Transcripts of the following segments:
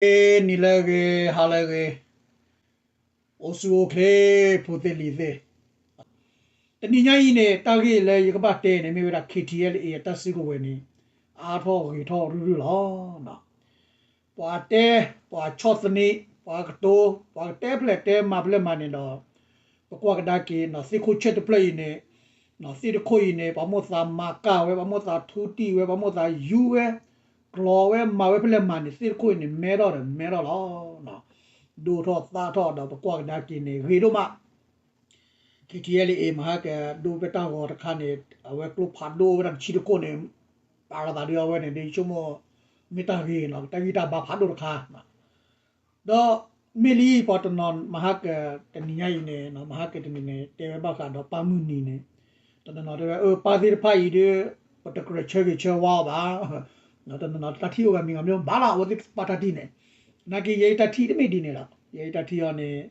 နံၤလၢအဂ့ၤ ဟါလၢအဂ့ၤ, အိၣ်ဆူၣ်အိၣ်ချ့ ဖိသ့ၣ်လံၤသ့ၣ်, တနံၤညါအံၤန့ၣ် တၢ်ဂ့ၢ်လၢယကဘၣ်တဲန့ၣ် မ့ၢ်ဝဲဒၣ် ခ့ထံအဲလ်အ့ အတၢ်စုကဝဲၤန့ၣ် အါထီၣ်ဂ့ၤထီၣ်ရုၢ်ရုၢ်လီၤ. ပှၤတဲ ပှၤဆီၣ်သနံး ပှၤကတိၤ ပှၤကတဲဖျဲးတဲမၤဖျဲးမၤန့ၣ်ဒီး ပကွၢ်ကဒါက့ၤ သ့ၣ်ခိၣ်ဆၢၣ်တဖျၢၣ်အံၤန့ၣ် သ့ၣ်တခိၣ်အံၤန့ၣ် ပှၤမိၣ်သးမၤကၢ်ဝဲ ပှၤမိၣ်သးထူတံၢ်ဝဲ ပှၤမိၣ်သးယူၤဝဲ ကျီၤဝဲ မၤဝဲဖဲလဲၣ်မၤန့ၣ် သ့ၣ်တခိၣ်အံၤန့ၣ် မဲထီၣ်ဒီးမဲထီၣ်လီၤ. ဒိၣ်ထီၣ်သါထီၣ်ဒီး ပကွၢ်ကဒါက့ၤန့ၣ် ဂ့ၤဒိၣ်မး ခ့ထံအဲလ်အ့ မဟါကဒိၣ်ဖဲတၢ်ဂီၤတခါန့ၣ် အဝဲကျိဖးဒိၣ်ဝဲဒၣ်တဆံတခိၣ်န့ၣ် ပာ်လီၤသးဒ်အဝဲန့ၣ် ဒ်ယဆိကမိၣ် မ့ၢ်တၢ်ဂ့ၤနီၤ တၢ်ဂံၢ်တၢ်ဘါဖးဒိၣ်တခါ ဒီးမ့ၢ်လံ ပှၤတနီၤ မဟါက တနံၤညါအံၤန့ၣ် မဟါကတနံၤန့ၣ် တဲဝဲဘၣ်ဃးဒီးပၢ်မုၢ်နံၤန့ၣ် တနီၤနီၤတဲဝဲ အၢ ပၢ်သ့ၣ်တဖၣ်အံၤဒီး ပတကြၢးဆၢဂ့ၤဆၢဝါအီၤဘၣ် တနီၤနီၤတၢ်ထံၣ်အိၣ်ဂၤမံၤဂၤမံၤ ဘၣ်လီၤအဝဲသ့ၣ်တဖၣ်တၢ်ထံၣ်န့ၣ် နာ်က့ ယဲအံၤတၢ်ထံၣ်တမ့ၢ်ဒ်န့ၣ်လီၤ. ယဲအံၤတၢ်ထံၣ်အီၤန့ၣ်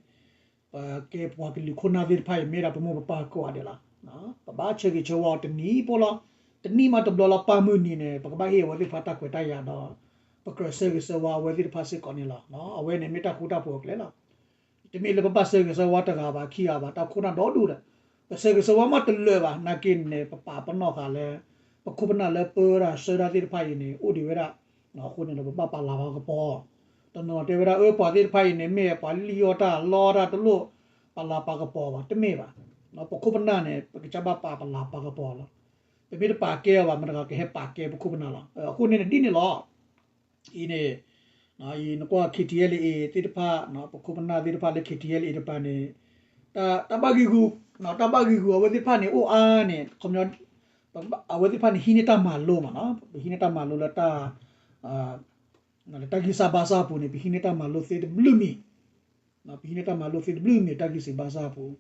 ပကဲပှၤကလုာ်ခိၣ်နၢ်သ့ၣ်တဖၣ်အံၤ မ့ၢ်ဒၣ်ပမိၢ်ပပၢ်ကိးဂၤဒဲးလီၤ. ပဘၣ်ဆၢဂ့ၤဆၢဝါအီၤတနံၤဖိလီၤ. တနံၤမးတဘျီလီၤ ပၢ်မုၢ်နံၤန့ၣ် ပကဘၣ်ဟ့ၣ်အဝဲသ့ၣ်တဖၣ်တၢ်ခွဲးတၢ်ယာ်ဒီး ပကြၢးဆၢဂ့ၤဆၢဝါအဝဲသ့ၣ်တဖၣ်စ့ၢ်ကီးန့ၣ်လီၤ. အဝဲန့ၣ်မ့ၢ်တၢ်ဃူတၢ်ဖိးအကျဲလီၤ. တမ့ၢ်လၢပဘၣ်ဆၢဂ့ၤဆၢဝါတဂၤဘၣ် ခံဂၤဘၣ် တၢ်ခိၣ်နၢ်ဒီဒူၣ်ဒီး ပဆၢဂ့ၤဆၢဝါမးတလၢာ်ဘၣ် နာ်က့န့ၣ် ပပာ်ပနီၣ်သးလၢ ပခိၣ်ပနၢ်လၢပၢဝဲဒၣ်ဆၢတၢ်သ့ၣ်တဖၣ်အံၤန့ၣ် အိၣ်ဒံးဝဲဒၣ် အဃိန့ၣ်ဒီး ပဘၣ်ပာ်လၤပာ်ကပီၤ တနီၤတဲဝဲဒၣ် အၢ ပှၤသ့ၣ်တဖၣ်အံၤန့ၣ် မ့ၢ်ပှၤလံၣ်အီၣ်တၢ်လီတၢ်တလိၣ် ပာ်လၤပာ်ကပီၤဘၣ် တမ့ၢ်ဘၣ်. ပခိၣ်ပနၢ်န့ၣ် ပကစၢ်ဘၣ်ပာ်ပလၤပာ်ကပီၤလီၤ. ပမ့ၢ်တပာ်ကဲအီၤဘၣ် မတၤဂၤကဟဲပာ်ကဲပခိၣ်ပနၢ်လီၤ. အဃိန့ၣ်န့ၣ်ဒ်န့ၣ်လီၤ. အံၤန့ၣ် အံၤနကွၢ် ခ့ထံအဲလ်အ့ သ့ၣ်တဖၣ် ပခိၣ်ပနၢ်သ့ၣ်တဖၣ်လၢ ခ့ထံအဲလ်အ့ တပၤန့ၣ် တၢ်ဘၣ်ဂံာ်ဂူာ် တၢ်ဘၣ်ဂံာ်ဂူာ်အဝဲသ့ၣ်တဖၣ်န့ၣ် အိၣ်အါန့ၣ် ခီပညီ အဝဲသ့ၣ်တဖၣ်န့ၣ် ဟံးန့ၢ်တၢ်မၤလိမးနီၤ ပဟံးန့ၢ်တၢ်မၤလိလၢတၢ် တၢ်ဂံၢ်စၢ်ဘါစၢ်အပူၤန့ၣ် ပဟံးန့ၢ်တၢ်မၤလိသ့တဘျုးမံၤ ပဟံးန့ၢ်တၢ်မၤလိသ့တဘျုးမံၤ တၢ်ဂံၢ်စၢ်ဘါစၢ်အပူၤ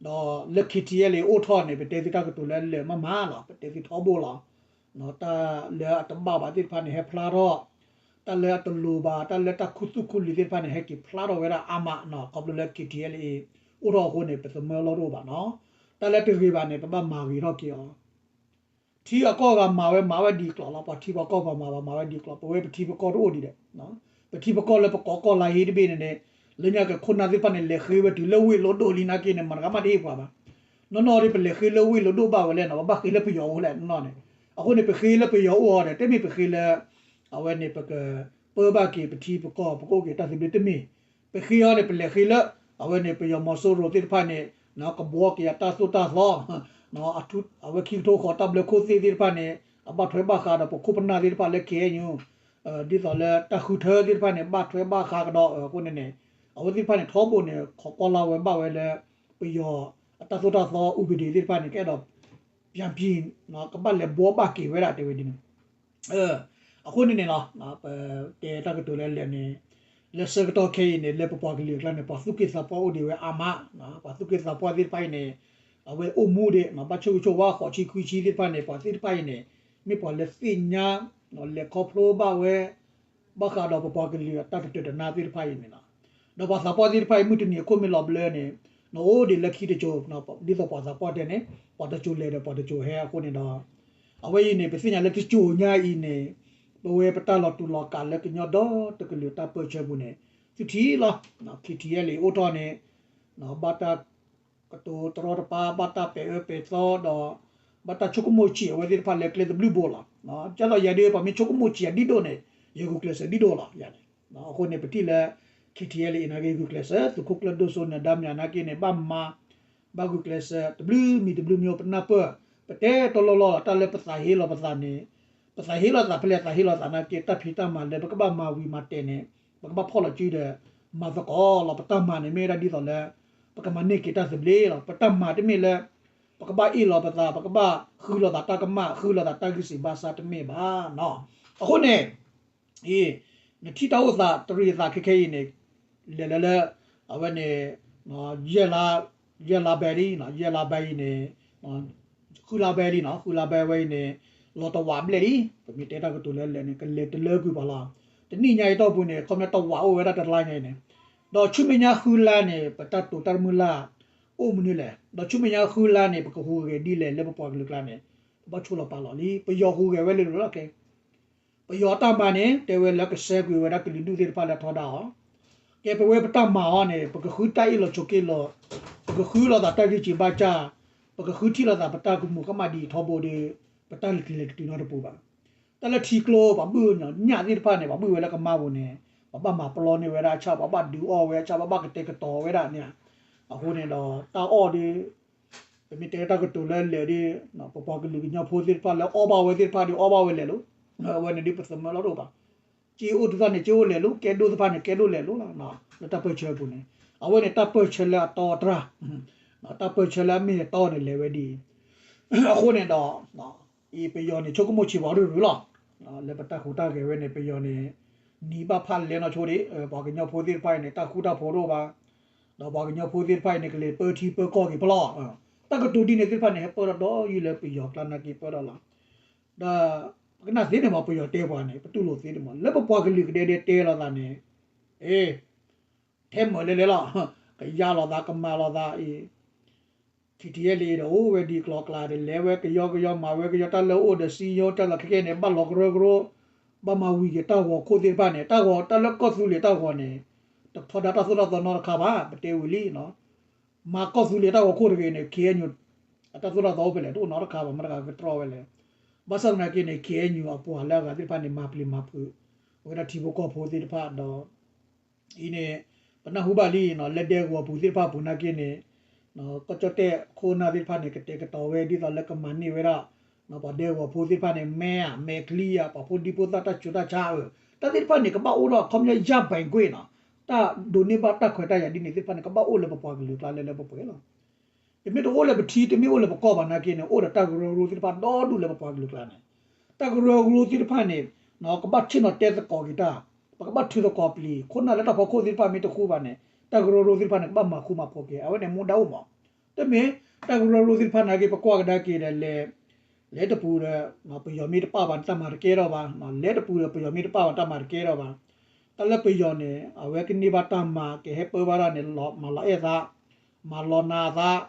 ဒီးလၢ ခ့ထံအဲလ်အ့ အိၣ်ထီၣ်န့ၣ် ပတဲသုတၢ်ကတိၤလၢလၢာ်မးမးလီၤ ပတဲသုထီဘိလီၤ. တၢ်လၢအတဘၣ်ဘၣ်သ့ၣ်တဖၣ်န့ၣ် ဟဲဖျါထီၣ် တၢ်လၢအတလိၤဘၣ် တၢ်လၢတၢ်ခူသူၣ်ခူလံၤသ့ၣ်တဖၣ်န့ၣ် ဟဲက့ၤဖျါထီၣ်ဝဲဒၣ်အါမး ခီဖျိလၢ ခ့ထံအဲလ်အ့ အိၣ်ထီၣ်အဃိန့ၣ် ပသမၢလီၢ်တအိၣ်ဘၣ်နီၤ. တၢ်လၢတဂ့ၤဘၣ်န့ၣ် ပဘၣ်မၤဂ့ၤထီၣ်က့ၤအီၤ ထံအကီၢ်ဂၤမၤဝဲမၤဝဲဒ်ကျိၤလီၤ ပှၤထံပှၤကီၢ်ပှၤမၤဝဲမၤဝဲဒ်ကျိၤ ပဝဲပထံပကီၢ်တအိၣ်ဒံးဒီး ပထံပကီၢ်လၢပကိးကီၢ်လါဟ့တဘ့ၣ်န့ၣ်န့ၣ် လၢညါက့ၤခိၣ်နၢ်သ့ၣ်တဖၣ်န့ၣ် လဲၤဃ့ဝဲတုၤလၢဝ့ၢ်လိဒိၣ်လံနာ်က့န့ၣ် မတၤဂၤမးတဟ့ၣ်ပှၤဘၣ်. နီၢ်နီၢ်ဒ်ပလဲၤဃ့လၢဝ့ၢ်လိဒိၣ်ဘၣ်ဝဲလဲၣ်နီၤ ပဘၣ်ဃ့လၢပယီၤအိၣ်လဲၣ်နီၢ်နီၢ်န့ၣ် အဃိန့ၣ် ပဃ့လၢပယီၤအိၣ်အီၤဒီး တမ့ၢ်ပဃ့လၢ အဝဲန့ၣ် ပကပၢဘၣ်က့ၤပထံပကီၢ် ပကအိၣ်က့ၤတၢ်သဘျ့တမ့ၢ် ပဃ့အီၤန့ၣ် ပလဲၤဃ့လၢ အဝဲန့ၣ် ပယီၤမီၤစိရိၤသ့ၣ်တဖၣ်န့ၣ် ကဘှီက့ၤအတၢ်သိၣ်တၢ်သီ အဝဲခံကထိဃီၤတၢ်ဘျၢခိၣ်သ့ၣ်သ့ၣ်တဖၣ်န့ၣ် အဘၣ်ထွဲဘၣ်ဃးဒီးပခိၣ်ပနၢ်သ့ၣ်တဖၣ်လၢ ခ့ၣ်အဲၣ်ယူၣ် ဒ်သိးလၢတၢ်ဃုထၢသ့ၣ်တဖၣ်န့ၣ် ဘၣ်ထွဲဘၣ်ဃးကဒီးအဃိန့ၣ်န့ၣ် အဝဲသ့ၣ်တဖၣ်န့ၣ် ထီဘိန့ၣ် ခိးကွၢ်လၢ်ဝဲဘၣ်ဝဲလၢ ပယီၤအတၢ်သိၣ်တၢ်သီ ဥပဒေ သ့ၣ်တဖၣ်န့ၣ် ကအဲၣ်ဒိး ပြန်ပြင် ကဘၣ်လဲၤဘှီဘၣ်က့ၤဝဲဒၣ်တဲဝဲဒ်န့ၣ် အဃိန့ၣ်န့ၣ်လီၤ ပတဲတၢ်ကတိၤလၢလၢာ်န့ၣ် လၢဆၢကတီၢ်ခဲအံၤန့ၣ် လၢပပှၤကလုာ်အကျါန့ၣ် ပှၤသူၣ်က့သးပှၢ်အိၣ်ဒံးဝဲအါမး ပှၤသူၣ်က့သးပှၢ်သ့ၣ်တဖၣ်အံၤန့ၣ် အဝဲအိၣ်မူဒံး ဘၣ်ဆိၣ်ဂ့ၤဆိၣ်ဝါဃိးဆံခွံဆံသ့ၣ်တဖၣ်န့ၣ် ပှၤသ့ၣ်တဖၣ်အံၤန့ၣ် မ့ၢ်ပှၤလၢသ့ၣ်ညါ လဲၤခီဖျိဘၣ်ဝဲ ဘၣ်ဃးဒီးပပှၤကလုာ်အတၢ်တတၢာ်တနါသ့ၣ်တဖၣ်အံၤန့ၣ်လီၤ. ဒီးပှၤသးပှၢ်သ့ၣ်တဖၣ်အံၤ မုၢ်တနံၤအခိၣ်မ့ၢ်လီၤဘျၢန့ၣ် နအိၣ်ဒံးလၢခံတစိၤ ဒ်သိးပှၤသးပှၢ်တဲန့ၣ် ပှၤတစိၤလဲၤဒီးပှၤတစိၤဟဲအဃိန့ၣ်ဒီး အဝဲအံၤန့ၣ် ပသ့ၣ်ညါလၢတစိၤညါအံၤန့ၣ် ပဝဲပတၢ်လီၤတူာ်လီၤကာ်လၢကညီဒီတကလုာ်တၢ်ပၢၢ်ဆၢပူၤန့ၣ် သုထံၣ်လီၤ ခ့ထံအဲလ်အ့ အိၣ်ထီၣ်န့ၣ် ဘၣ်တၢ် ကတိၤတရီတပါ ဘၣ်တၢ်ပဲာ်အၢပဲာ်သီဒီး ဘၣ်တၢ်ဆိကမိၣ်ဆံးအဝဲသ့ၣ်တဖၣ်လၢကျဲတဘျုးဘိလီၤ. ဒ်သိးယၤဒ် ပှၤမ့ၢ်ဆိကမိၣ်ဆံးယၤဒ်ဒိၣ်န့ၣ် ယဂုာ်ကျဲးစၢးဒ်ဒိၣ်လီၤ ယၤန့ၣ်. အဃိန့ၣ် ပထံၣ်လၢ ခ့ထံအဲလ်အ့ နာ်က့ ဂုာ်ကျဲးစၢး သုးခိၣ်ကျၢၢ်ဒိၣ်စိန့ၣ် ဒါမၠးနာ်က့န့ၣ် ဘၣ်မၤ ဘၣ်ဂုာ်ကျဲးစၢး တဘျုးမံၤတဘျုးမံၤ ပနၢ်ပၢၢ် ပတဲတလီၢ်လီၢ်လီၤ တၢ်လၢပသးဟ့လီၤပသးန့ၣ် ပသးဟ့လီၤသးဖဲလဲၣ် သးဟ့လီၤသးနာ်က့ တၢ်ဖံးတၢ်မၤလၢပကဘၣ်မၤဝံၤမၤတဲာ်န့ၣ် ပကဘၣ်ဖီၣ်လီၤစုဒီး မၤသကိးလီၤ ပတၢ်မၤန့ၣ် မ့ၢ်ဝဲဒၣ်ဒ်သိးလၢ ပကမၤန့ၢ်က့ၤတၢ်သဘျ့လီၤ ပတၢ်မၤတမ့ၢ်လၢ ပကဘၣ်အ့ၣ်လီၤပသး ပကဘၣ်ဃုလီၤသးတၢ်ကမၣ် ဃုလီၤသးတၢ်ဂံၢ်စၢ်ဘါစၢ်တမ့ၢ်ဘၣ်နီၤ. အဃိန့ၣ် အံၤ နထံၣ်တၢ်အိၣ်သးတရံးအသးခဲခဲအံၤန့ၣ် လဲၤလၢလၢ အဝဲန့ၣ် ယဲၢ်လါ ယဲၢ်လါဘဲလံ ယဲၢ်လါဘဲအံၤန့ၣ် ဃုလါဘဲလံနီၤ ဃုလါဘဲဝဲအံၤန့ၣ် လီၤတဝးဘျဲၣ်လံ ပမ့ၢ်တဲတၢ်ကတိၤလၢလၢာ်န့ၣ် ကလဲၤတလၢကွံာ်ပှၤလီၤ. တနံၣ်ညါအံၤတီၢ်ပူၤန့ၣ် ခီပညီတဝးအိၣ်ဝဲဒၣ်တလါညါအံၤန့ၣ် ဒီးဆူမဲာ်ညါဃုလါန့ၣ် ပတၢ်တိာ်တၢ်တမုၢ်လၢ် အိၣ်မနုၤလဲၣ် ဒီးဆူမဲာ်ညါဃုလါန့ၣ် ပကဟူးဂဲၤဒ်လဲၣ်လၢပပှၤကလုာ်ကျါန့ၣ် ပဘၣ်ဆိၣ်လီၤပာ်လီၤလံ ပယီၤဟူးဂဲၤဝဲလၢလီၤလီၤခဲ ပယီၤတၢ်မၤန့ၣ် တဲဝဲလၢကဆှဲကွံာ်ဝဲဒၣ်ကလုာ်ဒူၣ်သ့ၣ်တဖၣ်လၢထီဒါအီၤ, ကဲပဝဲပတၢ်မၤအီၤန့ၣ် ပကဃုတၢ်အ့ၣ်လိာ်ဆိးက့လိာ်, ပကဃုလိာ်သးတၢ်ဂံၢ်စၢ်ဘါစၢ်, ပကဃုထံၣ်လိာ်သးပတၢ်ကမူၤကမၣ်ဒ်အံၤထီဘိဒီး ပတၢ်လဲၤကျဲၤကတုၤနီတပူၤဘၣ်. တၢ်လၢထံကျိ ပှၤဘုၣ်ညၣ်သ့ၣ်တဖၣ်န့ၣ် ပှၤဘုၣ်ဝဲလၢကမါပူၤန့ၣ် ပှၤဘၣ်မၤပျီန့ၢ်ဝဲဒၣ်ဆၣ်, ပှၤဘၣ်ဒုးအီၣ်ဝဲဆၣ်, ပှၤဘၣ်ကတဲာ်ကတီၤဝဲဒၣ်န့ၣ်, အဃိန့ၣ်ဒီးတၢ်အီၣ်ဒီး ပမ့ၢ်တဲတၢ်ကတိၤလၢလဲၤဒီး ပပှၤကလုာ်ကညီဖိသ့ၣ်တဖၣ်လၢအီၣ်ဘၣ်ဝဲသ့ၣ်တဖၣ်ဒီးအီၣ်ဘၣ်ဝဲလဲၤလိၤ, အဝဲန့ၣ်ဒ်ပသမၢလီၤတအိၣ်ဘၣ်. စ့အိၣ်သ့ၣ်တဖၣ်န့ၣ် စ့အိၣ်လဲၤလိၤ, ကဲဒိၣ်သ့ၣ်တဖၣ်န့ၣ် ကဲဒိၣ်လဲၤလိၤလီၤ. လၢတၢ်ပၢၢ်ဆၢအပူၤန့ၣ် အဝဲန့ၣ်တၢ်ပၢၢ်ဆၢလၢအတီအတြၢ်, တၢ်ပၢၢ်ဆၢလၢအမ့ၢ်အတီန့ၣ် လဲၤဝဲဒ်အံၤ, အဃိန့ၣ်ဒီး အံၤပယီၤန့ၣ် ဆိကမိၣ်ဆံးပှၤရုၢ်ရုၢ်လီၤ. လၢပတၢ်ဟူးတၢ်ဂဲၤဝဲန့ၣ် ပယီၤန့ၣ် နံၤဘၣ်ဖၣ်လဲနီၢ်ဆိဒံး, ပှၤကညီဖိသ့ၣ်တဖၣ်အံၤန့ၣ် တၢ်ဃူတၢ်ဖိးတအိၣ်ဘၣ်, ဒီးပှၤကညီဖိသ့ၣ်တဖၣ်အံၤန့ၣ် ကလဲၤပၢထံပၢကီၢ်က့ၤဖဲလီၤ. တၢ်ကတိၤဒ်န့ၣ်သ့ၣ်တဖၣ်န့ၣ် ဟဲပၢထီၣ်ဒီးယုၢ်လၢပယီၤကျါနာ်က့ပၢထီၣ်လီၤ. ဒီးပကနၣ်သ့န့ၣ်မး ပယီၤတဲပှၤန့ၣ် ပတူၢ်လိာ်သ့န့ၣ်မး လၢပပှၤကလုာ်ကဒဲဒဲတဲလိာ်သးန့ၣ်, အ့ ထဲမၢၢ်လဲၤလဲၤလီၤ, ကယါလိာ်သး ကမၤလိာ်သးအံၤ ခံထံၣ်ယဲလံဒီး အိၣ်ဝဲဒ်ကျီကျါဒီး လဲၤဝဲကယီကယီ မၤဝဲကယီ တၢ်လၢအိၣ်ဒီးစံယိ တၢ်လီၢ်ခဲကဲန့ၣ် ဘၣ်လီၤကရၢကရိ, ဘၣ်မၤဝံၤက့ၤတၢ်ဂီၤခိၣ်သ့ၣ်တဖၣ်န့ၣ်, တၢ်ဂီၤတၢ်လၢကီၢ်သူလ့ၤတၢ်ဂီၤန့ၣ် တထီဒါတၢ်သိၣ်တၢ်သီနီတခါဘၣ်, ပတဲဝံၤလံ, မၤကီၢ်သူလ့ၤတၢ်ဂီၤခိၣ်တဂ့ၤန့ၣ် ခ့ၣ်အဲၣ်ယူၣ် အတၢ်သိၣ်တၢ်သီအိၣ်ဖဲလဲၣ် တအိၣ်နီတခါဘၣ်, မတၤတဂၤကတြီဝဲလဲၣ်. ဘၣ်ဆၣ်သနာ်က့န့ၣ် ခ့ၣ်အဲၣ်ယူၣ် အပှၤလၢအဂၤသ့ၣ်တဖၣ်န့ၣ် မၤပျံၤမၤဖုး အဝဲဒၣ်ထံဖိကီၢ်ဖိသ့ၣ်တဖၣ်ဒီး အံၤန့ၣ် ပနၢ်ဟူဘၣ်လံနီၤ လၢဒဲကဝီၤပူၤသ့ၣ်တဖၣ်အပူၤနာ်က့န့ၣ် ကီၢ်ကၠီၣ်တဲၣ်ခိၣ်နၢ်သ့ၣ်တဖၣ်န့ၣ် ကတဲာ်ကတီၤဝဲဒ်သိးလၢကမၤန့ၢ်ဝဲဒၣ် ပှၤဒဲကဝီၤဖိသ့ၣ်တဖၣ်န့ၣ် မဲာ်မဲာ်ချံဧါ ပှၤဖိဒံဖိသၣ်တၢ်ဆူးတၢ်ဆါဧါ တၢ်သ့ၣ်တဖၣ်န့ၣ် ကဘၣ်အိၣ်ဒီး ခီပညီ ရပိုင်ခွင့်နီၤ တၢ်ဒိးန့ၢ်ဘၣ်တၢ်ခွဲးတၢ်ယာ်ဒ်န့ၣ်သ့ၣ်တဖၣ်န့ၣ် ကဘၣ်အိၣ်လၢပပှၤကလုာ်ကျါလၢလၢပှဲၤပှဲၤလီၤ. တမ့ၢ်တအိၣ်လၢပထံ တမ့ၢ်အိၣ်လၢပကီၢ်ဘၣ်နာ်က့န့ၣ် အိၣ်ဒီးတၢ်ကရၢကရိသ့ၣ်တဖၣ်ဒီဒူၣ်လၢပပှၤကလုာ်ကျါန့ၣ် တၢ်ကရၢကရိသ့ၣ်တဖၣ်န့ၣ် ကဘၣ်ဆ့ၣ်နီၤတဲသကိးက့ၤတၢ် ပကဘၣ်ထုးသကိးပျံၤ ခိၣ်နၢ်လၢတၢ်ဖီခိၣ်သ့ၣ်တဖၣ်မ့ၢ်တဃူဘၣ်န့ၣ် တၢ်ကရၢကရိသ့ၣ်တဖၣ်န့ၣ် ကဘၣ်မၤဃူမၤဖိးက့ၤ အဝဲန့ၣ်မူဒါအိၣ်မး တမ့ၢ်တၢ်ကရၢကရိသ့ၣ်တဖၣ်နာ်က့ ပကွၢ်ကဒါက့ၤဒီးလဲၤ လဲၤတပူၤဒီး ပယီၤမ့ၢ်တပာ်ဘၣ်န့ၣ် တၢ်မၤတကဲထီၣ်ဘၣ်, လဲၤတပူၤဒီးပယီၤမ့ၢ်တပာ်ဘၣ် တၢ်မၤတကဲထီၣ်ဘၣ်. တၢ်လၢပယီၤန့ၣ် အဝဲကန့ၢ်ဘၣ်တၢ်မၤ ကဟဲပၢဘၣ်တၢ်န့ၣ် မၤလီၤအဲၣ်သး, မၤလီၤနာ်သး,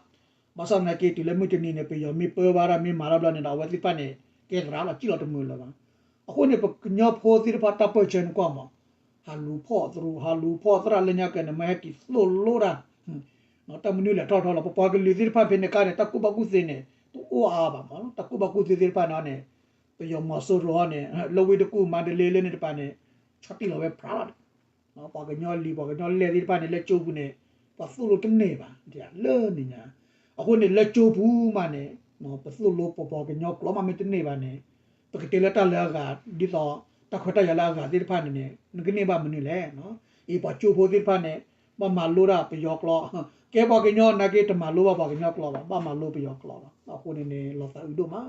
ဘၣ်ဆၣ်သနာ်က့ တုၤလၢမုၢ်တနံၤန့ၣ် ပယီၤမ့ၢ်ပၢဘၣ်တၢ်မ့ၢ်မၤတၢ်ဘျီန့ၣ်ဒီး အဝဲသ့ၣ်တဖၣ်န့ၣ် ကဲသရၣ်လီၤ စံၣ်လီၤတမုာ်လၢၤဘၣ်. အဃိန့ၣ် ပကညီဖိသ့ၣ်တဖၣ်တၢ်ပၢၢ်ဆၢန့ၣ်ကွၢ်မး ဟးလူၤဖီၣ်သရူး ဟးလူၤဖီၣ်သရၣ်လၢညါကဲန့ၣ် မ့ၢ်ဟဲက့ၤသိၣ်လိတၢ် တၢ်မနုၤလဲၣ်ထီၣ်ထီၣ်လီၤ. ပပှၤကလုာ်သ့ၣ်တဖၣ်ဖဲန့ၣ်အခါန့ၣ် တၢ်ကူၣ်ဘၣ်ကူၣ်သ့န့ၣ် တအိၣ်အါအါဘၣ်မး တၢ်ကူၣ်ဘၣ်ကူၣ်သ့သ့ၣ်တဖၣ်န့ၣ်န့ၣ် ပယီၤမီၤစိရိၤဟီန့ၣ် လၢဝ့ၢ်တကူၣ် မါဒလ့လၢန့ၣ်တပၤန့ၣ် ဆီၣ်တံၢ်လီၤဝဲဖြးလီၤ ပှၤကညီလံၤ ပှၤကညီလဲၢ်သ့ၣ်တဖၣ်န့ၣ် လၢကၠိပူၤန့ၣ် ပှၤသိၣ်လိတန့ၢ်ဘၣ် လၢန့ၣ်ညါ အဃိန့ၣ် လၢကၠိပူၤမးန့ၣ် ပသိၣ်လိပပှၤကညီကျိာ်မးမ့ၢ်တန့ၢ်ဘၣ်န့ၣ် ပကတဲလၢတၢ်လၢအဂၤ ဒ်သိးတၢ်ခွဲးတၢ်ယာ်လၢအဂၤသ့ၣ်တဖၣ်န့ၣ်န့ၣ် နကန့ၢ်ဘၣ်မနုၤလဲၣ်. အံၤပှၤကၠိဖိသ့ၣ်တဖၣ်န့ၣ် ဘၣ်မၤလိဒၣ်ပယီၤကျိာ် ကဲပှၤကညီနာ်က့ တမၤလိဘၣ်ပှၤကညီကျိာ်ဘၣ် ဘၣ်မၤလိပယီၤကျိာ်လီၤ. အဃိန့ၣ်န့ၣ် လီၤသးအုးဒိၣ်မး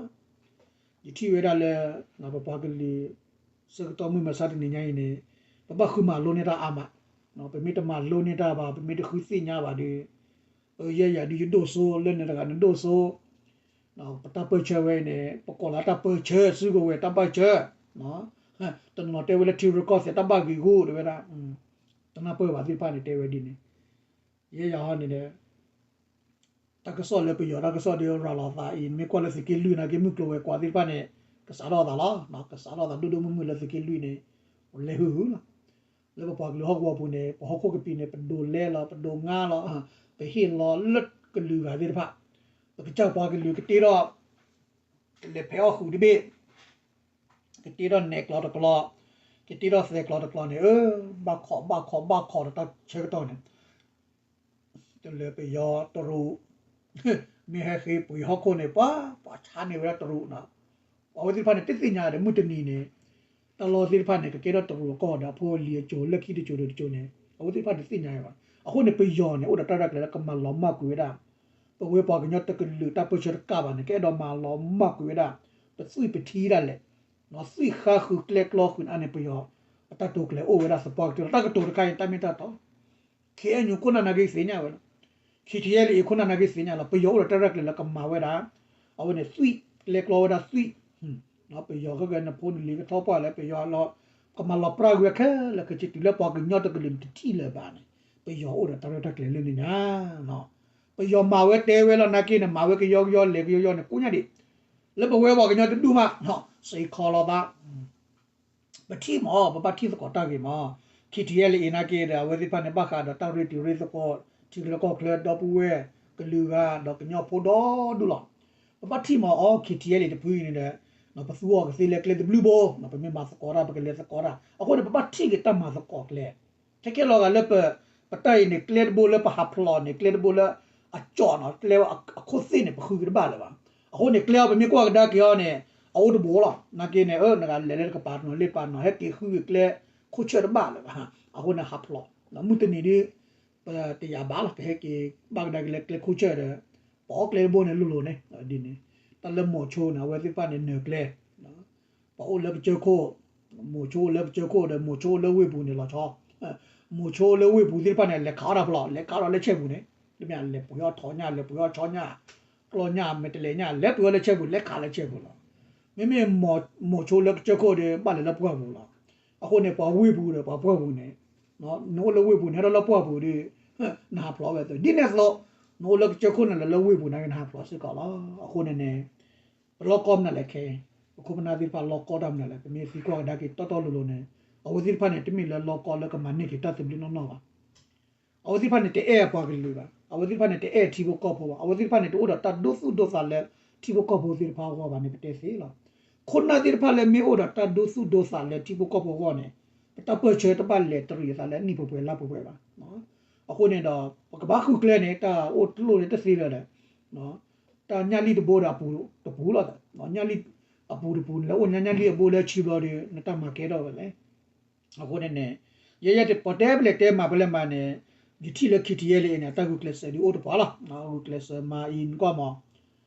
ယထံၣ်ဝဲဒၣ်လၢ ပပှၤကလုာ် ဆၢကတီၢ်မုၢ်မဆါတနံၤညါအံၤန့ၣ် ပဘၣ်ဃုမၤလိန့ၢ်တၢ်အါမး, ပမ့ၢ်တမၤလိန့ၢ်တၢ်ဘၣ် ပမ့ၢ်တဃုသ့ၣ်ညါဘၣ်ဒီး ယဲယၤဒုးယဒိၣ်စိ လၢန့ၣ်တဂၤနဒိၣ်စိ ပတၢ်ပၢၢ်ဆၢဝဲအံၤန့ၣ် ပကိးလၢတၢ်ပၢၢ်ဆၢ စုကဝဲၤတၢ်ပၢၢ်ဆၢ တနီၤတဲဝဲလၢထံရူၢ်ကီၢ်သဲးတၢ်ဘၣ်ဂံာ်ဂူာ်တဲဝဲဒၣ် တနၢ်ပၢၢ်ဘၣ်သ့ၣ်တဖၣ်န့ၣ် တဲဝဲဒ်န့ၣ် ယဲယၤဟီန့ၣ်ဒီး တၢ်ကစီၣ်လၢပယီၤ တၢ်ကစီၣ်ဒီးရၤလီၤသးအံၤ မ့ၢ်ကွၢ်လၢသုးက့လွံၢ်နာ်က့ မုၢ်ကျိၤဝဲၤကွာ်သ့ၣ်တဖၣ်န့ၣ် ကစးထီၣ်သးလီၤ. ကစးထီၣ်သးဒိၣ်ဒိၣ်မုၢ်မုၢ်လၢသုးက့လွံၢ်န့ၣ် လဲၤဟုၣ်ဟုၣ်လီၤ. လၢပပှၤကလုာ်ဟီၣ်ကဝီၤပူၤန့ၣ် ပဟီၣ်ခိၣ်ကပံာ်န့ၣ် ပဒိးလဲလီၤ ပဒိးငါလီၤ ပဟ့ၣ်လီၤလၢကလုာ်ဂၤသ့ၣ်တဖၣ် ပကစၢ်ပှၤကလုာ်ကတ့ထီၣ် ကလဲၤဖဲးအီၣ်ဃုာ်တဘ့ၣ် ကတ့ထီၣ်နဲၣ်ကျီတကျီ ကတ့ထီၣ်သဲးကျီတကျီန့ၣ် အၢ ဘၣ်ခိးဘၣ်ခိးဘၣ်ခိးဒီးတၢ်ဆၢကတီၢ်န့ၣ် တလၢပယီၤတရူး မ့ၢ်ဟဲဃ့ပှ့ၤဟီၣ်ခိၣ်န့ၣ် ပှၤ ပှၤဆါန့ၢ်ဝဲဒၣ်တရူးနီၤ အဝဲသ့ၣ်တဖၣ်န့ၣ် တသ့ၣ်ညါဒီးမုၢ်တနံၤန့ၣ် တၢ်လီၢ်သ့ၣ်တဖၣ်န့ၣ် ကကဲထီၣ်တရူးအကီၢ်ဒီးအဖိအလံၤအစိၤ လၢခံတစိၤဒီးတစိၤန့ၣ် အဝဲသ့ၣ်တဖၣ်တသ့ၣ်ညါဘၣ်. အဃိန့ၣ် ပယီၤန့ၣ် အိၣ်ဒီးတၢ်ရဲၣ်တၢ်ကျဲၤလၢကမၤလီၤမၢ်ကွံာ်ဝဲဒၣ် ပဝဲပှၤကညီတကလုာ်တၢ်ပၢဆှၢတကးဘၣ်န့ၣ် ကအဲၣ်ဒိးမၤလီၤမၢ်ကွံာ်ဝဲဒၣ် ပသွံၣ်ပထံဒၣ်လဲာ် သွံၣ်ဃါဃုာ်ကျဲကျီဃုာ်န့ၣ် ပယီၤအတၢ်တိာ်ကျဲၤအိၣ်ဝဲဒၣ်သပှၢ်ကတၢၢ်လီၤ. တၢ်ကတိၤတခါအံၤ တၢ်မ့ၢ်တၢ်တီ ခ့ၣ်အဲၣ်ယူၣ်ခိၣ်နၢ်နာ်က့သ့ၣ်ညါဝဲလီၤ. ခ့ၣ်ထံၣ်အဲၣ်လၢအံၤခိၣ်နၢ်နာ်က့သ့ၣ်ညါလီၤ. ပယီၤအိၣ်ဒီးတၢ်ရဲၣ်တၢ်ကျဲၤလၢကမၤဝဲဒၣ် အဝဲန့ၣ်သွံၣ် ကျဲကျီဝဲဒၣ်သွံၣ် ပယီၤခဲကနဖိနလံၤကထီပှၢ်လၢပယီၤလီၤ ကမၤလီၤပြၢ်ကွံာ်ခဲလၢာ် ကစံးတုၤလၢပှၤကညီတကလုာ်န့ၣ်တထံၣ်လၢၤဘၣ်န့ၣ် ပယီၤအိၣ်ဒီးတၢ်ရဲၣ်တၢ်ကျဲၤလၢန့ၣ်ညါ ပယီၤမၤဝဲတဲဝဲလီၤနာ်က့န့ၣ် မၤဝဲကယီကယီ လဲၤကယီကယီန့ၣ် ကိးညါဒံး လၢပဝဲပှၤကညီတဒူၣ်မး စ့ၢ်ကီးလိာ်သး ပထံၣ်မး ပဘၣ်ထံၣ်သကိးတၢ်ဂ့ၤမး, ခံထံၣ်ယဲၢ်လၢအံၤနာ်က့ဒီး အဝဲသ့ၣ်တဖၣ်န့ၣ် ဘၣ်ဃးဒီးတၢ်ရ့တံၤရ့သကိး ထံချၢကီၢ်ချၢ ဒီပုၢ်ဝဲၢ် ကလုာ်ဂၤ ဒီးကညီဖိဒီဒူၣ်လီၤ. ပဘၣ်ထံၣ်မးအီၤ ခံထံၣ်ယဲၢ်လၢအံၤတဖုအံၤန့ၣ်ဒီး ပသူအီၤကသ့လၢကျဲတဘျုးဘိ, ပမ့ၢ်မၤသကိးတၢ် ပကလဲၤသကိးတၢ်, အဃိန့ၣ် ပဘၣ်ထံၣ်က့ၤတၢ်မၤသကိးကျဲ ခဲကဲလီၤဂာ်လၢပ ပတၢ်အံၤန့ၣ် ကျဲတဘိလၢပဟးဖျိးန့ၣ် ကျဲတဘိလၢအကၠီၣ်နီၤ ကျဲအခိၣ်သ့ၣ်န့ၣ် ပဃုက့ၤတဘၣ်လၢၤဘၣ်. အဃိန့ၣ် ကျဲအီၤပမ့ၢ်ကွၢ်ကဒါက့ၤအီၤန့ၣ် အအိၣ်တဘိလီၤ. နာ်က့န့ၣ် နဂၤလဲၤလၢတကပၤတနီၤလ့ၣ်ပၤနီၤ ဟဲက့ၤဃုက့ၤကျဲခိၣ်ဆၢၣ်တဘၣ်လၢၤဘၣ်. အဃိန့ၣ် ဟးဖျိး မုၢ်တနံၤဒ် ပတယာ်ဘၣ်လီၤ ပဟဲက့ၤဘၣ်ကဒါက့ၤလၢကျဲခိၣ်ဆၢၣ်ဒီး ပအီၣ်ကျဲတဘိန့ၣ်လိၤလိၤန့ၣ် ဒ်န့ၣ် တၢ်လၢမိၤဆိန့ၣ် အဝဲသ့ၣ်တဖၣ်န့ၣ်နၢၤကျဲ ပှၤအိၣ်လၢပကစၢၢ်ခိၣ်, မိၤဆိအိၣ်လၢပကစၢၢ်ခိၣ်ဒီး မိၤဆိအိၣ်လၢဝ့ၢ်ပူၤန့ၣ်လီၤဆီ, မိၤဆိအိၣ်လၢဝ့ၢ်ပူၤသ့ၣ်တဖၣ်န့ၣ် လဲၤခးအီၣ်တၢ်ဖျိး လဲၤခးအီၣ်လၢဆဲပူၤန့ၣ်, တမ့ၢ်လဲၤပှ့ၤအီၣ်ထိးညၣ် လဲၤပှ့ၤအီၣ်ဆီညၣ်, ကျီညၣ် မဲာ်တဲးလဲးညၣ် လဲၤပှ့ၤအီၣ်လၢဆဲပူၤ လဲၤခးလၢဆဲပူၤလီၤ. မ့မ့ၢ် မိၤဆိလၢကစၢၢ်ခိၣ်ဒီး ဘၣ်လဲၤလၢပှၢ်ပူၤလီၤ. အဃိန့ၣ် ပှၤဝ့ၢ်ပူၤဒီးပှၤပှၢ်ပူၤန့ၣ်, နအိၣ်လၢဝ့ၢ်ပူၤန့ၣ် ဟဲထီၣ်လၢပှၢ်ပူၤဒီး နဟးဖျိးဝဲသ့ ဒ်န့ၣ်အသိး, နအိၣ်လၢကစၢၢ်ခိၣ်န့ၣ် လဲၤလၢဝ့ၢ်ပူၤန့ၣ် နဟးဖျိးစ့ၢ်ကီးလီၤ. အဃိန့ၣ်န့ၣ် ပလီၢ်ကီၢ်မနုၤလဲၣ်ခဲ, ပခိၣ်ပနၢ်သ့ၣ်တဖၣ်လီၢ်ကီၢ်တၢ်မနုၤလဲၣ်, ပမ့ၢ်သံကွၢ်ကဒါက့ၤတီတီလိၤလိၤန့ၣ်, အဝဲသ့ၣ်တဖၣ်န့ၣ် တမ့ၢ်လၢလီၢ်ကီၢ်လၢကမၤန့ၢ်က့ၤတၢ်သဘျ့နီၢ်နီၢ်ဘၣ်. အဝဲသ့ၣ်တဖၣ်န့ၣ် တအဲၣ်အပှၤကလုာ်ဘၣ်, အဝဲသ့ၣ်တဖၣ်န့ၣ် တအဲၣ်ထံဖိကီၢ်ဖိဘၣ်, အဝဲသ့ၣ်တဖၣ်န့ၣ် တအိၣ်ဒီးတၢ်ဒိသူၣ်ဒိသးလၢထံဖိကီၢ်ဖိသ့ၣ်တဖၣ်အဂီၢ်ဘၣ်န့ၣ် ပတဲသ့လီၤ. ခိၣ်နၢ်သ့ၣ်တဖၣ်လၢမ့ၢ်အိၣ်ဒီးတၢ်ဒိသူၣ်ဒိသးလၢထံဖိကီၢ်ဖိအဂီၢ်န့ၣ်, ပတၢ်ပၢၢ်ဆၢတဘၣ်လဲၤတရံးအသးလၢနံၣ်ပှဲၤပှဲၤလါပှဲၤပှဲၤဘၣ်. အဃိန့ၣ်ဒီး ပကဘၣ်ဃုကျဲန့ၣ် တၢ်အိၣ်တလိၣ်န့ၣ်တသ့လၢၤဒီး တၢ်ညၣ်လံၣ်တဘိဒီးအပူၤတပူၤလီၤ. ညၣ်လံၣ်အပူၤတပူၤန့ၣ် လၢအိၣ်ညါညၣ်လံၣ်အဘိလၢဆံဘျီဒီး နတၢ်မၤကဲထီၣ်ဝဲလဲၣ်. အဃိန့ၣ်န့ၣ် ယဲယဲပတဲပလဲၤတဲမၤပလဲမၤန့ၣ်, ယထံၣ်လၢခံထံၣ်ယဲၢ်လၢအံၤန့ၣ် အတၢ်ဂုာ်ကျဲးစၢးဒုးအိၣ်တပှၤလီၤ. ဂုာ်ကျဲးစၢးမၤအံၤနကွၢ်မး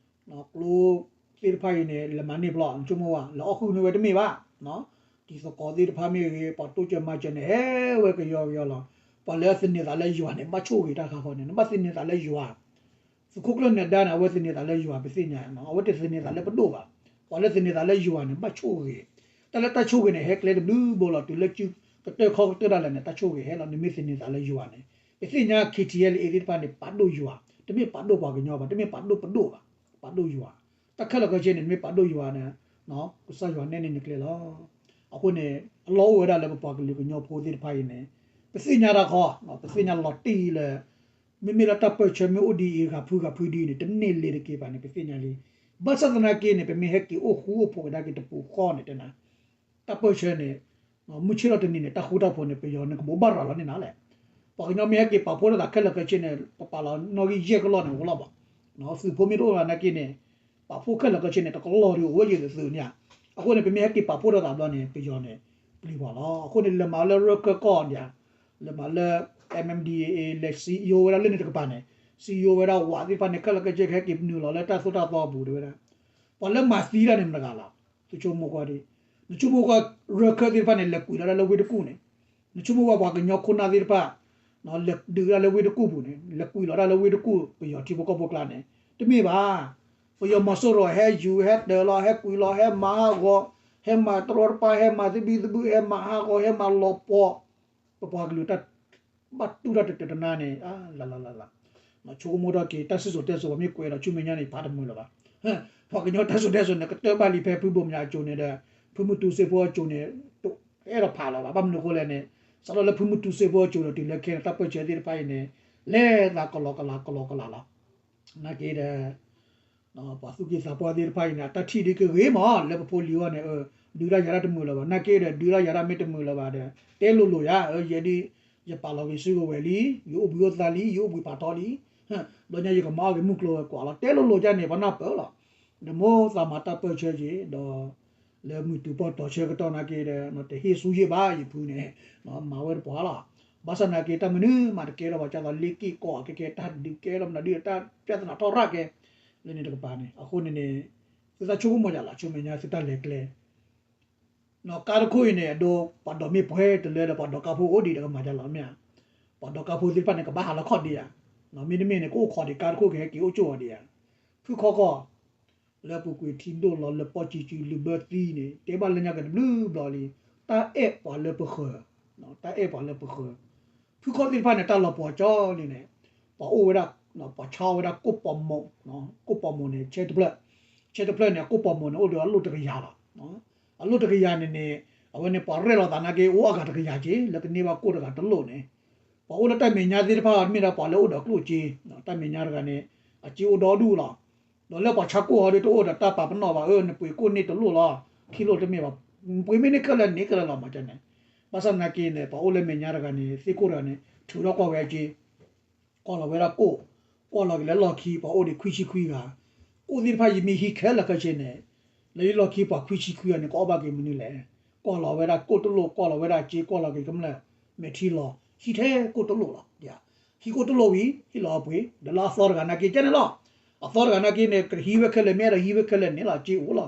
ကျိသ့ၣ်တဖၣ်အံၤန့ၣ် လဲၤမၤန့ၢ်ဘျီ နဆိကမိၣ်ဝဲ လဲၤအီၣ်ဃုာ်န့ၢ်ဝဲတမ့ၢ်ဘၣ်. တံၤသကိးသ့ၣ်တဖၣ်မ့ၢ်ဂ့ၤ ပှၤတိစၢၤမၤစၢၤန့ၣ် ဟဲဝဲကယီကယီလီၤ. ပှၤလၢသန့ၤသးလၢယွၤန့ၣ် ဘၣ်ဆိၣ်ဂ့ၤတၢ်ဃးဃီန့ၣ် နဘၣ်သန့ၤသးလၢယွၤ သုးခိၣ်ကျၢၢ်နၢၤဒါန့ၣ် အဝဲသန့ၤသးလၢယွၤ ပသ့ၣ်ညါ, အဝဲတသန့ၤသးလၢပဒိၣ်ဘၣ်. ပှၤလၢသန့ၤသးလၢယွၤန့ၣ် ဘၣ်ဆိၣ်ဂ့ၤ, တၢ်လၢတၢ်ဆိၣ်ဂ့ၤန့ၣ် ဟဲကျဲတဘျုးဘိလီၤ. တုၤလၢကတၢၢ်ခီကတၢၢ်ဒၣ်လဲာ်န့ၣ် တၢ်ဆိၣ်ဂ့ၤဟဲလီၤ. နမ့ၢ်သန့ၤသးလၢယွၤန့ၣ် ပသ့ၣ်ညါ ခံထံၣ်ယဲၢ်လၢအံၤသ့ၣ်တဖၣ်န့ၣ် ပာ်ဒိၣ်ယွၤ, တမ့ၢ်ပာ်ဒိၣ်ပှၤကညီဘၣ်, တမ့ၢ်ပာ်ဒိၣ်ပဒိၣ်ဘၣ်, ပာ်ဒိၣ်ယွၤ. တၢ်ခဲလၢာ်ခဲဆ့န့ၣ် နမ့ၢ်ပာ်ဒိၣ်ယွၤန့ၣ် ကစၢ်ယွၤနဲၣ်န့ၢ်နကျဲလီၤ. အဃိန့ၣ် အလီၢ်အိၣ်ဝဲဒၣ်လၢပပှၤကလုာ်ကညီဖိသ့ၣ်တဖၣ်အံၤန့ၣ် ပသ့ၣ်ညါတၢ်ဃီ, ပသ့ၣ်ညါလီၤတံၢ်လၢ မ့မ့ၢ်လၢတၢ်ပၢၢ်ဆၢမ့ၢ်အိၣ်ဒ်အံၤ ဂၤဖုဂၤဖုဒ်အံၤန့ၣ် တန့ၢ်လ့ၤတက့ၤဘၣ်န့ၣ် ပသ့ၣ်ညါလံ. ဘၣ်ဆၣ်သနာ်က့န့ၣ် ပမ့ၢ်ဟဲက့ၤအိၣ်ဃူအိၣ်ဖိးကဒါက့ၤတပူၤဃီန့ၣ် တဲနၤ တၢ်ပၢၢ်ဆၢန့ၣ် မုၢ်ဆ့ၣ်ထီၣ်တနံၤန့ၣ် တၢ်ဃူတၢ်ဖိးန့ၣ် ပယီၤန့ၣ် ကဘိးဘၣ်ရၤလီၤန့ၢ်နၤလဲၣ်. ပှၤကညီမ့ၢ်ဟဲက့ၤပာ်ဖှိၣ်ထီၣ်သးခဲလၢာ်ခဲဆ့န့ၣ် ပပာ်လီၤနီၣ်ဂံၢ်ယဲၢ်ကလီၢ်န့ၣ် အိၣ်လီၤဘၣ်. သုးဖိမ့ၢ်တအိၣ်ဘၣ်နာ်က့န့ၣ် ပာ်ဖှိၣ်ခဲလၢာ်ခဲဆ့န့ၣ် တကလီၢ်ဒုးအိၣ်ဝဲယံၤသုးန့ၣ်ဧါ. အဃိန့ၣ် ပမ့ၢ်ဟဲက့ၤပာ်ဖှိၣ်ထီၣ်သးဘျီန့ၣ် ပယီၤန့ၣ် ပျံၤပှၤလီၤ. အဃိန့ၣ် လဲၤမၤလၢရၢခၢၣ်ကီၢ်ဒံးဧါ, လဲၤမၤလၢ M M D A A လဲၤ စံယိၤ ဝဲဒၣ်လၢန့ၣ်တကပၤန့ၣ် စံယိၤ ဝဲဒၣ်ဝးသ့ၣ်တဖၣ်န့ၣ် ခဲလၢာ်ခဲဆ့ ကဟဲက့ၤနုာ်လီၤလၢတၢ်သိၣ်တၢ်သီအပူၤတဝဲဒၣ်. ပှၤလၢမၤသံတၢ်န့ၣ်မတဂၤလီၤ. သုဆိကမိၣ်ကွၢ်ဒ်, နဆိကမိၣ်ကွၢ် ရၢခၢၣ်သ့ၣ်တဖၣ်န့ၣ် လဲၤကွံာ်လီၤဒၣ်လၢဝ့ၢ်တကူၣ်န့ၣ်, နဆိကမိၣ်ကွၢ် ပှၤကညီခိၣ်နၢ်သ့ၣ်တဖၣ် လဲၤဒုးဒၣ်လၢဝ့ၢ်တကူၣ်ပူၤန့ၣ် လဲၤကွံာ်လီၤဒၣ်လၢဝ့ၢ်တကူၣ် ပယီၤထံဖိကီၢ်ဖိကျါန့ၣ် တမ့ၢ်ဘၣ်. ပယီၤမီၤစိရိၤဟဲယူၤ ဟဲတၢၤလီၤ ဟဲကွံာ်လီၤ ဟဲမၤဟးဂီၤ ဟဲမၤတရီတပါ ဟဲမၤသဘံၣ်သဘုၣ် ဟဲမၤဟးဂီၤ ဟဲမၤလီၤပှီၢ် ပပှၤကလုာ်တၢ်ဘၣ်တူၢ်တၢ်တတနာ်န့ၣ် လၢ်လၢ်လၢ်လၢ် ဆိကမိၣ်ထီၣ်က့ၤ တၢ်စံၣ်စိၤတဲစိၤ ပှၤမ့ၢ်ကွဲးဒီးဆူမဲာ်ညါန့ၣ် ဖးတမုာ်လၢၤဘၣ်. ပှၤကညီတၢ်စံၣ်စိၤတဲစိၤန့ၣ် ကတၢၢ်ဘၣ်လံဖဲဖုဘိၣ်မၠးအစိၤန့ၣ်ဒီး ဖုမုၢ်တူစ့ဖိအစိၤန့ၣ် တအဲၣ်ဒိးဖးလၢၤဘၣ်. ဘၣ်မနုၤအဃိလဲၣ်န့ၣ် စးထီၣ်လၢဖုမုၢ်တူစ့ဖိအစိၤဒီး တုၤလၢခဲန့ၣ်တၢ်ပၢၢ်ဆၢသ့ၣ်တဖၣ်အံၤန့ၣ် လဲၤသးကလီကလီကလီကလီလီၤ. နာ်က့ဒီး ပှၤသူၣ်က့သးပှၢ်သ့ၣ်တဖၣ်အံၤန့ၣ် အတၢ်ထံၣ်ဒ်ကဂ့ၤမး လၢပဖိလံၤအဂီၢ်န့ၣ် ဒုးတၢ်ယၤတၢ်တမုာ်လၢၤဘၣ်. နာ်က့ဒီး ဒုးတၢ်ယၤတၢ်မ့ၢ်တမုာ်လၢၤဘၣ်ဒီး တဲလိၤလိၤယၤ ယဲဒ် ယပာ်လီၤက့ၤစုကဝဲၤလံ ယအိၣ်ဘှံးအိၣ်သါလံ ယအိၣ်ဘှံးဖးထီလံ ဘျီညါယကမၤအီၣ်က့ၤမုၢ်ကျိၤဝဲၤကွာ်လီၤ တဲလိၤလိၤယၤန့ၣ် ပှၤနၢ်ပၢၢ်လီၤ. ဒီးမိၢ်သးမၤတၢ်ပၢၢ်ဆၢက့ၤ ဒီး လၢမုၢ်တူၤပီၢ်တီၤဆၢကတီၢ်နာ်က့ဒီး တဟ့ၣ်ဆူယ့ၢ်ဘၣ် ယဖုန့ၣ် မၤဝဲတပှၤလီၤ. ဘၣ်ဆၣ်နာ်က့ တၢ်မနုၤမးတကဲထီၣ်ဘၣ် ဒ်သိးလ့ၣ်က့ၣ်ကီၢ်အကဲကဲ တၢ်ဒုးကဲထီၣ်မနုၤဒ် တၢ်ပြဿနာထီၣ်ရၣ်ကဲ လၢန့ၣ်တကပၤန့ၣ် အဃိန့ၣ်န့ၣ် သုတၢ်ဆိကမိၣ်ယၤလီၤ ဆူမဲာ်ညါသုတၢ်လဲၤကျဲ ကါတခိၣ်အံၤန့ၣ် အဒိ ပှၤဒိးမ့ၢ်ပှဲၤတလၢဒီး ပှၤဒိးကါဖိအိၣ်ဒံးဒီးကမၤယၤလီၤမ့ၢ်ဧါ. ပှၤဒိးကါဖိသ့ၣ်တဖၣ်န့ၣ် ကဘၣ်ဟးလီၤခီၣ်ဒံးဧါ. မ့တမ့ၢ်န့ၣ် ကအိၣ်ခိးဒံးကါတခိၣ်ကဟဲက့ၤအိၣ်ကၠိၣ်အီၤဒံးဧါ. ဖုခီကီၢ် လၢအပူၤကွံာ်ထံဒိၣ်လီၤလၢပီၢ်ကံကံလုာ်ဘၢသံန့ၣ် တဲဘၣ်လၢညါက့ၤတဘျုးဘျီလံ. တၢ်အဲၣ်ပှၤလၢပဃၢၤ, တၢ်အဲၣ်ပှၤလၢပဃၢၤ. ဖုခီသ့ၣ်တဖၣ်န့ၣ် တၢ်လီၤပှီၤကၠီလံန့ၣ် ပှၤအိၣ်ဝဲဒၣ် ပှၤဆါဝဲဒၣ်ကိၣ်ပီၤမိၣ်, ကိၣ်ပီၤမိၣ်န့ၣ် ဆဲတဖျၢၣ်, ဆဲတဖျၢၣ်န့ၣ် အကိၣ်ပီၤမိၣ်န့ၣ် အိၣ်ဒီးအလိၣ်တကယၤလီၤ. အလိၣ်တကယၤန့ၣ်န့ၣ် အဝဲန့ၣ်ပှၤရဲၣ်လီၤသးနာ်က့ အိၣ်အဂၤတကယၤက့ လၢကန့ၢ်ဘၣ်ကိၣ်တဂၤတလိၣ်န့ၣ်, ပှၤအိၣ်လၢတၢ်မဲာ်ညါသ့ၣ်တဖၣ် မ့ၢ်ဒၣ်ပှၤလၢအိၣ်ဒီးကျိၣ်စ့, တၢ်မဲာ်ညါတဂၤန့ၣ် အစ့အိၣ်ဒီဒူၣ်လီၤ. ဒီးလၢပှၤဆါကိၣ်ဟီဒီးတအိၣ်ဒီးတၢ်ပာ်ပနီၣ်ဘၣ်, အၢ နပှ့ၤကိၣ်န့ၢ်တလိၣ်လီၤ, ခံလိၣ်တမ့ၢ်ဘၣ်, ပှ့ၤမ့ၢ်န့ၢ်ခဲလၢာ်န့ၣ်ခဲလၢာ်လီၤမးန့ၣ်. ဘၣ်ဆၣ်သနာ်က့န့ၣ် ပှၤအိၣ်လၢမဲာ်ညါတဂၤန့ၣ် သ့ၣ်ကိၣ်တဂၤန့ၣ် ထုးထီၣ်ကွၢ်ဝဲအစ့ ကွၢ်လီၤဝဲဒၣ်ကိၣ်, ကွၢ်လီၤက့ၤလၢလီၢ်ခံ ပှၤအိၣ်ဒံးခွံဆံခွံဂၤ, ကိၣ်သ့ၣ်တဖၣ်ယမ့ၢ်ဟံးခဲလၢာ်ခဲဆ့န့ၣ်, လၢယလီၢ်ခံပှၤခွံဆံခွံဂၤန့ၣ် ကအီၣ်ဘၣ်က့ၤမနုၤလဲၣ်. ကွၢ်လီၤဝဲဒၣ်ကိၣ်တလိၣ်, ကွၢ်လီၤဝဲဒၣ်စ့, ကွၢ်လီၤက့ၤကမျၢၢ်မဲာ်ထံလီၤ, ဟံးထဲကိၣ်တလိၣ်လီၤ. ဟံးကိၣ်တလိၣ်ဝံၤ ဟ့ၣ်လီၤအပှ့ၤ, ဒီးလၢအသီတဂၤနာ်က့ကဲန့ၣ်လီၤ. အသီတဂၤနာ်က့န့ၣ် ကဟံးဝဲခဲလၢာ် မ့ၢ်အဲၣ်ဒိးဟံးဝဲခဲလၢာ်န့ၣ်လီၤ စ့အိၣ်လီၤ.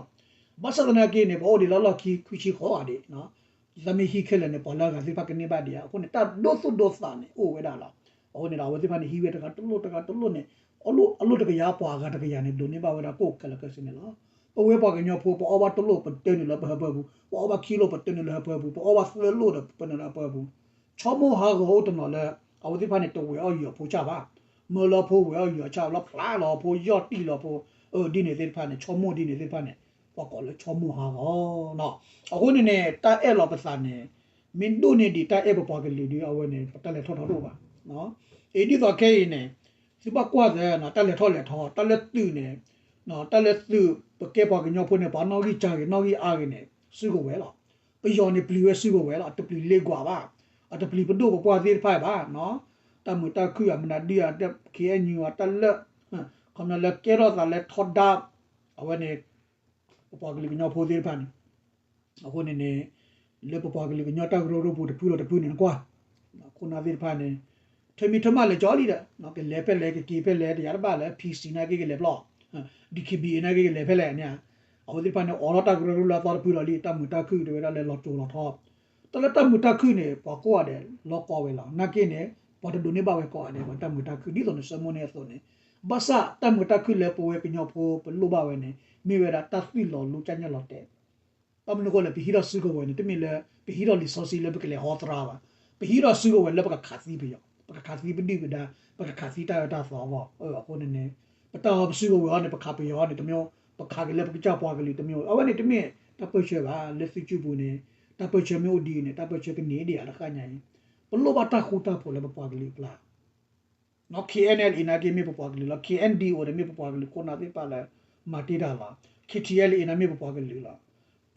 ဘၣ်ဆၣ်သနာ်က့န့ၣ် ပှၤအိၣ်ဒံးလၢလီၢ်ခံခွံဆံဃိးဂၤဒံး ယသးမ့ၢ်ဟံးခဲလၢာ်န့ၣ် ပှၤလၢအဂၤသ့ၣ်တဖၣ်ကန့ၢ်ဘၣ်ဒံးဧါ. အဃိန့ၣ် တၢ်ဒိသူၣ်ဒိသးန့ၣ် အိၣ်ဝဲဒၣ်လီၤ. အဃိန့ၣ်ဒီး အဝဲသ့ၣ်တဖၣ်န့ၣ် ဟံးဝဲတဂၤတလိၣ်တဂၤတလိၣ်န့ၣ်, အလိၣ်တကယၤ ပှၤအဂၤတကယၤန့ၣ် ဒိးန့ၢ်ဘၣ်ဝဲဒၣ်ကိၣ်ခဲလၢာ်ခဲဆ့န့ၣ်လီၤ. ပဝဲပှၤကညီဖိ ပအီၣ်ဘၣ်တလိၣ် ပတၢနုာ်လၢပဟၢဖၢပူၤ, ပအီၣ်ဘၣ်ခံလိၣ် ပတၢနုာ်လၢဟၢဖၢပူၤ, ပအီၣ်ဘၣ်သၢလိၣ်ဒီးပတၢနုာ်လၢဟၢဖၢပူၤ, ဆီမိၢ်ဟးဂီၤအိၣ်တနီၤလၢ အဝဲသ့ၣ်တဖၣ်န့ၣ် တဝဲၤအီၣ်ယီၤဖိဆၣ်ဘၣ်, မၢလၢဖိဝဲၤအီၣ်ယီၤဆၣ်လီၤ ဖျါလီၤဖိ ယီၢ်တံၢ်လီၤဖိ, အၢ ဒ်န့ၣ်သ့ၣ်တဖၣ်န့ၣ် ဆီမိၢ်ဒ်န့ၣ်သ့ၣ်တဖၣ်န့ၣ် ပှၤကိးလၢဆီမိၢ်ဟးဂီၤနီၤ. အဃိန့ၣ်န့ၣ် တၢ်အဲၣ်လီၤပသးန့ၣ် မ့ၢ်ဒိၣ်န့ၢ်ဒံးတၢ်အဲၣ်ပပှၤကလုာ်ဒီး အဝဲန့ၣ် ပတၢ်လဲၤထီၣ်ထီတအိၣ်ဘၣ်. အံၤဒ်သိးခဲအံၤန့ၣ် သုဘၣ်ကွၢ်သ့ တၢ်လဲၤထီၣ်လဲၤထီ တၢ်လၢသုးန့ၣ်, တၢ်လၢသုး ပကဲပှၤကညီဖိန့ၣ် ပှၤနီၣ်ဂံၢ်စၢ်ဂ့ၤ နီၣ်ဂံၢ်အါဂ့ၤန့ၣ် စုကဝဲၤလီၤ. ပယီၤန့ၣ်ပျံၤဝဲစုကဝဲၤလီၤ. တပျံၤလ့ကွၢ်ဘၣ်, အတပျံၤပဒိၣ်ပပှၢ်သ့ၣ်တဖၣ်ဘၣ်, တၢ်မုာ်တၢ်ခုၣ်အမနုၤဒု KNU အတၢ်လၢ ခီပညီလၢကဲထီၣ်သးလၢထီဒါ အဝဲန့ၣ် ပပှၤကလုာ်ကညီဖိသ့ၣ်တဖၣ်န့ၣ်, အဃိန့ၣ်န့ၣ် လၢပပှၤကလုာ်ကညီတၢ်ကရၢကရိပူၤတဖုဒီးတဖုန့ၣ်နကွၢ်, ခိၣ်နၢ်သ့ၣ်တဖၣ်န့ၣ် ထၢမံၤထၢမးလဲၤကၠီလံဒီး ကလဲၤဖဲလဲၣ် ကက့ၤဖဲလဲၣ် တယၤတဘၣ်လၢ PC နာ်က့ကလဲၤဖျီၣ်, DKBA နာ်က့ကလဲၤဖဲလဲၣ်န့ၣ်, အဝဲသ့ၣ်တဖၣ်န့ၣ် အိးထီၣ်တၢ်ကရၢကရိလၢအသီတဖုဒီးလံ တၢ်မုာ်တၢ်ခုၣ်တဝဲဒၣ်လၢလီၤစိၤလီၤထီ, တၢ်လၢတၢ်မုာ်တၢ်ခုၣ်န့ၣ် ပှၤကိးဂၤဒဲးလီၤကီဝဲလီၤ. နာ်က့န့ၣ် ပှၤတဒိးန့ၢ်ဘၣ်ဝဲကိးဂၤဒဲး ပှၤတၢ်မုာ်တၢ်ခုၣ် ဒ်သိးနဆၢမိၣ်န့ၢ်အသိးန့ၣ်, ဘၣ်ဆၣ်တၢ်မုာ်တၢ်ခုၣ်လၢပဝဲကညီဖိပလိၣ်ဘၣ်ဝဲန့ၣ် မ့ၢ်ဝဲဒၣ်တၢ်သွံၣ်လီၤလူၤ ကၢ်ညၣ်လီၤတဲာ် ဘၣ်မနုၤအဃိလဲၣ် ပဟံးထီၣ်စုကဝဲၤန့ၣ် တမ့ၢ်လၢ ပဟံးထီၣ်လံာ်စီဆှံလၢပကလဲၤဟီသရၣ်ဘၣ်, ပဟံးထီၣ်စုကဝဲၤလၢပကခးသံပယီၤ, ပကခးသံပဒုၣ်ပဒါ, ပကခးသံတၢ်အၢတၢ်သီအဂီၢ်. အဃိန့ၣ်န့ၣ် ပတၢ်ဟီပစုကဝဲၤအီၤန့ၣ် ပခးပယီၤအီၤန့ၣ် တမ့ၢ် ပခးက့ၤလၢပကစၢ်ပှၤကလုာ်တမ့ၢ်, အဝဲန့ၣ်တမ့ၢ်တၢ်ပၢၢ်ဆၢဘၣ်. လၢသုစုပူၤန့ၣ် တၢ်ပၢၢ်ဆၢမ့ၢ်အိၣ်ဒ်အံၤန့ၣ် တၢ်ပၢၢ်ဆၢကန့ၢ်ဒံးဧါတဃၣ်ညါအံၤ, ပလိၣ်ဘၣ်တၢ်ဃူတၢ်ဖိးလၢပပှၤကလုာ်အကျါ KNLA နာ်က့မ့ၢ်ပပှၤကလုာ်လီၤ. KNDO န့ၣ်မ့ၢ်ပပှၤကလုာ်ခိၣ်နၢ်သ့ၣ်တဖၣ်လၢ မၤတ့ၢ်တၢ်လီၤ. KTLA န့ၣ်မ့ၢ်ပပှၤကလုာ်လီၤ.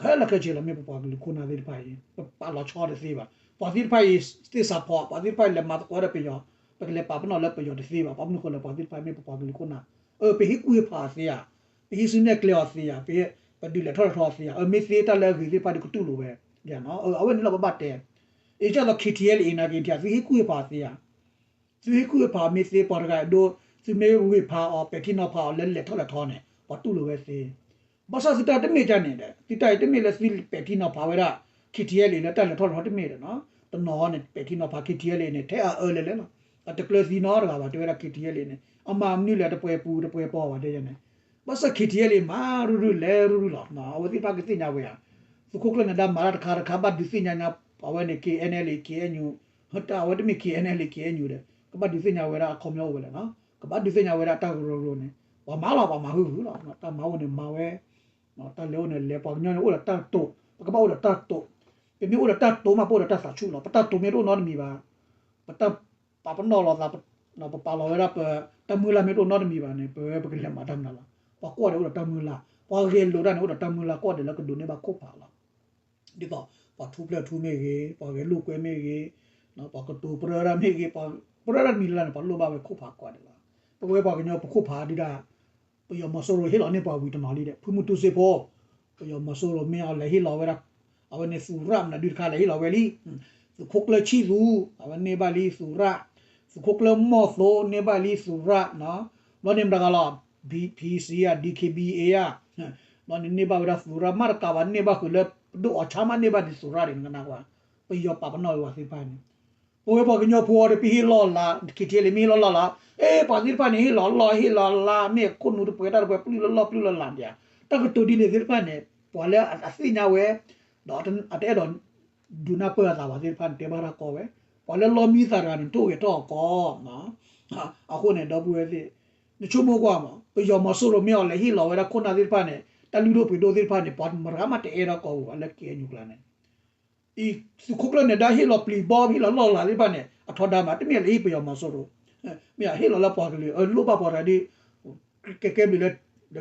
ခဲလၢာ်ခဲဆ့လီၤ မ့ၢ်ပပှၤကလုာ်ခိၣ်နၢ်သ့ၣ်တဖၣ်အံၤ ပပာ်လီၤဆီတသ့ဘၣ်. ပှၤသ့ၣ်တဖၣ်အံၤ သ့ၣ်စးဖီ ပှၤသ့ၣ်တဖၣ်အံၤလဲၤမၤသကိးဒီးပယီၤ, ပကလဲၤပာ်ပနီၣ်လၢပယီၤတသ့ဘၣ်. ဘၣ်မနုၤအဃိလဲၣ် ပှၤသ့ၣ်တဖၣ်မ့ၢ်ပပှၤကလုာ်ခိၣ်နၢ်, အၢ ပဟ့ၣ်ကူၣ်ဟ့ၣ်ဖးအီၤသ့ဧါ, ပဟ့ၣ်စုနဲၣ်ကျဲအီၤသ့ဧါ, ပ ပဒုးလဲၤထီၣ်လဲၤထီအီၤသ့ဧါ, အၢ မ့ၢ်သ့တၢ်လၢအဂ့ၤသ့ၣ်တဖၣ်ဒီးကတူၢ်လိာ်ဝဲ အၢ အဝဲန့ၣ်လီၤပဘၣ်တဲ, အ့ ဒ်သိး KTLA နာ်က့ သုဟ့ၣ်ကူၣ်ဟ့ၣ်ဖးအီၤသ့ဧါ. သုဟ့ၣ်ကူၣ်ဟ့ၣ်ဖးမ့ၢ်သ့ ပှၤတဂၤအဒိ သုမ့ၢ်ဂ့ၤဖးအီၤ ပဲာ်ထံနီၤဖးအီၤလၢလဲၤထီၣ်လဲၤထီန့ၣ် ပှၤတူၢ်လိာ်ဝဲသ့. ဘၣ်ဆၣ်သုတၢ်တမ့ၢ်ဒ်န့ၣ်ဒီး သုတၢ်အံၤတမ့ၢ်လၢသုပဲာ်ထံနီၤဖးဝဲဒၣ် KTLA လၢတၢ်လဲၤထီၣ်လဲၤထီတမ့ၢ်ဒီးနီၤ, တနီၤန့ၣ် ပဲာ်ထံနီၤဖး KTLA န့ၣ် ထဲအအၢလဲၤလဲၤလီၤ. အတကျၢၤသံနီတဂၤဘၣ် တဲဝဲဒၣ် KTLA န့ၣ် အမၤမနုၤလဲၣ် တပှဲၤပူၤတပှဲၤပီၤဘၣ်တဲန့ၣ်, ဘၣ်ဆၣ် KTLA မၤရုၢ်ရုၢ်လဲၤရုၢ်ရုၢ်လီၤ. အဝဲသ့ၣ်တဖၣ်ကသ့ၣ်ညါဝဲဧါ, သုးခိၣ်ကျၢၢ်နၢၤဒါမၤတၢ်တခါတခါ ဘၣ်ဒုးသ့ၣ်ညါညါ အဝဲန့ၣ် KNLA KNU တၢ်အဝဲတမ့ၢ် KNLA KNU ဒီး ကဘၣ်ဒုးသ့ၣ်ညါဝဲဒၣ်အခီပညီအိၣ်ဝဲလဲၣ်နီၤ, ကဘၣ်ဒုးသ့ၣ်ညါဝဲဒၣ်တၢ်ကရၢကရိန့ၣ် ပှၤမၤလီၤ ပှၤမၤဟုၣ်ဟုၣ်လီၤ. တၢ်မၤအိၣ်န့ၣ်မၤဝဲ, တၢ်လဲၤအိၣ်န့ၣ်လဲၤ, ပှၤကညီန့ၣ်အိၣ်ဒီးတၢ်တိာ်, ပကဘၣ်အိၣ်ဒီးတၢ်တိာ်, ပမ့ၢ်အိၣ်ဒီးတၢ်တိာ်မး ပအိၣ်ဒီးတၢ်သးဆူၣ်လီၤ. ပတၢ်တိာ်မ့ၢ်တအိၣ်နီတမံၤဘၣ်, ပတၢ်ပာ်ပနီၣ်လိာ်သး ပပာ်လီၤဝဲဒၣ်ပတၢ်မုၢ်လၢ်မ့ၢ်တအိၣ်နီတမံၤဘၣ်န့ၣ် ပဝဲပကလဲၤမၤတၢ်မနုၤလီၤ. ပှၤကိးဂၤဒဲးအိၣ်ဒီးတၢ်မုၢ်လၢ်, ပှၤဂဲၤလိာ်တၢ်န့ၣ် အိၣ်ဒီးတၢ်မုၢ်လၢ် ကိးဂၤဒဲးလၢကဒိးန့ၢ်ဘၣ်ခိၣ်ဖးလီၤ. ဒ်သိး ပှၤထူပျဲၢ်ထူမ့ၢ်ဂ့ၤ, ပှၤဂဲၤလိာ်ကွဲမ့ၢ်ဂ့ၤ, ပှၤကတိၤပြၢတၢ်မ့ၢ်ဂ့ၤ, ပှၤပြၢတၢ်တမံၤလၢ်လၢ်န့ၣ် ပှၤလိၣ်ဘၣ်ဝဲခိၣ်ဖးကိးဂၤဒဲးလီၤ. ပဝဲပှၤကညီပခိၣ်ဖးဒုဒၣ် ပယီၤမီၤစိရိၤဟ့ၣ်လီၤန့ၢ်ပှၤဝံၤတနီၤလံဒီး ဖုမုၢ်တူစ့ဖိ, ပယီၤမီၤစိရိၤမ့ၢ်အီၤလဲၤဟ့ၣ်လီၤဝဲဒၣ်, အဝဲန့ၣ်သူးရၣ်မနုၤဒုတခါလဲၤဟ့ၣ်လီၤဝဲလံ. သုးခိၣ်ကျၢၢ်ဆံၣ်သူ, အဝဲန့ၢ်ဘၣ်လံသူးရၣ်, သုးခိၣ်ကျၢၢ်မီၢ်သိန့ၢ်ဘၣ်လံသူးရၣ်, ဘျီန့ၣ်မတၤဂၤလီၤ, PC ဧါ DKBA ဧါ, ဘျီန့ၣ်န့ၢ်ဘၣ်ဝဲဒၣ်သူးရၣ် မ့ၢ်တကးဘၣ်န့ၢ်ဘၣ်ဃုာ်လၢ ပဒိၣ်အီၤဆါမးန့ၢ်ဘၣ်ဒ်သူးရၣ်ဒ်နကနၣ်ကွၢ်, ပယီၤပာ်ပနီၣ်ဝဲပှၤသ့ၣ်တဖၣ်န့ၣ် ပဝဲပှၤကညီဖိအံၤဒီး ပဟ့ၣ်လီၤလး KTLA မ့ၢ်ဟ့ၣ်လီၤလီၢ်လီၤ, အ့ ပှၤသ့ၣ်တဖၣ်န့ၣ် ဟ့ၣ်လီၤလီၢ် ဟ့ၣ်လီၤလး မ့ၢ်ခိၣ်နူာ်တပှဲၤတၢ်တပှဲၤ ပျုၢ်လၢလီၢ်ပျုၢ်လၢလးဒံးဧါ. တၢ်ကတိၤဒ်န့ၣ်သ့ၣ်တဖၣ်န့ၣ် ပှၤလၢအသ့ၣ်ညါဝဲ ဒီးအတအဲၣ်ဒိးဒုးနၢ်ပၢၢ်အသးဘၣ်သ့ၣ်တဖၣ်န့ၣ် တဲဘၣ်တၢ်ကီဝဲ, ပှၤလၢလီမံသးတဂၤန့ၣ် ထိၣ်ဂဲၤထီၣ်အကီ, အဃိန့ၣ် ဒီပုၢ်ဝဲၢ်သ့ၣ်, နဆိကမိၣ်ကွၢ်မး ပယီၤမီၤစိရိၤမ့ၢ်အီၤလဲၤဟ့ၣ်လီၤဝဲဒၣ်ခိၣ်နၢ်သ့ၣ်တဖၣ်န့ၣ် တၢ်လုၢ်ဒိၣ်ပှ့ၤဒိၣ်သ့ၣ်တဖၣ်န့ၣ် ပှၤမတၤဂၤမးတအဲၣ်ဒိးကီဝဲဘၣ်လၢ KNU ကျါန့ၣ် အံၤ သုးခိၣ်ကျၢၢ်နၢၤဒါဟ့ၣ်လီၤပျံၤဘီ ဟ့ၣ်လီၤလီၢ်လၤသ့ၣ်တဖၣ်န့ၣ် အထီဒါမး တမ့ၢ်လၢဟ့ၣ်ပယီၤမီၤစိရိၤ, မ့ၢ်ဟ့ၣ်လီၤလၢပှၤကလုာ် လိၣ်ဘၣ်ပှၤတဂၤဒီး ကဲကဲဘျုးလၢ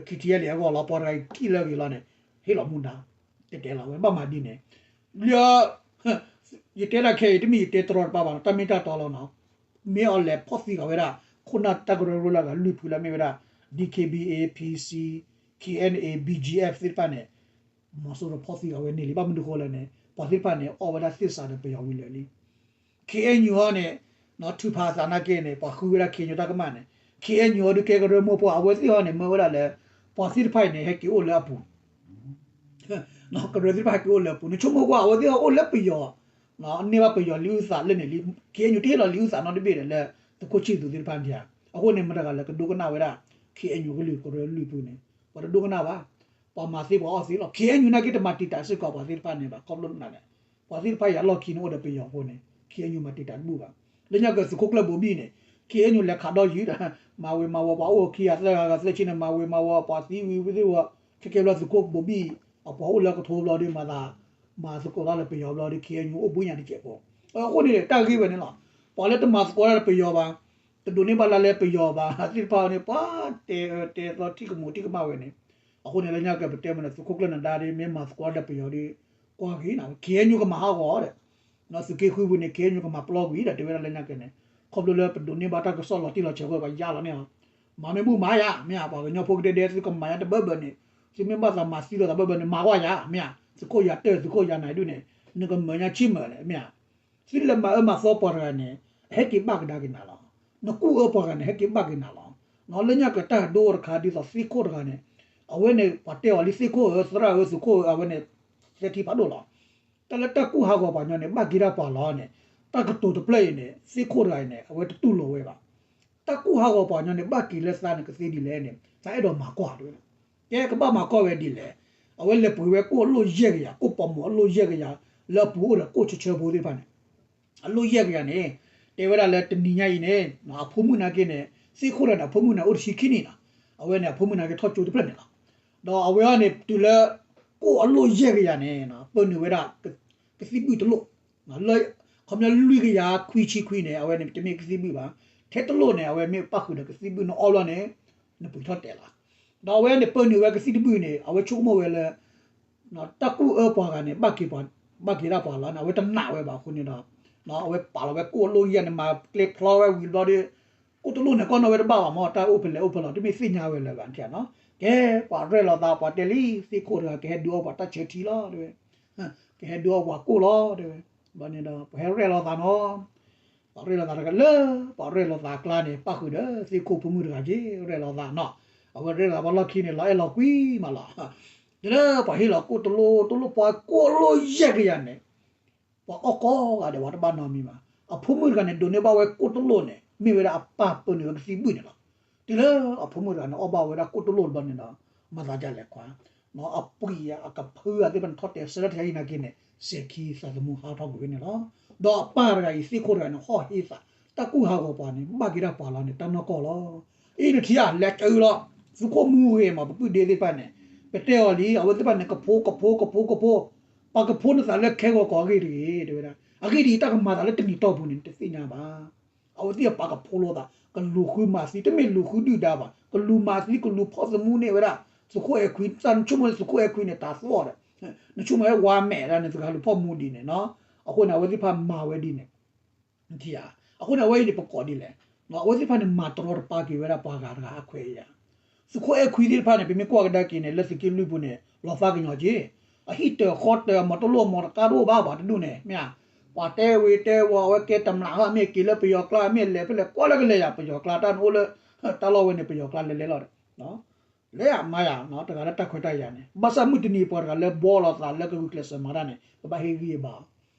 KTLA အဂီၢ်လီၤ ပှၤတဂၤအံၤထံၣ်လၢအဂ့ၤလီၤန့ၣ် ဟ့ၣ်လီၤမူဒါ တဲတဲလီၤဝဲ ဘၣ်မၤဒ်န့ၣ် လၢ ယတဲဒၣ်ခဲအံၤ တမ့ၢ်ယတဲတရီတပါဘၣ်နီၤ တၢ်မ့ၢ်တၢ်တီလီၤနီၤ, မ့ၢ်အီၤလဲၤဖီၣ်သံဂၤဝဲဒၣ် ခိၣ်နၢ်တၢ်ကရၢကရိလၢအဂၤလွံၢ်ဖုလၢမ့ၢ်ဝဲဒၣ် DKBA, PC, KNA, BGF သ့ၣ်တဖၣ်န့ၣ် မီၤစိရိၤဖီၣ်သံဂၤဝဲန့ၣ်လံ ဘၣ်မနုၤဃိလဲၣ်န့ၣ် ပှၤသ့ၣ်တဖၣ်န့ၣ် အီၣ်ဝဲဒၣ်သ့ၣ်စးဒီးပယီၤဝံၤလၢာ်လံ KNU ဟီန့ၣ် ထုးဖးသးနာ်က့န့ၣ် ပှၤဃုဝဲဒၣ် KNU တၢ်ကမၣ်န့ၣ် KNU ဟီဒုးကဲကရၢမိၢ်ပှၢ် အဝဲသ့ၣ်ဟီန့ၣ် မၢဝဲဒၣ်လၢ ပှၤသ့ၣ်တဖၣ်အံၤန့ၣ် ဟဲက့ၤအိၣ်လၢအပူၤ ကရၢသ့ၣ်တဖၣ်ဟဲက့ၤအိၣ်လၢအပူၤန့ၣ် ဆိကမိၣ်ကွၢ် အဝဲသ့ၣ်ဟီအိၣ်လၢပယီၤ န့ၢ်ဘၣ်ပယီၤလံာ်အုၣ်သးလၢန့ၣ်လံ KNU တဟ့ၣ်လီၤလံာ်အုၣ်သးနီတဘ့ၣ်ဒီးလၢ သုးခိၣ်ဆံၣ်သူးသ့ၣ်တဖၣ်န့ၣ် အဃိန့ၣ် မတၤတဂၤလၢကဒိကနၣ်ဝဲဒၣ် KNU ကလုာ်ကရၢလွံၢ်ဖုန့ၣ် ပှၤတဒိကနၣ်ဘၣ် ပှၤမၤသ့ပှၤအီၣ်သ့လီၤ KNU နာ်က့တမၤတံာ်တာ်စ့ၢ်ကီးပှၤသ့ၣ်တဖၣ်န့ၣ်ဘၣ် ခီဖျိန့ၣ် ပှၤသ့ၣ်တဖၣ်အံၤအလီၢ်ခံန့ၣ်အိၣ်ဒီးပယီၤအဃိန့ၣ် KNU မၤတံာ်တာ်တဘူၣ်ဘၣ် လၢညါကသုးခိၣ်ကျၢၢ်ဘိၤဘံၣ်န့ၣ် KNU လဲၤခးဒီးယုၢ်ဒီး မၤဝ့ၤမၤဝီၤပှၤအိၣ်ခံဂၤသၢဂၤသၢဆံန့ၣ် မၤဝ့ၤမၤဝီၤပှၤသံဝံၤဝံၤသ့ၣ်ဝီၤ ခဲကဲဘျီသုးခိၣ်ဘိၤဘံၣ် အပှၤအိၣ်လၢကထိဘျီဒီးမၤသကိးတၢ်လၢပယီၤဘျီဒီး KNU အိၣ်ဘှံးညါတစဲးဖိ အဃိန့ၣ် တၢ်ဂ့ၢ်ဝဲန့ၣ်လီၤ ပှၤလၢတမၤသကိးတၢ်လၢပယီၤဘၣ် တဒိးန့ၢ်ဘၣ်လၢလၢပယီၤဘၣ် သ့ၣ်တဖၣ်န့ၣ် ပှၤတဲအၢတဲသီထံၣ်ကမူၤထံၣ်ကမၣ်ဝဲန့ၣ် အဃိန့ၣ်လၢညါကပတဲမ့ၢ်န့ၣ် သုးခိၣ်ကျၢၢ်နၢၤဒါဒီး မ့ၢ်မၤသကိးတၢ်လၢပယီၤဒီး ကွၢ်ဂ့ၤနၤ KNU ကမၤဟးဂီၤဒီး သုးက့ဃုပူၤန့ၣ် KNU ကမၤပျီကွံာ်ဒီး တဲဝဲဒၣ်လၢညါက့န့ၣ် ခီဖျိလၢပဒိးန့ၢ်ဘၣ်တၢ်ကစီၣ်လီၤတံၢ်လီၤဆဲးအဃိ ပှၤယါလီၤန့ၣ်လီၤ မၤမ့ၢ်ဘူၣ်မၤယါ မ့ၢ်ဧါ ပှၤကညီဖိကဒဲဒဲ သုကမၤယါတဘၢဘၢန့ၣ် သုမ့ၢ်ဘၣ်သးမၤသံလိာ်သးဘၢဘၢန့ၣ် မၤကွၢ်ယါ မ့ၢ်ဧါ သုးခိၣ်ယၤတၢၢ် သုးခိၣ်ယၤနၤဒုန့ၣ် နကမၤညါဆံၣ်မၤလဲၣ် မ့ၢ်ဧါ သုလဲၤမၤအၢမၤသီပှၤတဂၤန့ၣ် အဟဲက့ၤဘၣ်ကဒါက့ၤနၤလီၤ. နကူၣ်အၢပှၤတဂၤန့ၣ် ဟဲက့ၤဘၣ်က့ၤနၤလီၤ. လၢညါကတၢ်ဒိတခါဒ်သိးသ့ၣ်ခိၣ်တဂၤန့ၣ် အဝဲန့ၣ် ပှၤတဲအီၤလံသ့ၣ်ခိၣ်ဧၢ သရၣ်ဧၢ သုးခိၣ်ဧၢ အဝဲန့ၣ် သဲထံဖးဒိၣ်လီၤ. တၢ်လၢတၢ်ကူၣ်ဟးဂီၤပှၤညီန့ၣ် ဘၣ်က့ၤဒၣ်ပှၤလီၤန့ၣ် တၢ်ကတိၤတဖျၢၣ်အံၤန့ၣ် သ့ၣ်ခိၣ်တဂၤအံၤန့ၣ် အဝဲတတူၢ်လိာ်ဝဲဘၣ်. တၢ်ကူၣ်ဟးဂီၤပှၤညီန့ၣ် ဘၣ်က့ၤလၢသးန့ၣ် ကသ့ဒ်လဲၣ်န့ၣ် သးအဲၣ်ဒိးမၤကွၢ်တဝဲ ကဲကဘၣ်မၤကွၢ်ဝဲဒ်လဲၣ်. အဝဲလဲၤပှ့ၤဝဲကိၣ်အလိၣ်ယဲၢ်ကယၤ ကိၣ်ပိာ်မိၣ်အလိၣ်ယဲၢ်ကယၤ လၢအပူၤအိၣ်ဒီးကိၣ်ဆၢဆၢဖိသ့ၣ်တဖၣ်န့ၣ် အလိၣ်ယဲၢ်ကယၤန့ၣ် တဲဝဲဒၣ်လၢတနံၤညါအံၤန့ၣ် အဖိမုၣ်နာ်က့န့ၣ် သ့ၣ်ခိၣ်တဂၤန့ၣ် အဖိမုၣ်န့ၣ် အိၣ်တဆံခံနံၣ်လီၤ. အဝဲန့ၣ် အဖိမုၣ်နာ်က့ထီၣ်ကၠိတဖျၢၣ်န့ၣ်လီၤ. ဒီးအဝဲအံၤန့ၣ် တုၤလၢ ကိၣ်အလိၣ်ယဲၢ်ကယၤန့ၣ် ပၢနုာ်ဝဲဒၣ် ကသံၣ်ဘုၣ်တလိၣ် လၢ ခီပညီလွံၢ်ကယၤခွံဆံခွံန့ၣ် အဝဲန့ၣ် တမ့ၢ်ကသံၣ်ဘုၣ်ဘၣ်. ထဲတလိၣ်န့ၣ် အဝဲမ့ၢ်ပၣ်ဃုာ်ဒီးကသံၣ်ဘုၣ်န့ၣ်အီဘျီန့ၣ် နပှ့ၤထီၣ်တဲာ်လီၤ. ဒီးအဝဲန့ၣ် ပၢနုာ်ဝဲကသံၣ်ဘုၣ်န့ၣ် အဝဲဆိကမိၣ်ဝဲလၢ တၢ်ကူၣ်အၢပှၤဂၤန့ၣ် ဘၣ်က့ၤဒၣ်ပှၤလီၤန့ၣ် အဝဲတနာ်ဝဲဘၣ်အဃိန့ၣ်ဒီး အဝဲပာ်လီၤဝဲကိၣ်အလိၣ်ယဲၢ်န့ၣ် မၤကျဲဖျီဝဲဝံၤဘျီဒီး ကိၣ်တလိၣ်န့ၣ် ကီၢ်နီၣ်ဝဲတဘၣ်ဘၣ်မ့ၢ် တၢ်အိၣ်ဖဲလဲၣ်အိၣ်ဖဲလဲၣ် တမ့ၢ်သ့ၣ်ညါဝဲလၢၤဘၣ်န့ၣ်နီၤ. ကဲ ပှၤရဲၣ်လီၤသး ပှၤတဲလံ သ့ၣ်ခိၣ်တဂၤ ကဟဲဒုးအီၣ်ပှၤတၢ်ဆၢထံလီၤ တဲဝဲ ကဟဲဒုးအီၣ်ပှၤကိၣ်လီၤ တဲဝဲ. ဘျီန့ၣ်ဒီး ပှၤဟဲရဲၣ်လီၤသးနီၤ ပှၤရဲၣ်လီၤသးတဂၤလၢ ပှၤရဲၣ်လီၤသးအကျါန့ၣ် ပၣ်ဃုာ်ဒီးသ့ၣ်ခိၣ်ဖိမုၣ်တဂၤက့ၤ ရဲၣ်လီၤသးနီၤ. အဝဲရဲၣ်လီၤသးဘၣ်လီၢ်ခံန့ၣ် လီၤအဲၣ်လီၤကွံမးလီၤ. တုၤလၢပှၤဟ့ၣ်လီၤကိၣ်တလိၣ်တလိၣ် ပှၤကိၣ်အလိၣ်ယဲၢ်ကယၤန့ၣ် ပှၤအီၣ်ကိးဂၤဒဲး ပှၤတဘၣ်နီတမံၤဘၣ်. အဖိမုၣ်တဂၤန့ၣ် ဒိးန့ၢ်ဘၣ်ဝဲကိၣ်တလိၣ်န့ၣ် မ့ၢ်ဝဲဒၣ်အပၢ်ပၢနုာ်ဝဲကသံၣ်ဘုၣ်န့ၣ်လီၤ. တုၤလၢအဖိမုၣ်တဂၤန့ၣ် အီၣ်ဘၣ်ဝဲဒၣ်ကိၣ်တလိၣ်တဘျီန့ၣ်ဒီး မၤသးဒ်လဲၣ်ကွၢ် အပှံၤအကဖုအသ့ၣ်တဖၣ်န့ၣ် ထီၣ်တဲာ်ဆၢထၢၣ်တခါအံၤနာ်က့န့ၣ် စဲၤခံသးသမူဟးထီၣ်ကွံာ်ဝဲန့ၣ်လီၤ. ဒီးအပၢ်တဂၤအံၤ သ့ၣ်ခိၣ်တဂၤန့ၣ် ဟီၣ်ဟ့သး တၢ်ကူၣ်ဟးဂီၤပှၤန့ၣ် ဘၣ်က့ၤဒၣ်ပှၤလီၤန့ၣ် တၢ်နီၢ်ကီၢ်လီၤ. အံၤနထံၣ်ဧါ လဲၤတုၤလီၤ သုးခိၣ်မူဂ့ၤမး ပပုၢ်ဒ့သ့ၣ်တဖၣ်န့ၣ် ပတဲအီၤလံ အဝဲသ့ၣ်တဖၣ်န့ၣ် ကဖိကဖိကဖိကဖိ ပာ်ကဖိနသးလၢခဲဂီၤကီၢ်အဂ့ၢ်တဂ့ၤ တဲဝဲဒၣ်. အဂ့ၢ်ဒ်အံၤ တၢ်ကမၤသးလၢတနံၤတီၢ်ပူၤန့ၣ် တသ့ၣ်ညါဘၣ်. အဝဲသ့ၣ်ပာ်ကဖိလိာ်သး ကလူၤဃုမၤသံ တမ့ၢ်လူၤဃုဒုၣ်ဒါဘၣ် ကလူၤမၤသံ ကလူၤဖီၣ်သမူန့ၢ်ဝဲဒၣ် သုးခိၣ်အဲၣ်ခွံ တၢ်နဆိကမိၣ်လၢသုးခိၣ်အဲၣ်ခွံန့ၣ် တၤသီၣ်ဒီး နဆိကမိၣ်ဝဲဝါမဲာ်ဒၣ်န့ၣ် တဂၤလူၤဖီၣ်မူဒ်န့ၣ်နီၤ. အဃိန့ၣ် အဝဲသ့ၣ်တဖၣ်မၤဝဲဒ်န့ၣ် နထံၣ်ဧါ. အဃိန့ၣ် အဝဲအံၤန့ၣ် ပကိးဒ်လဲၣ်. အဝဲသ့ၣ်တဖၣ်န့ၣ် မၤတရီတပါက့ၤဝဲဒၣ်ပှၤဂၤတဂၤအခွဲးအယာ်. သုးခိၣ်အဲၣ်ခွံသ့ၣ်တဖၣ်န့ၣ် ပမ့ၢ်ကွၢ်ကဒါက့ၤန့ၣ် လၢသုးက့လွံၢ်ပူၤန့ၣ် လီၤသးကညီၤက့ၤ. အဟံၣ်တၢၤဃီတၢၤ အမီၤတလိၣ်မီၤတကါတအိၣ်ဘၣ် ပှၤတဒူၣ်န့ၣ် မ့ၢ်ဧါ. ပှၤတဲဝ့ၤတဲဝီၤ အဝဲကဲတမျးဟီ မ့ၢ်က့ၤလၢပယီၤကျါ မ့ၢ်လဲၤဖဲလဲၣ် ကွၢ်လၢကလဲၤယၤ ပယီၤကျါ တၢ်နအိၣ်လၢ တၢ်လီၢ်ဝဲန့ၣ် ပယီၤကျါလဲၤလဲၤလီၤဒီး လဲၤယၤမၤယၤ တဂၤလၢတၢ်ခွဲးတၢ်ယာ်န့ၣ် ဘၣ်ဆၣ်မုၢ်တနံၤပှၤတဂၤလၢဘှီလိာ်သးလၢကဂုာ်ကျဲးစၢးမၤတၢ်န့ၣ် ပဘၣ်ဟ့ၣ်ဂံၢ်ဟ့ၣ်ဘါအီၤ.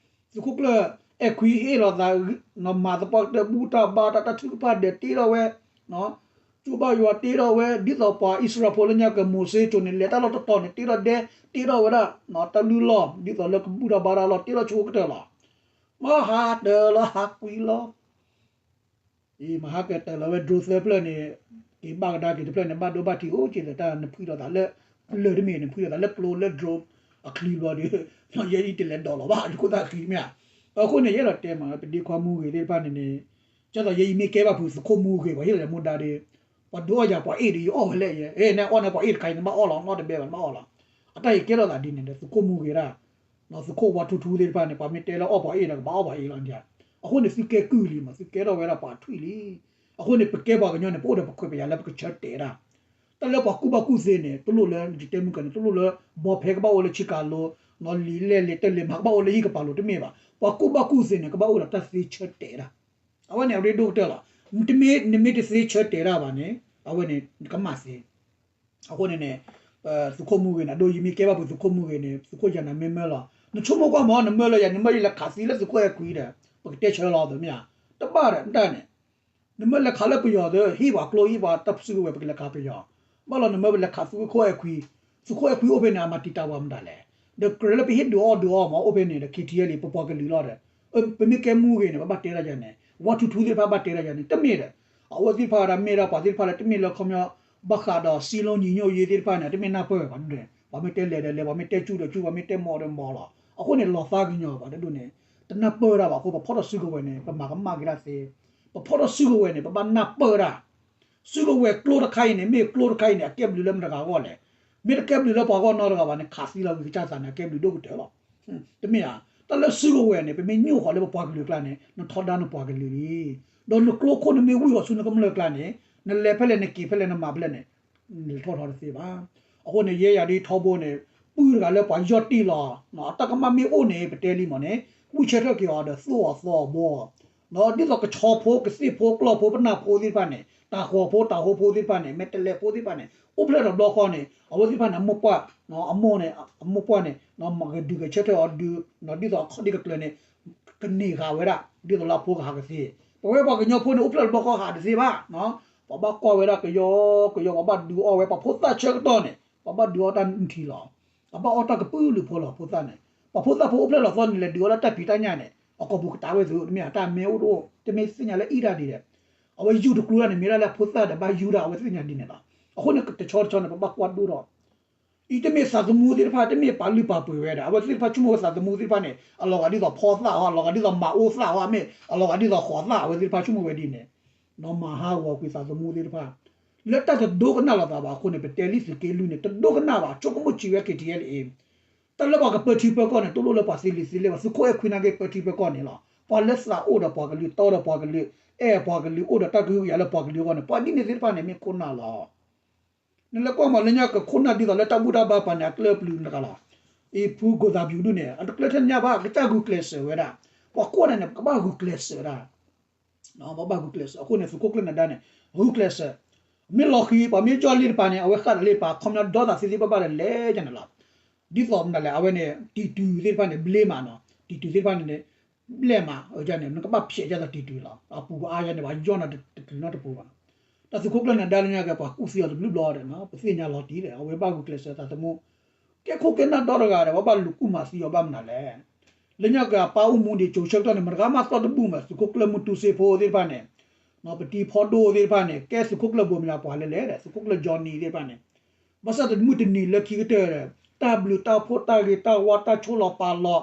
သုးခိၣ်ကျၢၢ်အဲၣ်ခွံဟ့ၣ်လိာ်သး မၤသပှၢ်ကတၢၢ်ဘူၣ်တၢ်ဘါတၢ် တၢ်ထုကဖၣ်ဒဲးတ့ထီၣ်ဝဲ ကၠိဘၣ်ယွၤတ့ထီၣ်ဝဲ ဒ်သိးပှၤအံၣ်စရ့လးဖိလၢညါက့ၤ မိၤၡ့ကၠိန့ၣ် လဲၤတၢ်လီၢ်တတီၤန့ၣ် တ့ထီၣ်ဒဲ တ့ထီၣ်ဝဲဒၣ် တၢ်လုၢ်လီၢ် ဒ်သိးလၢကဘူၣ်တၢ်ဘါတၢ်လီၢ် တ့ထီၣ်ဆိကတၢၢ်လီၤ. မ့ၢ်ဟးတၢၤလီၤ ဟးကွံလီၤ အံၤ မဟါကတၢၢ်လီၤဝဲ drone သၢဖျၢၣ်န့ၣ် က့ၤဘၣ်ကဒါက့ၤတဖျၢၣ်န့ၣ် ဘၣ်ဒိဘၣ်ထံးအိၣ်က့ၤသတး နဖှံလိာ်သးလၢ လၢၢ်တမ့ၢ် နဖှံလိာ်သးလၢကျိလၢ drone အချံဘျီဒီး ယဲအံၤတလဲၤဒိးလီၤဘၣ် ယခိၣ်သၣ်ဃံမ့ၢ်ဧါ. အဃိန့ၣ် ယအဲၣ်ဒိးတဲမး ပဒ့ခွါမူဂ့ၤသ့ၣ်တဖၣ်န့ၣ်န့ၣ် ကၢ်သိးယဲအံၤမ့ၢ်ကဲဘၣ်ဖုးသုးခိၣ်မူဂ့ၤ ပှၤဟ့ၣ်လီၤယၤမူဒါဒီး ပှၤဒုးအီၣ်ယၤပှၤအ့ၣ်ဒီး ယအီၣ်ဝဲလဲၣ်ယဲ အဲ နအီၣ်န့ၢ်ပှၤအ့ၣ်တခါအံၤ နဘၣ်အီၣ်လီၤ နအီၣ်တဘဲဘၣ် နဘၣ်အီၣ်လီၤ. အတၢ်အံၤကဲထီၣ်သးဒ်န့ၣ်ဒီး သုးခိၣ်မူဂ့ၤဒၣ် သုးခိၣ်ဝါထူထူသ့ၣ်တဖၣ်န့ၣ် ပှၤမ့ၢ်တဲလၢအီၣ်ပှၤအ့ၣ်ဒီး ကဘၣ်အီၣ်ပှၤအ့ၣ်လီၤ. အဃိန့ၣ် သုကဲကုၢ်လံမး သုကဲထီၣ်ဝဲဒၣ်ပှၤထွံၣ်လံ. အဃိန့ၣ် ပကဲပှၤကညီန့ၣ် ပအိၣ်ဒီးပခွဲးပယာ်လၢပကဆၢတဲာ်ဒၣ် တၢ်လၢပှၤကူၣ်ဘၣ်ကူၣ်သ့န့ၣ် တလိၣ်လၢယတဲမုၢ်ကန့ၣ် တလိၣ်လၢ ဘီဖဲကဘၣ်အိၣ်လၢဆံကၤလိ, နီၣ်လံာ်လဲၢ်လံာ်တၢ်လံာ်မၤကဘၣ်အိၣ်လၢဟံၣ်ကပၤလိၤတမ့ၢ်ဘၣ်. ပှၤကူၣ်ဘၣ်ကူၣ်သ့န့ၣ် ကဘၣ်အိၣ်ဒီးတၢ်သ့ဆၢတဲာ်ဒၣ်. အဝဲန့ၣ် အရ့ဒိၣ်ကတၢၢ်လီၤ. နမ့ၢ်တသ့ဆၢတဲာ်ဒၣ်ဘၣ်န့ၣ် အဝဲန့ၣ် နကမၣ်သ့ အဃိန့ၣ်န့ၣ် သုးခိၣ်မူဂ့ၤန့ၣ် အဒိ ယမ့ၢ်ကဲဘၣ်ဖုးသုးခိၣ်မူဂ့ၤန့ၣ် သုးခိၣ်ယၤနၤမ့ၢ်မၢလီၤ. နဆိကမိၣ်ကွၢ်မး နမၢလၢယၤ နမၢယလဲၤခးသံလၢသုးခိၣ်အဲၣ်ခွံဒီး ပကတဲဆၢလီၤသ့မ့ၢ်ဧါ. တဘၣ်ဒီးတၢ်န့ၣ် နမၢလဲၤခးလၢပယီၤဒီး ဟ့ၣ်ပှၤကျိ ဟ့ၣ်ပှၤတၢ်စုကဝဲၤ ပကလဲၤခးပယီၤ. ဘၣ်လီၤ နမၢပလဲၤခးသုးခိၣ်အဲၣ်ခွံ, သုးခိၣ်အဲၣ်ခွံအိၣ်ဖဲန့ၣ် အမၤတံာ်တာ်ပှၤမတၤလဲၣ်. ဒီးကြၢးလၢပဟ့ၣ်ဒုးအီၣ်ဒုးအီမး အိၣ်ဖဲန့ၣ်ဒီး ခ့ထံယဲလံ ပပှၤကလုာ်လီၤဒီး ပမ့ၢ်ကဲမူဂ့ၤန့ၣ် ပဘၣ်တဲတၢ်ယၤန့ၣ် ဝါထူထူသ့ၣ်တဖၣ်ဘၣ်တဲတၢ်ယၤန့ၣ် တမ့ၢ်ဒီး အဝဲသ့ၣ်တဖၣ်ဒၣ်မ့ၢ်ဒၣ်ပှၤသ့ၣ်တဖၣ်လၢတမ့ၢ်လၢခီပညီ ဘၣ်ဃးဒီးစံးလုံးညီညွတ်ရေးသ့ၣ်တဖၣ်န့ၣ် တမ့ၢ်နၢ်ပၢၢ်ဘၣ်ဒ်န့ၣ် ပှၤမ့ၢ်တဲလဲၤဒီးလဲၤ ပှၤမ့ၢ်တဲကၠူဒီးကၠူ ပှၤမ့ၢ်တဲမီၤဒီးမီၤလီၤ. အဃိန့ၣ် လီၤသးကညီၤဘၣ်ဒ်န့ၣ် တနၢ်ပၢၢ်တၢ်ဘၣ်အဃိ ပဖီၣ်ထီၣ်စုကဝဲၤန့ၣ် ပမၤကမၣ်က့ၤတၢ်သ့, ပဖီၣ်ထီၣ်စုကဝဲၤန့ၣ် ပဘၣ်နၢ်ပၢၢ်တၢ် စုကဝဲၤကျိတခါအံၤန့ၣ် မ့ၢ်ကျိတခါအံၤန့ၣ် အကဲဘျုးလၢမတၤတဂၤအဂီၢ်လဲၣ်. မ့ၢ်တကဲဘျုးလၢပှၤဂီၢ်နီတဂၤဘၣ်န့ၣ် ခးသံလီၤဝံၤကစၢ်သးန့ၣ် အကဲဘျုးဒိၣ်ကတၢၢ်လီၤ. တမ့ၢ်ဧါ. တၢ်လၢစုကဝဲၤန့ၣ် ပမ့ၢ်ညိၣ်ဃီၤလၢပပှၤကလုာ်အကျါန့ၣ် နထီဒါနပှၤကလုာ်လံ. ဒီးနကျိခိၣ်နမ့ၢ်ဝံၢ်ဃီၤဆူနကမျၢၢ်အကျါန့ၣ် နလဲၤဖဲလဲၣ် နက့ၤဖဲလဲၣ် နမၤဖဲလဲၣ်န့ၣ် နလဲၤထီၣ်ထီတသ့ဘၣ်. အဃိန့ၣ် ယဲယၤဒ်ထီဘိန့ၣ် ပုၢ်တဂၤလၢပှၤယီၢ်တံၢ်လီၤ. အတၢ်ကမၣ်မ့ၢ်အိၣ်န့ၣ် ပတဲလံမးန့ၣ် ဝံၢ်ဆၢထၢၣ်က့ၤအီၤဒီးသူၣ်အီၤသီအီၤဘိအီၤ ဒ်သိးကဆီဖိ ကသ့ၣ်ဖိ ကျီၢ်ဖိ ပနၢ်ဖိသ့ၣ်တဖၣ်န့ၣ် တၤဃီၤဖိ တၤဟိဖိသ့ၣ်တဖၣ်န့ၣ် မဲာ်တဲးလဲးဖိသ့ၣ်တဖၣ်န့ၣ် အိၣ်ဖျဲၣ်ထီၣ်တဘျီဃီန့ၣ် အဝဲသ့ၣ်တဖၣ်န့ၣ် အမိၢ်ပှၢ် အမိၢ်န့ၣ် အမိၢ်ပှၢ်န့ၣ် မၤကဒုးကဆၢထၢၣ်အီၤဒုး ဒ်သိးအခီၣ်ဒ့ကကျၢၤန့ၣ် ကန့ၢ်ဃာ်ဝဲဒၣ် ဒ်သိးလၢအဖိကဟးကသ့. ပဝဲပှၤကညီဖိန့ၣ် အိၣ်ဖျဲၣ်ထီၣ်တဘျီဃီဟးတသ့ဘၣ်. ပှၤဘၣ်ကွၢ်ဝဲဒၣ်ကယီကယီ ပှၤဘၣ်ဒုးအီၣ်ဝဲ ပှၤဖိသၣ်ဆၢကတီၢ်န့ၣ် ပှၤဘၣ်ဒုးအီၣ်တၢ်နုၢ်ထံလီၤ. အဘၣ်အီၣ်တၢ်ကပုာ်လုးဖိလီၤ ဖိသၣ်န့ၣ် ပှၤဖိသၣ်ဖိအိၣ်ဖျဲၣ်လီၤသီန့ၣ် လဲၤဒုးအီၣ်လၢတၢ်ဖံးတၢ်ညၣ်န့ၣ် အကိာ်ပူၤကတၢၢ်ဝဲသု တမ့ၢ်ဧါ တၢ်မ့ၢ်အိၣ်တအိၣ် တမ့ၢ်သ့ၣ်ညါလၢအံၣ်တၢ်ဒ်လဲၣ်. အဝဲယူၢ်တကျိၤတၢ်န့ၣ် မ့ၢ်ဒၣ်လၢအဖိသၣ်ဒီးဘၣ်ယူၢ်တၢ် အဝဲသ့ၣ်ညါဒ်န့ၣ်လီၤ. အဃိန့ၣ် တဆီတဆီန့ၣ် ပဘၣ်ကွၢ်ဒိၣ်ထီၣ် အံၤတမ့ၢ်သးသမူသ့ၣ်တဖၣ် တမ့ၢ်ပာ်လုၢ်ပာ်ပှ့ၤဝဲဒီး အဝဲသ့ၣ်တဖၣ်ဆိကမိၣ်ဝဲသးသမူသ့ၣ်တဖၣ်န့ၣ် အလီၤဂာ်ဒ်သိးဖီသၣ်ဟီ အလီၤဂာ်ဒ်သိးမၤအိၣ်သၣ်ဟီ မ့ၢ်အလီၤဂာ်ဒ်သိးဃိးသၣ် အဝဲသ့ၣ်တဖၣ်ဆိကမိၣ်ဝဲဒ်န့ၣ် နီၢ်မၤဟးဂီၤကွံာ်သးသမူသ့ၣ်တဖၣ် လၢတၢ်တဒိကနၣ်လိာ်သးဘၣ်အဃိန့ၣ် ပတဲလံသုးက့လွံၢ်န့ၣ် တဒိကနၣ်ဘၣ် ဆိကမိၣ်စံးဝဲ ခ့ထံယဲလံ တၢ်လၢပှၤကပၢထံပၢကီၢ်န့ၣ် တလိၣ်လၢပှၤသ့လံာ်သ့လဲၢ်ဘၣ် သုးခိၣ်အဲၣ်ခွံနာ်က့ ပၢထံပၢကီၢ်န့ၣ်လီၤ. ပှၤလၢသးအိၣ်ဒီးပှၤကလုာ် တီဒီးပှၤကလုာ် အဲၣ်ပှၤကလုာ် အိၣ်ဒီးတၢ်ကဟုကယာ်လၢပှၤကလုာ်အဂီၢ်န့ၣ် ပှၤဒ်န့ၣ်သ့ၣ်တဖၣ်န့ၣ် မ့ၢ်ခိၣ်နၢ်လီၤ. နလဲၤကွၢ်မးလၢညါကခိၣ်နၢ်ဒ်သိးလၢတၢ်ဘူၣ်တၢ်ဘါပာ်န့ၣ် အကျၢၢ်ပျုၤတဂၤလီၤ. အံၤဖုကိၢ်သးပျူၤဒုန့ၣ် အတကျၢၢ်ထဲညါဘၣ် ကစၢ်ဂုာ်ကျဲးစၢးဝဲဒၣ် ပှၤကွၢ်န့ၣ်န့ၣ် ပကဘၣ်ဂုာ်ကျဲးစၢးဒၣ် ပဘၣ်ဂုာ်ကျဲးစၢး အဃိန့ၣ် သုးခိၣ်ကျၢၢ်နဒါန့ၣ် ဂုာ်ကျဲးစၢး မ့ၢ်လီၤဃံၤ ပှၤမ့ၢ်ယီၢ်လံတပၤန့ၣ် အဝဲဃၣ်တလံတပၤ ခီပညီဒီသးသ့သ့ဘၣ်ဘၣ်ဒီးလဲၤယါန့ၣ်လီၤ. ဒ်သိးမနုၤလဲၣ် အဝဲန့ၣ် တံၤတုၤသ့ၣ်တဖၣ်န့ၣ် ဘျ့မးနီၤ တံၤတုၤသ့ၣ်တဖၣ်န့ၣ် ဘျ့မးအန့ၣ် နကဘၣ်ဖျဲးယါသိးတံၤတုၤလီၤ. အပူၤအါယါန့ၣ် ပှၤယီၢ်နၤတကလုာ်နီတပူၤဘၣ်. တၢ်သုးခိၣ်ကျၢၢ်နဒါလၢညါက့ၤ ပှၤကူၣ်သံအီၤတဘျုးဘျီဒီး ပသ့ၣ်ညါလီၤတံၢ်ဒီး အဝဲဘၣ်ဂုာ်ကျဲးစၢးသးသမူ ကဲခိၣ်ကဲနၢ်ဒီတဂၤဒီး ပှၤဘၣ်လူၤကူၣ်မၤသံအီၤဘၣ်မနုၤလဲၣ်. လၢညါက့ၤအပၢ်အိၣ်မူဒံးကၠိဆၢကတီၢ်န့ၣ် မတဂၤမးသီတဘူၣ်မး သုးခိၣ်ကျၢၢ်မုၢ်တူစ့ဖိသ့ၣ်တဖၣ်န့ၣ် ပတံၤဖီဒိၣ်သ့ၣ်တဖၣ်န့ၣ် ကဲသုးခိၣ်ကျၢၢ်ဘိမၠးပှၤလဲၣ်လဲၣ်ဒီး သုးခိၣ်ကျၢၢ် Johnny သ့ၣ်တဖၣ်န့ၣ် ဘၣ်ဆၣ်တမုၢ်တနံၤလၢခံကတၢၢ်ဒီး တၢ်ဘျုးတၢ်ဖှိၣ်တၢ်ဂ့ၤတၢ်ဝါတၢ်ဆိၣ်လီၤပာ်လီၤ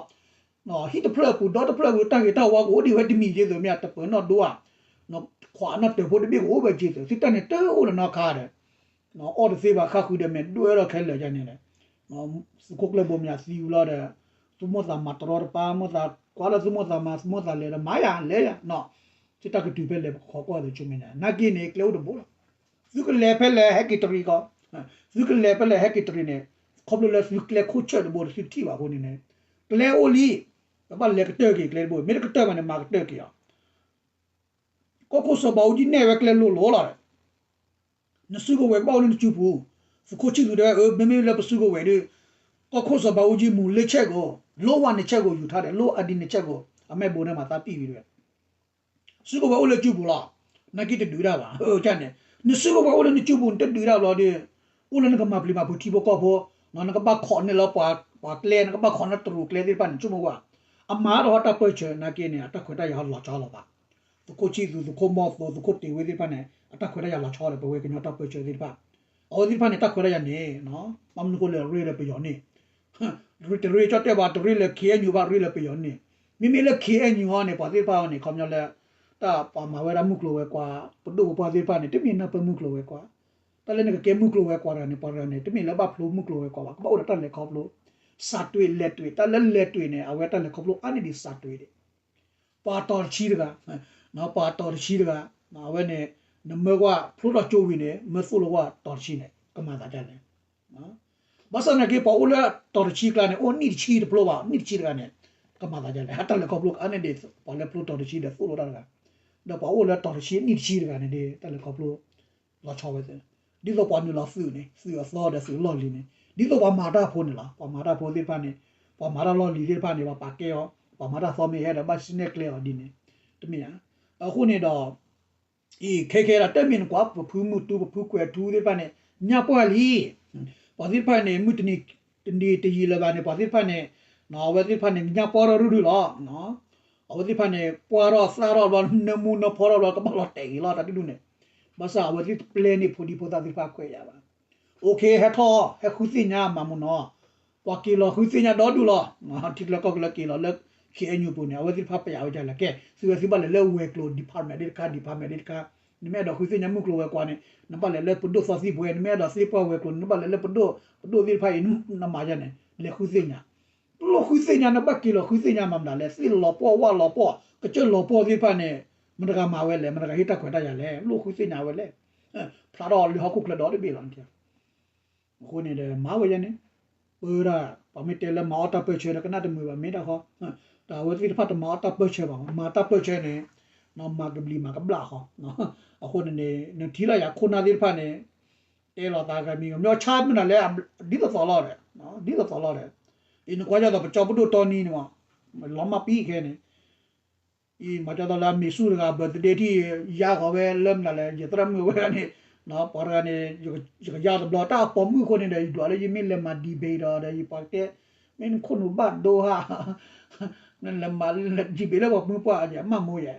ဟံၣ်တဖျၢၣ်အပူၤ ဒီတဖျၢၣ်အပူၤ တၢ်ဂ့ၤတၢ်ဝါကအိၣ်ဒံးဝဲတမံၤက့ၤသုးမ့ၢ်တပၢၤနီၣ်ဒိဧါ ခွးနီၣ်တၢၤဖိတဘ့ၣ်ကအိၣ်ဝဲက့ၤသုး သုတၢ်န့ၣ်တအိၣ်လၢၤနီတခါဒီး အီၣ်တသ့ဘၣ် ဃၣ်ဃုာ်ဒီးမဲာ်ဒွဲၣ်ထီၣ်ခဲလၢာ်ယါန့ၣ်ဒီး သုးခိၣ်ကျၢၢ်ဘိမၠးသံဝံၤလီၤဒီး သုမိၢ်သးမၤတရီတပါ မိၢ်သးကွၢ်လၢသုမိၢ်သးမၤ သုမိၢ်သးလဲၤဒီးမၤယၤလဲၤယၤနီၤ သုတၢ်ကတုၤဖဲလဲၣ် ပကခိးကွၢ်သုးဆိမ့ၢ်န့ၣ် နာ်က့န့ၣ် ကျဲအိၣ်တဘိလီၤ. သုကလဲၤဖဲလဲၣ်ဟဲက့ၤတရံးကီး သုကလဲၤဖဲလဲၣ်ဟဲက့ၤတရံးန့ၣ် ခီဖျိလၢသုကျဲခိၣ်ဆၢၣ်တဘိဒီးသုတထံၣ်ဘၣ်အဃိန့ၣ်န့ၣ် ကျဲအိၣ်လံ ပဘၣ်လဲၤကတၢၢ်က့ၤကျဲတဘိ မ့ၢ်တကတၢၢ်ဘၣ်န့ၣ် မၤကတၢၢ်က့ၤအီၤ ကီၢ်ခိၣ်စီၤဘးအူကၠံနဲၣ်ဝဲကျဲလိၤလိၤလီၤဒီး နစုကဝဲၤကဘၣ်အိၣ်လၢနစုပူၤ, သုးခိၣ်ဆံၣ်သူးတဲဝဲ အၢ မ့မ့ၢ်လၢပစုကဝဲၤဒီး ကီၢ်ခိၣ်စီၤဘးအူကၠံမူၤလၢဆဲၣ်ကိး လိၣ်ဝါနဆဲၣ်ကိးယူၤထါဒီး လိၣ်အဒံနဆဲၣ်ကိး အမဲာ်ဘိန့ၣ်မၤသးပံၣ်ဝံၤတဝဲ စုကဝဲၤအိၣ်လၢစုပူၤလီၤ, နာ်က့တဒုးဒၣ်ဘၣ် န့ၣ် နစုကဝဲၤအိၣ်လၢနစုပူၤ နတဒုးဒၣ်ဘျီဒီး အိၣ်လၢနကမၤပျံၤမၤဖုးထံဖိကီၢ်ဖိ, နကဘၣ်ခိးန့ၢ်လၢပှၤကျဲ နကဘၣ်ခိးန့ၢ်တရူးကျဲသ့ၣ်တဖၣ်န့ၣ် ဆိကမိၣ်ကွၢ်, အမၤထီၣ်တၢ်ပၢၢ်ဆၢ နာ်က့န့ၣ် အတၢ်ခွဲးတၢ်ယာ်လီၤဆီလီၤဘၣ်, သုးခိၣ်ဆံၣ်သူး သုးခိၣ်မီၢ်သိ သုးခိၣ်တ့ၤဝ့သ့ၣ်တဖၣ်န့ၣ် အတၢ်ခွဲးတၢ်ယာ်လီၤဆီဒီး ပဝဲကညီတၢ်ပၢၢ်ဆၢသ့ၣ်တဖၣ်, အဝဲသ့ၣ်တဖၣ်န့ၣ် တၢ်ခွဲးတၢ်ယာ်န့ၣ် ဘၣ်မနုၤဃိလဲၣ် ရ့ဒီးပယီၤန့ၣ် တရ့ကၠီတဲဘၣ် တရ့လၢ ခ့ၣ်အဲၣ်ယူၣ် ဘၣ် ရ့လၢပယီၤန့ၣ်, မ့မ့ၢ်လၢ ခ့ၣ်အဲၣ်ယူၣ် ဟီန့ၣ် ပှၤသ့ၣ်တဖၣ်အံၤန့ၣ် ခီပညီလၢ တၢ်ပှၤမၤဝဲဒၣ်မုၢ်ကျိၤဝဲၤကွာ် ပဒိၣ်ပပှၢ်သ့ၣ်တဖၣ်န့ၣ် တမ့ၢ်နၢ်ပၢၢ်မုၢ်ကျိၤဝဲၤကွာ်, တၢ်လၢနကကဲမုၢ်ကျိၤဝဲၤကွာ်တဂၤန့ၣ် ပှၤတဂၤန့ၣ် တမ့ၢ်လၢဘၣ်ဖျိမုၢ်ကျိၤဝဲၤကွာ်ဘၣ်, ကဘၣ်အိၣ်ဒီးတၢ်လဲၤခီဖျိ စးတွ့လဲၤတွ့, တၢ်လၢလဲၤတွ့န့ၣ် အဝဲတၢ်လဲၤခီဖျိအါန့ၢ်ဒံးစးတွ့ဒံး ပှၤတီၤတဆံတဂၤ, ပှၤတီၤတဆံတဂၤ, အဝဲန့ၣ် နမၢကွၢ်ဖျိထီၣ်ကၠိဝံၤန့ၣ် မၢသိၣ်လိကွၢ်တီၤတဆံန့ၣ် ကမၤသးဒ်လဲၣ်. ဘၣ်ဆၣ်သနာ်က့ ပှၤအိၣ်လၢတီၤတဆံကျါန့ၣ် အိၣ်နံၣ်တဆံတဖျိဘၣ် နံၣ်တဆံတဂၤန့ၣ် ကမၤသးဒ်လဲၣ်. တၢ်လဲၤခီဖျိကအါန့ၢ်ဒံး ပှၤလၢဖျိတီၤတဆံဒီးသိၣ်လိတၢ်တဂၤ, ဒီးပှၤအိၣ်လၢတီၤတဆံနံၣ်တဆံတဂၤန့ၣ်ဒီး တၢ်လဲၤခီဖျိ လီၤဆီဝဲသ့, ဒ်သိးပှၤနုာ်လီၤသုးန့ၣ် သုးအသီဒီးသုးလီၢ်လံၤန့ၣ် ဒ်သိးပှၤမၤတၢ်ဖိန့ၣ်လီၤ. ပှၤမၤတၢ်ဖိသ့ၣ်တဖၣ်န့ၣ် ပှၤမၤတၢ်လီၢ်လံၤသ့ၣ်တဖၣ်န့ၣ် ပှၤပာ်ကဲအီၤ, ပှၤမၤတၢ်သီမ့ၢ်ဟဲဒီး ဘၣ်စံၣ်နဲၣ်ကျဲအီၤဒ်န့ၣ် တမ့ၢ်ဧါ. အဃိန့ၣ်ဒီး အံၤ ခဲခဲဒၣ်တမ့ၢ်နကွၢ် ပဖုမုၢ်တူ ပဖုကွဲၤထူသ့ၣ်တဖၣ်န့ၣ် ညါပှၢ်လံ. ပှၤသ့ၣ်တဖၣ်န့ၣ် မုၢ်တနံၤတယံာ်လၢၤဘၣ်န့ၣ် ပှၤသ့ၣ်တဖၣ်န့ၣ် အဝဲသ့ၣ်တဖၣ်န့ၣ် ညါပှၢ်ထီၣ်ရုၢ်ရုၢ်လီၤ. အဝဲသ့ၣ်တဖၣ်န့ၣ် ပှၢ်ထီၣ်သၣ်ထီၣ်ဘျီ နၢမူနၢဖီထီၣ်ဘျီ ကဘၣ်လီၤတဲာ်ဂ့ၤလီၤ တၢ်ဒုးဒုးန့ၣ်. ဘၣ်ဆၣ်အဝဲသ့ၣ်တပျဲန့ၢ်ဖိဒံဖိသၣ်သ့ၣ်တဖၣ်ခွဲးယာ်ဘၣ်. အိၣ်ခ့ ဟဲထီၣ် ဟဲဃုသ့ၣ်ညါမၤမူနီၤ, ပှၤက့ၤလီၤဃုသ့ၣ်ညါဒီဒူၣ်လီၤ. ထံကျၢၤကီၢ်ကျၢၤက့ၤလီၤလၢ ခ့ၣ်အဲၣ်ယူၣ် ပူၤန့ၣ် အဝဲသ့ၣ်တဖၣ်ပျဲဝဲဒ်လဲၣ် ကဲ သုဝဲသုဘၣ်လဲၤလၢဝဲၤကျိၤ department ဒ်တခါ department ဒ်တခါ, နမ့ၢ်အဲၣ်ဒိးဃုသ့ၣ်ညါမုၢ်ကျိၤဝဲၤကွာ်န့ၣ် နဘၣ်လဲၤလၢပဒိၣ်သီသံပှဲၤ, နမ့ၢ်အဲၣ်ဒိးသ့ပှၢ်ဝဲၤကျိၤန့ၣ် နဘၣ်လဲၤလၢပဒိၣ်, ပဒိၣ်သ့ၣ်တဖၣ်အံၤ နမၤယါန့ၣ် လဲၤဃုသ့ၣ်ညါ လိၣ်ဃုသ့ၣ်ညါ နဘၣ်က့ၤလီၤဃုသ့ၣ်ညါမၤမနုၤလဲၣ်. သ့ၣ်လီၤပှီၢ်ဝၣ်လီၤပှီၢ် ကစၢၢ်လီၤပှီၢ်သ့ၣ်တဖၣ်န့ၣ် မတၤတဂၤမၤဝဲလဲၣ်, မတၤတဂၤဟ့ၣ်တၢ်ခွဲးတၢ်ယာ်လဲၣ်, လိၣ်ဃုသ့ၣ်ညါဝဲလဲၣ်. ဖျါထီၣ်လၢဟီၣ်ခိၣ်ချၢဒီတဘ့ၣ်လီၤ. အဃိန့ၣ်ဒီး မၤဝဲယဲန့ၣ် ပၢဒၣ် ပှၤမ့ၢ်တဲလၢမၤအီၣ်တၢ်ပၢၢ်ဆၢဒီး ကနၣ်တမုာ်ဘၣ် မ့ၢ်တၢ်ဃီ, တၢ်အဝဲသ့ၣ်တဖၣ်တမၤအီၣ်တၢ်ပၢၢ်ဆၢဘၣ်, မၤတၢ်ပၢၢ်ဆၢန့ၣ် မၤကဘျံးမၤကဘျၣ်ဃီ. အဃိန့ၣ်န့ၣ် နထံၣ်လီၤယၤခိၣ်နၢ်သ့ၣ်တဖၣ်န့ၣ် တဲလီၤသးဂၤမံၤဂၤ မ့ၢ်ဆါမနုၤလဲၣ်, ဒ်သိးသိးလီၤဒီး ဒ်သိးသိးလီၤဒီး အံၤနကွၢ်ဒ်သိးပကၠီပဒိၣ်တီနံၤန့ၣ်မး လီၤမၢ်ပံခဲန့ၣ် အံၤမၤကၠီသးလၢအမ့ၢ်ဆူၣ်တဂၤ birthday ထံၣ် ယါဃီၤဝဲလၢမနုၤလဲၣ် ယသရၣ်မုၣ်ဝဲဒၣ်န့ၣ် ပှၤတဂၤန့ၣ် ယကယါတဘျီ တၢ်အပိာ်မုၣ်အဃိန့ၣ်ဒီး ယဒွးလၢယမ့ၢ်လဲၤမၤ debate ဒီး ဒီးယပှၤတဲ မ့ၢ်နခိၣ်နူာ်ဘၣ်ဒိဟါ နလဲၤမၤ debate လၢပှၤမုၢ်ပှၢ် ယမၢ်မိၢ်ယဲ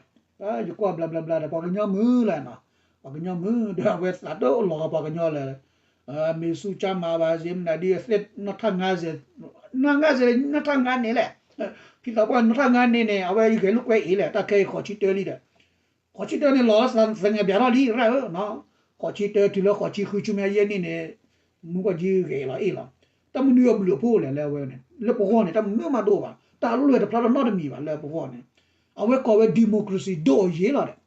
ယကွၢ်ဘျါဘျါဘျါဒီး ပှၤကညီမုၢ်လၢၤနီၤ ပှၤကညီမုၢ်ဒီး အဝဲသးတအိၣ်လီၤဂာ်ပှၤကညီလၢၤ မ့ၢ်ဆူၣ်ကၢ်မၤဘၣ်စ့မနုၤဒ်အသ့ၣ်နီၢ်ထၣ်ငါစဲး နီၢ်ငါစဲး နီၢ်ထၣ်ငါန့ၣ်လဲၣ် ဖံသးပှၢ်နီၢ်ထၣ်ငါန့ၣ်န့ၣ် အဝဲယဂဲၤလိာ်ကွဲအံၤလဲၣ် တၢ်ခဲအံၤဃိးဆံတၢလံဒီး ဃိးဆံတၢန့ၣ်လီၤသငဲးဘၣ်ထီၣ်လံ ရၣ်ဧၢ, ဃိးဆံတၢတုၤလၢဃိးဆံဃုဆူမဲာ်ညါယဲၢ်နံၣ်န့ၣ် မုၢ်ကီၢ်ကၠံဂဲၤလီၤအ့ၣ်လီၤ, တၢ်မနုၤအဘျုးအဖှိၣ်လဲၣ်လၢအဝဲန့ၣ် လၢပဂီၢ်န့ၣ် တၢ်မနုၤမးတအိၣ်ဘၣ်, တၢ်အလွဲၢ်တဖျါထီၣ်နီတမံၤဘၣ်လၢပဂီၢ်န့ၣ်, အဝဲကိးဝဲ democracy ဒိၣ်အယ့ၣ်လီၤဒီး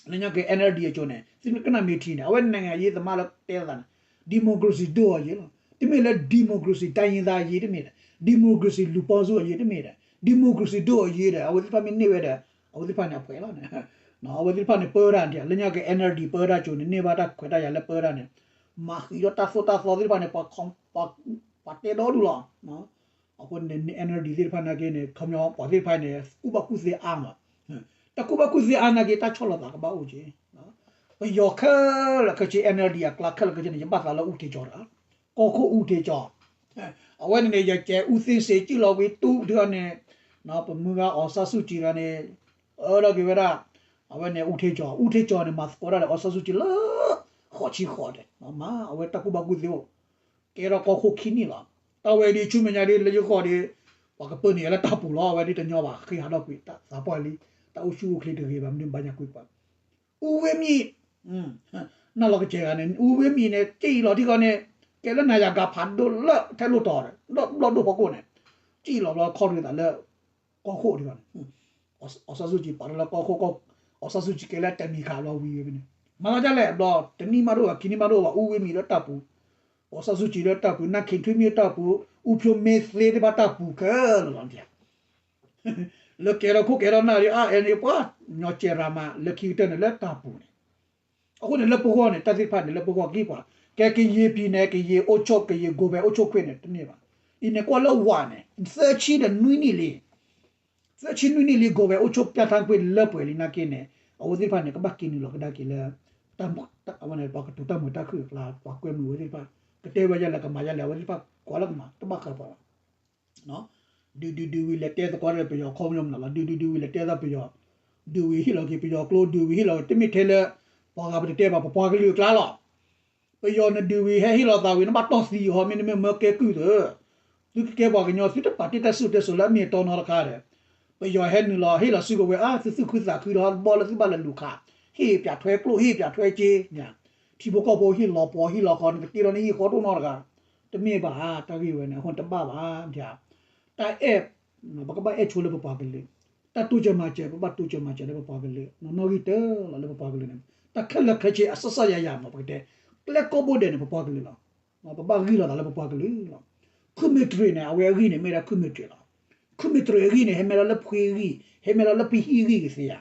လၢညါက့ၤ NLD အကၠိန့ၣ် သုကနၣ်မ့ၢ်ထံန့ၣ် အဝဲ နိုင်ငံရေးသမား လၢတဲသးန့ၣ် democracy ဒိၣ်အယ့ၣ်လီၤ, တမ့ၢ်လၢ democracy တိုင်းရင်းသားအရေး တမ့ၢ်ဒီး democracy လူပေါင်းစုအရေး တမ့ၢ်ဒီး democracy ဒိၣ်အယ့ၣ်ဒီး အဝဲသ့ၣ်တဖၣ်မ့ၢ်န့ၢ်ဝဲဒီး အဝဲသ့ၣ်တဖၣ်န့ၣ်အပှဲၤလီၤန့ၣ်, အဝဲသ့ၣ်တဖၣ်န့ၣ်ပၢတၢ်ဒ် လၢညါက့ၤ NLD ပၢတၢ်ကၠိန့ၣ် န့ၢ်ဘၣ်တၢ်ခွဲးတၢ်ယာ်လၢပၢတၢ်န့ၣ်, မၤဃံးဒီးတၢ်သိၣ်တၢ်သီသ့ၣ်တဖၣ်န့ၣ် ပှၤတဲဒီဒူၣ်လီၤ, အဃိန့ၣ် NLD သ့ၣ်တဖၣ်နာ်က့န့ၣ် ခီပညီပှၤသ့ၣ်တဖၣ်န့ၣ် ကူၣ်ဘၣ်ကူၣ်သ့အါမး, တၢ်ကူၣ်ဘၣ်ကူၣ်သ့အါနာ်က့ တၢ်ဆီၣ်လီၤသးကဘၣ်အိၣ်က့ၤ, ပယီၤခဲလၢာ်ခဲဆ့ NLD အကျါခဲလၢာ်ခဲဆ့န့ၣ် ယဘၣ်သးလၢအူထ့ကၠီတဂၤ, ကီၢ်ခိၣ်အူထ့ကၠီ, အဝဲန့ၣ်န့ၣ် ယကဲ ဦးသိန်းစိန် စံၣ်လီၤဝံၤတူၢ်ဒ်အီၤန့ၣ်, ပမုၢ်ဂၤ အောင်ဆန်းစုကြည် တဂၤန့ၣ် အၢထီၣ်က့ၤဝဲဒၣ်, အဝဲန့ၣ် ဦးထ့ကၠီ, ဦးထ့ကၠီ န့ၣ် မၤသကိးတၢ်ဒီး အောင်ဆန်းစုကြည် လၢ ဃိးဆံဃိးဒီး မ့ၢ်အဝဲတၢ်ကူၣ်ဘၣ်ကူၣ်သ့အိၣ်, ကဲထီၣ်ကီၢ်ခိၣ်ခံနံၣ်လီၤ, တၢ်ဝဲဒ်ဆူမဲာ်ညါဒ်လၢယဂီၢ်ဒီး ပှၤကပၢနုာ်ယၤလၢတၢ်ပူၤလီၤ, အဝဲဒ်တညီဘၣ် ဃ့ဟးထီၣ်ကွံာ် သးပှၢ်လံ, တၢ်အိၣ်ဆူၣ်အိၣ်ချ့တဂ့ၤဘၣ် မနုၤဘၣ်ညါကွံာ်ပှၤ ဦးဝင်းမြင့်, နၢ်လီၤကစဲးဂၤန့ၣ် ဦးဝင်းမြင့် န့ၣ် စံၣ်လီၤထံကီၢ်န့ၣ် ကဲလၢနၤယၤဂၤဖးဒိၣ်လၢထဲလိၣ်တီၤဒီး ဘျီၣ်ဒိၣ်ဖီခိၣ်န့ၣ် စံၣ်လီၤဘျီခီၣ်ရ့သးလၢ ကီၢ်ခိၣ်ထံကီၢ်န့ၣ်, အောင်ဆန်းစုကြည် ပာ်ထီၣ်လၢကီၢ်ခိၣ်, အောင်ဆန်းစုကြည် ကဲလၢတမံၤခးဘျီဝံၤဝဲဖဲန့ၣ်, မၤသးဒ်လဲၣ်ဘျီ တနံၣ်မးတအိၣ်ဘၣ် ခံနံၣ်မးတအိၣ်ဘၣ် ဦးဝင်းမြင့် လၢတၢ်ပူၤ, အောင်ဆန်းစုကြည် လၢတၢ်ပူၤ နၢ်ခ့ထွေးမ့ၢ်တၢ်ပူၤ ဦးဖြိုးမင်းသိန်း သ့ၣ်တဖၣ်တၢ်ပူၤခဲလၢာ်လီၤ လၢကဲထီၣ်ခိၣ်ကဲထီၣ်နၢ်ဒီး အါအဲန့ၣ် ပှၤညီကဲရၤမး လၢခံကတၢၢ်န့ၣ် လၢတၢ်ပူၤန့ၣ်, အဃိန့ၣ် လၢပဂီၢ်န့ၣ် တၢ်သ့ၣ်တဖၣ်န့ၣ် လၢပဂီၢ်ကံၢ်ပှၤ ကဲကယံာ်ပံၤန့ၣ် ကယံာ်အိၣ်ဆိး ကယံာ် ကိုယ်ပိုင်အိမ်ထောင်ခွင့် န့ၣ် တန့ၢ်ဘၣ်, အံၤန့ၣ်ကွၢ်လၢဝၤန့ၣ် သၢဆံဒီးနွံနံၣ်လံ, သၢဆံနွံနံၣ်လံ ကိုယ်ပိုင်အိမ်ထောင်ခွင့် ပြဋ္ဌာန်းခွင့် လၢပှဲၤလံနာ်က့န့ၣ် အဝဲသ့ၣ်တဖၣ်န့ၣ် ကဘၣ်က့ၤနုာ်လီၤကဒါက့ၤလၢ အဝဲန့ၣ် ပှၤကတိၤတၢ်မုာ်တၢ်ခုၣ်အကျါ ပှၤကွဲမုာ်ဝဲသ့ၣ်တဖၣ် ကတဲဝဲဒ်လဲၣ် ကမၤဒ်လဲၣ် အဝဲသ့ၣ်တဖၣ် ကွၢ်လၢကမၤ တဘၣ်ဃးပှၤဘၣ် ဒုးဒုးဒုးဝံၤလဲၤတဲသကိးဒီးပယီၤခီပညီမနုၤလီၤ ဒုးဒုးဒုးဝံၤလဲၤတဲသကိးပယီၤ, ဒုးဝံၤဟ့ၣ်လီၤက့ၤပယီၤကျိ ဒုးဝံၤဟ့ၣ်လီၤ တမ့ၢ်ထဲလၢ ပှၤဂၤပတတဲဘၣ် ပပှၤကလုာ်အကျါလီၤ. ပယီၤနဒုးဝံၤဟဲဟ့ၣ်လီၤသးဝံၤ နဘၣ်တီၢ်သံအီၤ မ့တမ့ၢ်မၢကဲကုၢ်သၢ သုကကဲပှၤကညီ သုတပာ်တ့ၢ်တၢ်စံၣ်စိၤတဲစိၤလၢအမ့ၢ်အတီနီတခါဒီး ပယီၤဟဲနုာ်လီၤ ဟ့ၣ်လီၤစုကဝဲၤအါ သုသူၣ်ခုသးခုဒီး ဘီလၢသုဘၣ်လဲၤလူၤခး ဟ့ၣ်ပၠးထွဲကျိၣ် ဟ့ၣ်ပၠးထွဲစ့ ထံဖိကီၢ်ဖိဟ့ၣ်လီၤပှီၤဟ့ၣ်လီၤဃီ နကတ့လီၤန့ၣ်ဟ့ၣ်ဃီဒိၣ်နီတဂၤ တမ့ၢ်ဘၣ် တၢ်ဂ့ၢ်ဝဲန့ၣ် အဃိန့ၣ်တဘၣ်ဘၣ် တၢ်အဲၣ် ပကဘၣ်အဲၣ်ဆိလၢပပှၤကလုာ် တၢ်တိစၢၤမၤစၢၤ ပဘၣ်တိစၢၤမၤစၢၤလၢပပှၤကလုာ် နီၢ်နီၢ်ဂံၢ်တၢလီၤလၢပပှၤကလုာ်န့ၣ် တၢ်ခဲလၢာ်ခဲဆ့အစစယၤယၤမး ပကတဲ ကျဲကိးဘိဒဲးန့ၣ် ပပှၤကလုာ်လီၤ. ပဘၣ်ဂံၢ်လီၤသးလၢပပှၤကလုာ်လီၤ. ခုမ့ၢ်တရံးန့ၣ် အဝဲအဂံၢ်န့ၣ် မ့ၢ်ဒၣ်ခုမ့ၢ်တရံးလီၤ. ခုမ့ၢ်တရံးအဂံၢ်န့ၣ် ဟဲမဲလီၤလၢဖှံဂံၢ် ဟဲမဲလီၤလၢဖှံဟံၣ်ဂံၢ်ကသ့ဧါ.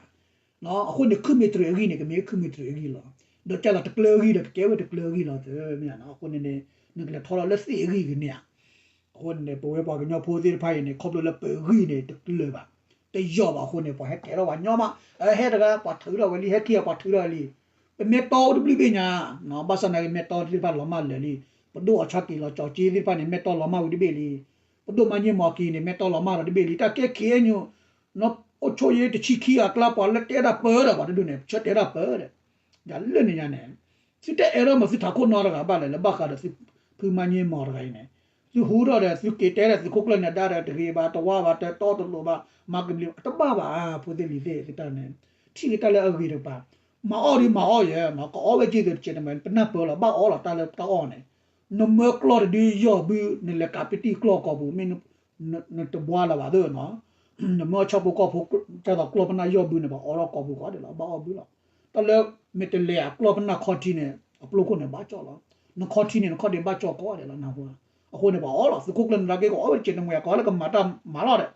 အဃိန့ၣ် ခုမ့ၢ်တရံးအဂံၢ်န့ၣ် ကမ့ၢ်ခုမ့ၢ်တရံးအဂံၢ်လီၤ. ဒီးကဲလီၤတကျၢၤအဂံၢ်ဒီး ကကဲဝဲတကျၢၤအဂံၢ်လီၤ မ့ၢ်ဧါ. အဃိန့ၣ်န့ၣ် နကလဲၤထီၣ်လီၤလၢသ့ၣ်အဂံၢ်ကန့ၣ်ဧါ. အဃိန့ၣ်န့ၣ် ပဝဲပှၤကညီဖိသ့ၣ်တဖၣ်အံၤန့ၣ် ခီဖျိလၢပဂံၢ်န့ၣ် တကျၢၤဘၣ် တယိာ်ဘၣ်အဃိန့ၣ် ပှၤဟဲကဲထီၣ်ပှၤညီမး ဟဲတဂၤ ပှၤထုးထီၣ်ဝဲလံ ဟဲခံဂၤပှၤထုးထီၣ်ဝဲလံ. ပမ့ၢ်တီအိၣ်တဘျုးဘ့ၣ်ညါ ဘၣ်ဆၣ်သနာ်က့ မ့ၢ်တီသ့ၣ်တဖၣ်လီၤမၢ်လၢာ်လံ. ပဒိၣ်အီၣ်ဆၣ်က့ၤလီၤကၠီက့သ့ၣ်တဖၣ်န့ၣ် မ့ၢ်တီလီၤမၢ်ဝံၤတဘ့ၣ်လံ. ပဒိၣ်မၤည့မီၤက့ၤန့ၣ် မ့ၢ်တီလီၤမၢ်လီၤတဘ့ၣ်လံ. တၢ်ကဲ ခ့ၣ်အဲၣ်ယူၣ် အီၣ်ဆိယ့တဆံခံဂၤအကျါ ပှၤလၢတဲတၢ်ပၢဒီးပှၤတဒူၣ်န့ၣ် ဆၢတဲတၢ်ပၢဒီး ဒ်လၢန့ၣ်ညါန့ၣ် သုတအဲၣ်ဒိးမၤသုထးခိၣ်နီတဂၤဘၣ်လဲၣ် လၢဘၣ်ဃးဒီးသုဖုမၤည့မီၤတဂၤအံၤန့ၣ် သုဟူထီၣ်ဒီး သုက့ၤတဲဒီးသုးခိၣ်ကျၢၢ်နၢၤဒါဒီး တဂ့ၤဘၣ် တဝါဘၣ် တတီတလိၤဘၣ် မၤကဘျံး တဘၣ်ဘၣ် ဖိသ့ၣ်လံၤသ့ၣ် သုတၢ်န့ၣ် ထံၣ်က့ၤတၢ်လၢအဂ့ၤတကပၤ မၤအီၣ်ဒုးမၤအီၣ်ယဲ ကအီၣ်ဝဲက့ၤသုးတကဲးတမံၤ ပနၢ်ပၢၢ်လီၤ ဘၣ်အီၣ်လီၤတၢ်လၢတၢ်အီၣ်န့ၣ် နမၢကျီၢ်တဒုယီၢ်ဘု နလဲၤကးပတံၢ်ကျီၢ်ကီၢ်ပူၤ မ့ၢ်နတဘှါလၢၤဘၣ်သ့ၣ်နီၤ နမၢအီၣ်ဆၣ်ဖိကီၢ်ဖိ ကဲသိးကျီၢ်ပနၢ်ယီၢ်ဘုန့ၣ် ပှၤအီၣ်ထီၣ်ကီၢ်ပူၤဃီဒဲးလီၤ ဘၣ်အီၣ်ဘုလီၤ. တၢ်လၢမ့ၢ်တလဲၤအကျီၢ်ပနၢ်ခီထံန့ၣ် အပျိခိၣ်န့ၣ် ဘၣ်ကၠီၣ်လီၤ. နခီထံန့ၣ် နခီဒ့ဘၣ်ကၠီၣ်ကီးဒဲးလီၤ နၢ်ဟူဧါ. အဃိန့ၣ် ပှၤအီၣ်လီၤ သုးခိၣ်ကျၢၢ်နၢၤဒါက့ၤ ကအီၣ်ဝဲတကဲးတမံၤ ကအီၣ်လၢကမၤတၢ်မၤလီၤဒီး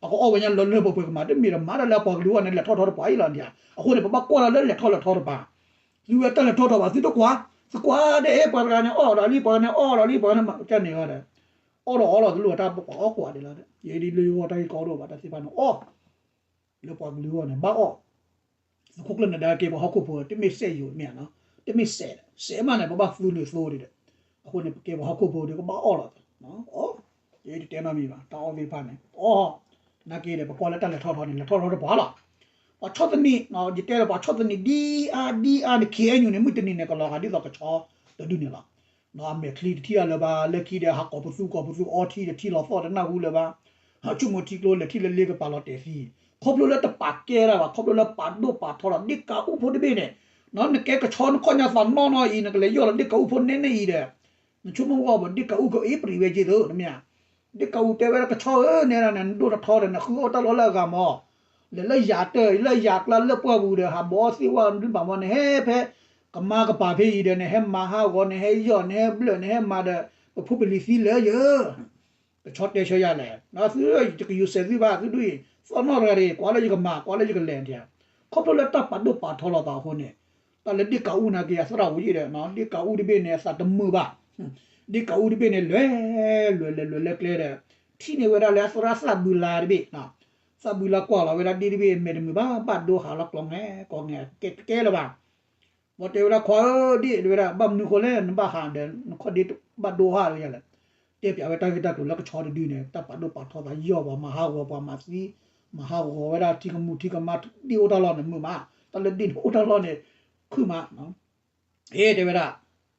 အကအီၣ်ဝဲညါလၢလၢပှဲၤပှဲၤကမၤ တမ့ၢ်ဒီးမၤတၢ်လၢအပှၤကလုာ်အဂီၢ်န့ၣ် လဲၤထီၣ်ထီတပှၤအံၤလီၤဒ်ဧါ. အဃိန့ၣ် ပဘၣ်ကွၢ်လီၤလၢလဲၤထီၣ်လဲၤထီတပၤ သုဝဲတၢ်လဲၤထီၣ်ထီဘၣ် သုတကွၢ် သုကွၢ်ဒ်အံၤ ပှၤတဂၤန့ၣ်အီၣ်ဒီးလံ ပှၤတဂၤန့ၣ်အီၣ်ဒီးလံ ပှၤတဂၤန့ၣ်မၤကန့ၣ်ဒီး အီၣ်ဒီးအီလီၤ တလိၣ်တၢ်ပှၤအီၣ်ကွၢ်ဒံးလီၤ. ယဲဒ်လၢယဂီၢ်တၢ်ဂ့ၢ်ကီဒိၣ်ဘၣ် တၢ်သ့ၣ်တဖၣ်န့ၣ်အီၣ် လၢပှၤကလုာ်အဂီၢ်န့ၣ် ဘၣ်အီၣ် သုးခိၣ်ကျၢၢ်နၢၤဒါက့ၤပှၤဟီၣ်ခိၣ်ဖိ တမ့ၢ်စဲးယိာ်မ့ၢ်ဧါနီၤ တမ့ၢ်စဲး စဲးမးန့ၣ် ပဘၣ်သူန့ၢ်သိဒံးဒီး အဃိန့ၣ် ပကဲပှၤဟီၣ်ခိၣ်ဖိဒီး ကဘၣ်အီၣ်လီၤ အီၣ် ယတတဲနီတမံၤဘၣ် တၢ်အီၣ်သ့ၣ်တဖၣ်န့ၣ် အီၣ် နာ်က့ဒီး ပကွၢ်လၢတၢ်လဲၤထီၣ်ထီန့ၣ် လဲၤထီၣ်ထီတပှၤလီၤ. ပှၤဆီၣ်သနံး ယတဲလၢပှၤဆီၣ်သနံးဒ်အါဒ်အါန့ၣ် ခ့ၣ်အဲၣ်ယူၣ်န့ၣ် မုၢ်တနံၤန့ၣ် ကလီၤဂာ်ဒ်သိးကဆီတဒုန့ၣ်လီၤ. အမဲာ်ချံတထံၣ်အလၢၤဘၣ် လၢခံဒီး ဟးကိးပသူကိးပသူ အီထံဒီးထံလီၤသီၣ်တနၢ်ဟူလၢၤဘၣ် ဟးဆိကမိၣ်ထံကျိလဲၤထံၣ်လၢလ့ကပၤလီၤတဲာ်သံ ခီဖျိလၢတပာ်ကဲတၢ်ဘၣ် ခီဖျိလၢပာ်ဒိၣ်ပာ်ထီလီၤ ဒ့ၣ်ကးအူဖိတဘ့ၣ်န့ၣ် နကဲကဆီနခီၣ်ညါသးနီၢ်နီၢ်အံၤ နကလဲၤယီၢ်လီၤဒ့ၣ်ကးအူဖိနဲနဲအံၤဒီး နဆိကမိၣ်ဝဲဘၣ် ဒ့ၣ်ကးအူကအ့ၣ်ပြံးဝဲက့ၤသ့ တမ့ၢ်ဧါ. ဒ့ၣ်ကးအူတဲဝဲဒၣ်ကဆီဧၢ နဲဒၣ်န့ၣ် နဒိၣ်ထီၣ်ထီဒီး နဃုအီၣ်တၢ်လီၢ်လၢအဂၤမး လဲၤလၢယၤတၢၢ် လၢယၤကျါလၢပှၢ်ပူၤဒီး ဟးဘီအီၣ်သ့ၣ်ဝဲဒုးဘၣ်မး နဟဲဖဲ ကမါကပၤဖဲအံၤဒီး နဟဲမၤဟးဂီၤ နဟဲယီၢ် နဟဲဘျၢၣ် နဟဲမၤဒီး ပဖိပလံၤသံလၢာ်ယၢ ကဆီတဲဆၢယၤလဲၣ် သုတကယူၤစဲးသုဘၣ် သုဒ်အံၤ သီၣ်နီၣ်တဂၤတဂ့ၤ ကွၢ်လၢယကမၤ ကွၢ်လၢယကလဲၤ ခီဖျိလၢတၢ်ပာ်ဒိၣ်ပာ်ထီလီၤသးအဃိန့ၣ် တၢ်လၢဒ့ၣ်ကးအူနာ်က့ အသရၣ်ဝံၤယံၤဒီး ဒ့ၣ်ကးအူတဘ့ၣ်န့ၣ် အသးတမုာ်ဘၣ် ဒ့ၣ်ကးအူတဘ့ၣ်န့ၣ် လဲၤ လဲၤ လဲၤ လဲၤ လဲၤကျဲဒီး ထံၣ်န့ၢ်ဝဲဒၣ်လၢအသရၣ်သးဘုလါတဘ့ၣ် သးဘုလါကွၢ်လီၤဝဲဒၣ်ဒ့ၣ်တဘ့ၣ် မဲာ်တမုာ်ဘၣ် ဘၣ်ဒိဟးလီၤကျီၤငဲၤ ကျီၤငဲၤ ကဲကဲလၢၤဘၣ် ဘီတဲဝဲဒၣ် ခွါဧၢ ဒ့ၣ် တဲဝဲဒၣ် ဘၣ်မနုၤဃိလဲၣ် နဘၣ်ဟးဒီး နခီၣ်ဒ့ဘၣ်ဒိဟးလၢယၤလဲၣ် တဲပၠးဝဲတၢ်ဂ့ၢ်တၢ်ကျိၤလၢကဆီတဒုန့ၣ် တၢ်ပာ်ဒိၣ်ပာ်ထီသးယီၢ်ပှၤ မၤဟးဂီၤပှၤမၤသံ မၤဟးဂီၤဝဲဒၣ်ထံကမူၣ်ထံကမါ ဒ့ၣ်အိၣ်တၢ်လီၢ်န့ၣ် မုာ်မး တၢ်လၢဒ့ၣ်န့ၣ်အိၣ်တၢ်လီၢ်န့ၣ် ခုၣ်မး အ့ တဲဝဲဒၣ်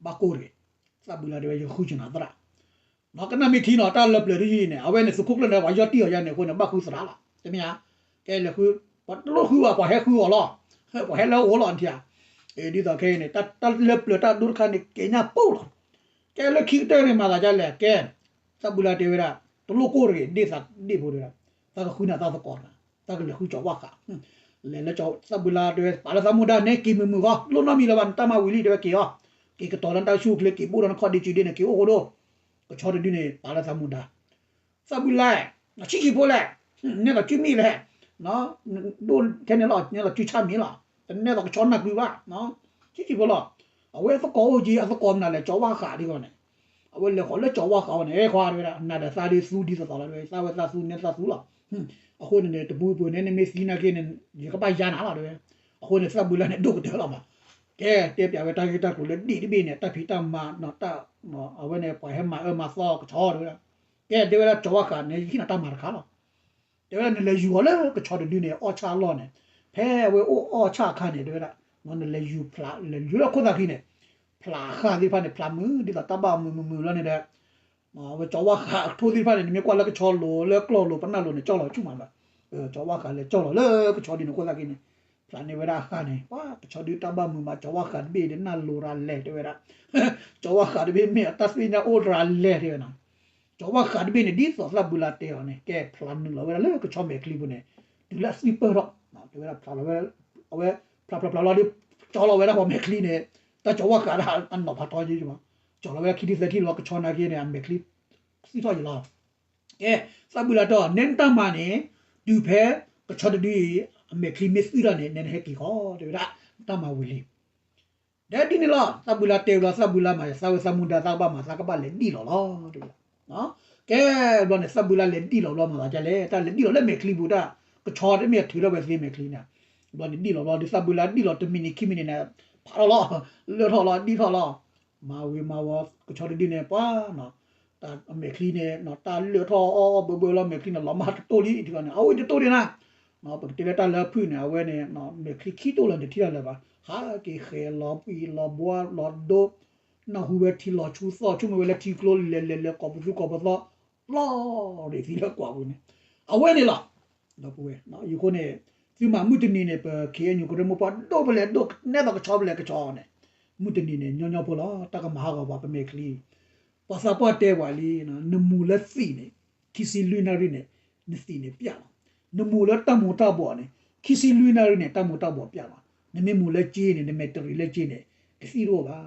ဘၣ်ကိၢ်တဂ့ၤ သးဘုလါတဲဝဲ ယဃုကနၤသရၣ် ကနၣ်မ့ၢ်ထံနီၤ တၢ်လၢပျၢၤတယုၢ်အံၤန့ၣ် အဝဲန့ၣ် သုးခိၣ်ကျၢၢ်န့ၣ် ပှၤယီၢ်တံၢ်အီၤယါန့ၣ်အဃိန့ၣ် ဘၣ်ဃုသရၣ်လီၤ တမ့ၢ်ဧါ ကဲလဲၤဃု ပှၤတလိၣ်ဃုဘၣ် ပှၤဟဲဃုအီၤလီၤ ပှၤဟဲလၢအအိၣ်လီၤ နထံၣ်ဧါ ဒ်သိးခဲအံၤန့ၣ် တၢ်လၢပျၢၤတၢ်ဒိတခါန့ၣ် ကဲညါပူၤလီၤ ကဲလၢခံကတၢၢ်န့ၣ် မၤသးဒ်လဲၣ် ကဲ သးဘုလါတဲဝဲဒၣ် တလိၣ်ကိၢ်တဂ့ၤ ဒ့ၣ်သးဒ့ၣ်ဖိတဲဝဲဒၣ် သးကဃုနၤသးသကိးနၤ သးကလဲၤဃုကၠီၤဝၣ်ဃး လဲၤလၢသးဘုလါတဲဝဲ ပာ်လၢသးမူဒါန့ၣ် က့ၤမုာ်မုာ်ဂီၢ် လိၣ်နီတမံၤလၢၤဘၣ် နတၢ်မၤဝံၤလံ တဲဝဲက့ၤအီၤ က့ၤကတီၤလၢနတၢ်ဆူၣ်အိၣ်ချ့ က့ၤဘိၣ်ဒီးနခီၣ်ဒ့စုဒ့န့ၣ် က့ၤအိၣ်ဃိဒိၣ် ကဆီတဒုန့ၣ် ပာ်လၢသးမူဒါ သးဘုလါ ဆံးဆံးဖိလဲၣ် နဲသိးကုမ့ၢ်လဲၣ် ဒိၣ်ထဲန့ၣ်လီၤ နဲသိးကုဆၣ်မ့ၢ်လီၤ တနဲသိးကဆီနၢ်ကွံာ်ဘၣ် ဆံးဆံးဖိလီၤ အဝဲသကိးအိၣ်က့ၤ အသကိးမနုၤလဲၣ် ကၠီၤဝၣ်ဃးဒ်ဂီၢ်န့ၣ် အဝဲလဲၤဃီၤလၢကၠီၤဝၣ်ဃးအီၤန့ၣ် အဲခွါတဲဝဲဒၣ် နၤဒီးသးဒ်သူဒ်သိးသိးလီၤ တဲဝဲ သးဝဲသးသူနဲသးသူလီၤ အဃိန့ၣ်န့ၣ် တပူၤပူၤန့ၣ် နမ့ၢ်သံနာ်က့န့ၣ် ယကဘၣ်ယါနၤလီၤ တဲဝဲ အဃိန့ၣ် သးဘုလါန့ၣ် ဒိၣ်ကတၢၢ်လီၤမး ကဲ တဲပၠးဝဲတၢ်ဂ့ၢ်တၢ်ကျိၤလၢဒ့ၣ်တဘ့ၣ်န့ၣ် တၢ်ဖံးတၢ်မၤ အဝဲန့ၣ် ပှၤဟဲမၤအၢမၤသီကဆီတဲဝဲဒၣ် ကဲ တဲဝဲဒၣ်ကၠီၤဝၣ်ဃးန့ၣ် ယဟ့ၣ်နၤတၢ်မၤတခါလီၤ တဲဝဲဒၣ် နလဲၤယူၤအီၤလၢကဆီတဒုန့ၣ် အီၣ်ဆၣ်အလီၢ်န့ၣ် ဖဲအဝဲအိၣ်အီၣ်ဆၣ်အခါန့ၣ် တဲဝဲဒၣ် နလဲၤယူၤဖျး လဲၤယူၤလၢခိၣ်သးခံန့ၣ် ဖျးဃာ်သ့ၣ်တဖၣ်န့ၣ် ဖျးမုာ် ဒ်သိးတၢ်ဘၣ်မုာ်မုာ်မုာ်လီၤန့ၣ်ဒီး အဝဲကၠီၤဝါဃးအကထိသ့ၣ်တဖၣ်န့ၣ် နမ့ၢ်ကွၢ်လၢကဆီလိၤ လၢကျီၢ်လိၤ ပနၢ်လိၤန့ၣ် ကၠီလီၤဆူၣ်မးလီၤ. ကၠီၤဝါဃးလဲၤကၠီလီၤလၢကဆီဒုန့ၣ် အဃိသတးက့န့ၣ် ဖျါန့ၢ်ဝဲဒၣ်အဃၢ်န့ၣ် ပှၤ ကဆီဒုတၢ်ဘၣ်မုာ်မး ကၠီၤဝါဃးတဘ့ၣ်ဒီး နၢ်လိၤရၤလဲၤတဲဝဲဒၣ် ကၠီၤဝါဃးတဘ့ၣ်မ့ၢ်အတၢ်သ့ၣ်ညါအိၣ်ရၤလဲၤတဲဝဲနီၤ. ကၠီၤဝါဃးတဘ့ၣ်န့ၣ် ဒ်သိးသၣ်ဘုလါတဲအီၤန့ၣ် ကဲဖျါနုာ်လီၤဝဲဒၣ်လၢကဆီမဲာ်ချံပူၤန့ၣ် တုၤလၢအသွံၣ်ပၢၢ်ထီၣ် တဲဝဲဒၣ်ဖျါလီၤဝဲ အဝဲ ဖျါဖျါဖျါလီၤဒီး ကၠီလီၤဝဲဒၣ်ပှၤမဲာ်ချံန့ၣ် တၢ်ကၠီၤဝါဃးဒၣ်အနီၢ်ဖးထီက့မး ကၠီၤလီၤဝဲခံထံသၢထံလီၤ ကဆီနာ်က့န့ၣ် အမဲာ်ချံ သွံၣ်ထီၣ်ယံၤလီၤ. ကဲ သၣ်ဘုလါတဲအီၤ နဲနတၢ်မၤန့ၣ် တုၤဖဲကဆီတဒုအံၤ အမဲာ်ချံမ့ၢ်သွံၣ်ထီၣ်န့ၣ် နဲနဟဲက့ၤဃီ တဲဝဲဒၣ် နတၢ်မၤဝံၤလံ ဒီးဒ်န့ၣ်လီၤ သၣ်ဘုလါတဲဝံၤလီၤ သၣ်ဘုလါမၤ သးဝဲသးမူဒါ သးကဘၣ်မၤ သးကဘၣ်လဲၤဒံၣ်လီၤလီၤ တဲဝဲဒၣ်. ကဲဘျီန့ၣ် သၣ်ဘုလါလဲၤဒံၣ်လီၤဘျီမၤသးဒ်လဲၣ် တၢ်လဲၤဒံၣ်လီၤလၢမဲာ်ချံပူၤ တၢ်ကဆီတမ့ၢ်အထုးထီၣ်ဝဲသ့မဲာ်ချံန့ၣ် ဘျီန့ၣ်ဒံၣ်လီၤဘျီ ဒ်သၣ်ဘုလါဒံၣ်လီၤတမံးနံးခံမံးနံးန့ၣ် ဖးထီၣ်လီၤ လၢထီၣ်လီၤ ဒံၣ်ထီၣ်လီၤ မၤဝံၤမၤဝီၤ ကဆီတဒုန့ၣ် ပှၤ တၢ်မဲာ်ချံန့ၣ် တၢ်လၢထီၣ်အီၣ်အီၣ်ဘၢဘၢလီၤ မဲာ်ချံန့ၣ် လီၤမၢ်တတိၢ်လံ ထံကီန့ၣ် အဝဲတတိၢ်ဒံးနၤ ပကတဲလၢတၢ်လၢဖုၣ်န့ၣ် အဝဲန့ၣ် မဲာ်ချံခံတိၢ်လၢၤတထံၣ်တၢ်လၢၤဘၣ် ဟးက့ၤဃဲၤလီၤပှံၤလီၤဘှါလီၤဒိ နၢ်ဟူဝဲထံလီၤဆူသီၣ် ဆိကမိၣ်ဝဲလၢထံကျိလဲၤလဲၤလဲၤ ကိးပသူကိးပသီ လီၤရ့ၣ်သံလၢကွၢ်ပူၤန့ၣ် အဝဲန့ၣ်လီၤ. ဒီပုၢ်ဝဲၢ် ယဃိန့ၣ် သုမၤမုၢ်တနံၤန့ၣ် ပ ခ့ၣ်အဲၣ်ယူၣ် ကရၢမိၢ်ပှၢ်ဒိၣ်ဖဲလဲၣ်ဒိၣ် နဲသိးကဆီဖဲလဲၣ်ကဆီန့ၣ် မုၢ်တနံၤန့ၣ် ညီညီဖိလီၤ တၢ်ကမၤဟးဂီၤပှၤပမဲာ်ချံ ပှၤသးပှၢ်တဲပှၤလံ နမူၤလၢသံးန့ၣ် ခံဆံလွံၢ်နၣ်ရံၣ်န့ၣ် နသံးန့ၣ်ပျၢ်လီၤ. နမူၤလၢတၢ်မူၤတၢ်ဘှီးန့ၣ် ခံဆံလွံၢ်နၣ်ရံၣ်န့ၣ် တၢ်မူၤတၢ်ဘှီးပျၢ်လီၤ. နမ့ၢ်မူၤလၢစ့န့ၣ် နမဲာ်တရံးလၢစ့န့ၣ် ကသံၣ်တအိၣ်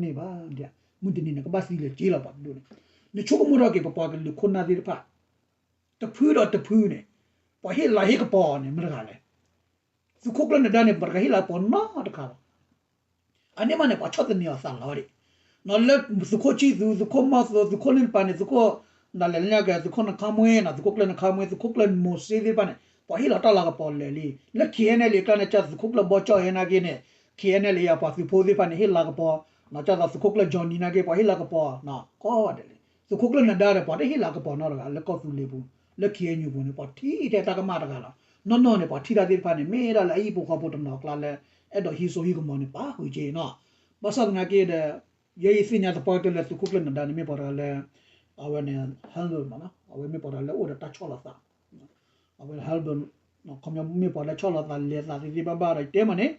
ဘၣ် နဘှီတန့ၢ်ဘၣ် မုၢ်တနံၤန့ၣ် ကဘၣ်သံလၢစ့လီၤပှၤတဒိၣ်န့ၣ် နဆိကမိၣ်ထီၣ်က့ၤ ပပှၤကလုာ်ခိၣ်နၢ်သ့ၣ်တဖၣ် တဖုဒီးတဖုန့ၣ် ပှၤဟ့ၣ်လၤဟ့ၣ်ကပီၤန့ၣ် မတၤတဂၤလဲၣ်. သုးခိၣ်ကျၢၢ်နဒါန့ၣ် ပှၤတဂၤဟ့ၣ်လၤကပီၤနီတခါဘၣ်. အန့ၣ်မးန့ၣ် ပှၤဆီၣ်သနံးအီၤသးလီၤဒံး လၢသုးခိၣ်ဆံၣ်သူ သုးခိၣ်မီၢ်သိ သုးခိၣ်လ့ၣ်နပၤန့ၣ် သုးခိၣ် နလဲၤလၢညါကဲ သုးခိၣ်နခါမွ့ သုးခိၣ်ကျၢၢ်နခါမွ့ သုးခိၣ်ကျၢၢ်မိၤစ့သ့ၣ်တဖၣ်န့ၣ် ပှၤဟ့ၣ်လီၤတၢ်လၤကပီၤလၢာ်လံ. လၢ ခ့ၣ်အဲၣ်ယူၣ် အကျါန့ၣ် ကသုးခိၣ်ကျၢၢ်ဘီကၠီၣ်ဟဲနာ်က့န့ၣ် ခ့ၣ်အဲၣ်ယူၣ် အပှၤသုးဖိသ့ၣ်တဖၣ်န့ၣ် ဟ့ၣ်လၤကပီၤ ကသုးခိၣ်ကျၢၢ် Johnny နာ်က့ ပှၤဟ့ၣ်လၤကပီၤ ကိးဂၤဒဲးလံ. သုးခိၣ်ကျၢၢ်နဒါဒီး ပှၤတဟ့ၣ်လၤကပီၤနီတဂၤ လၢကီၢ်သူလ့ၤပူၤ လၢ ခ့ၣ်အဲၣ်ယူၣ် ပူၤန့ၣ် ပှၤထံၣ်ထဲတၢ်ကမၣ်တဂၤလီၤ. နီၢ်နီၢ်န့ၣ် ပှၤထံၣ်တၢ်သ့ၣ်တဖၣ်န့ၣ် မ့ၢ်ဒၣ်လၢအဟံၣ်ဖိဃီဖိတနီၤအကျါလၢ အဲၣ်ဒိးဟံးစိဟံးကမီၤန့ၣ် ပာ်ဃုာ်က့နီၤ. ဘၣ်ဆၣ်သနာ်က့ဒီး ယဲယသ့ၣ်ညါသပှၢ်ကတၢၢ်လၢသုးခိၣ်ကျၢၢ်နဒါန့ၣ် မ့ၢ်ပှၤတဂၤလၢ အဝဲန့ၣ် humble မးနီၤ အဝဲမ့ၢ်ပှၤတဂၤလၢအိၣ်ဒီးတၢ်ဆီၣ်လီၤသး အဝဲ humble ခီပညီမ့ၢ်ပှၤလၢဆီၣ်လီၤသးလဲၤသးသ့သ့ဘၣ်ဘၣ်ဒီး ယတဲမးန့ၣ်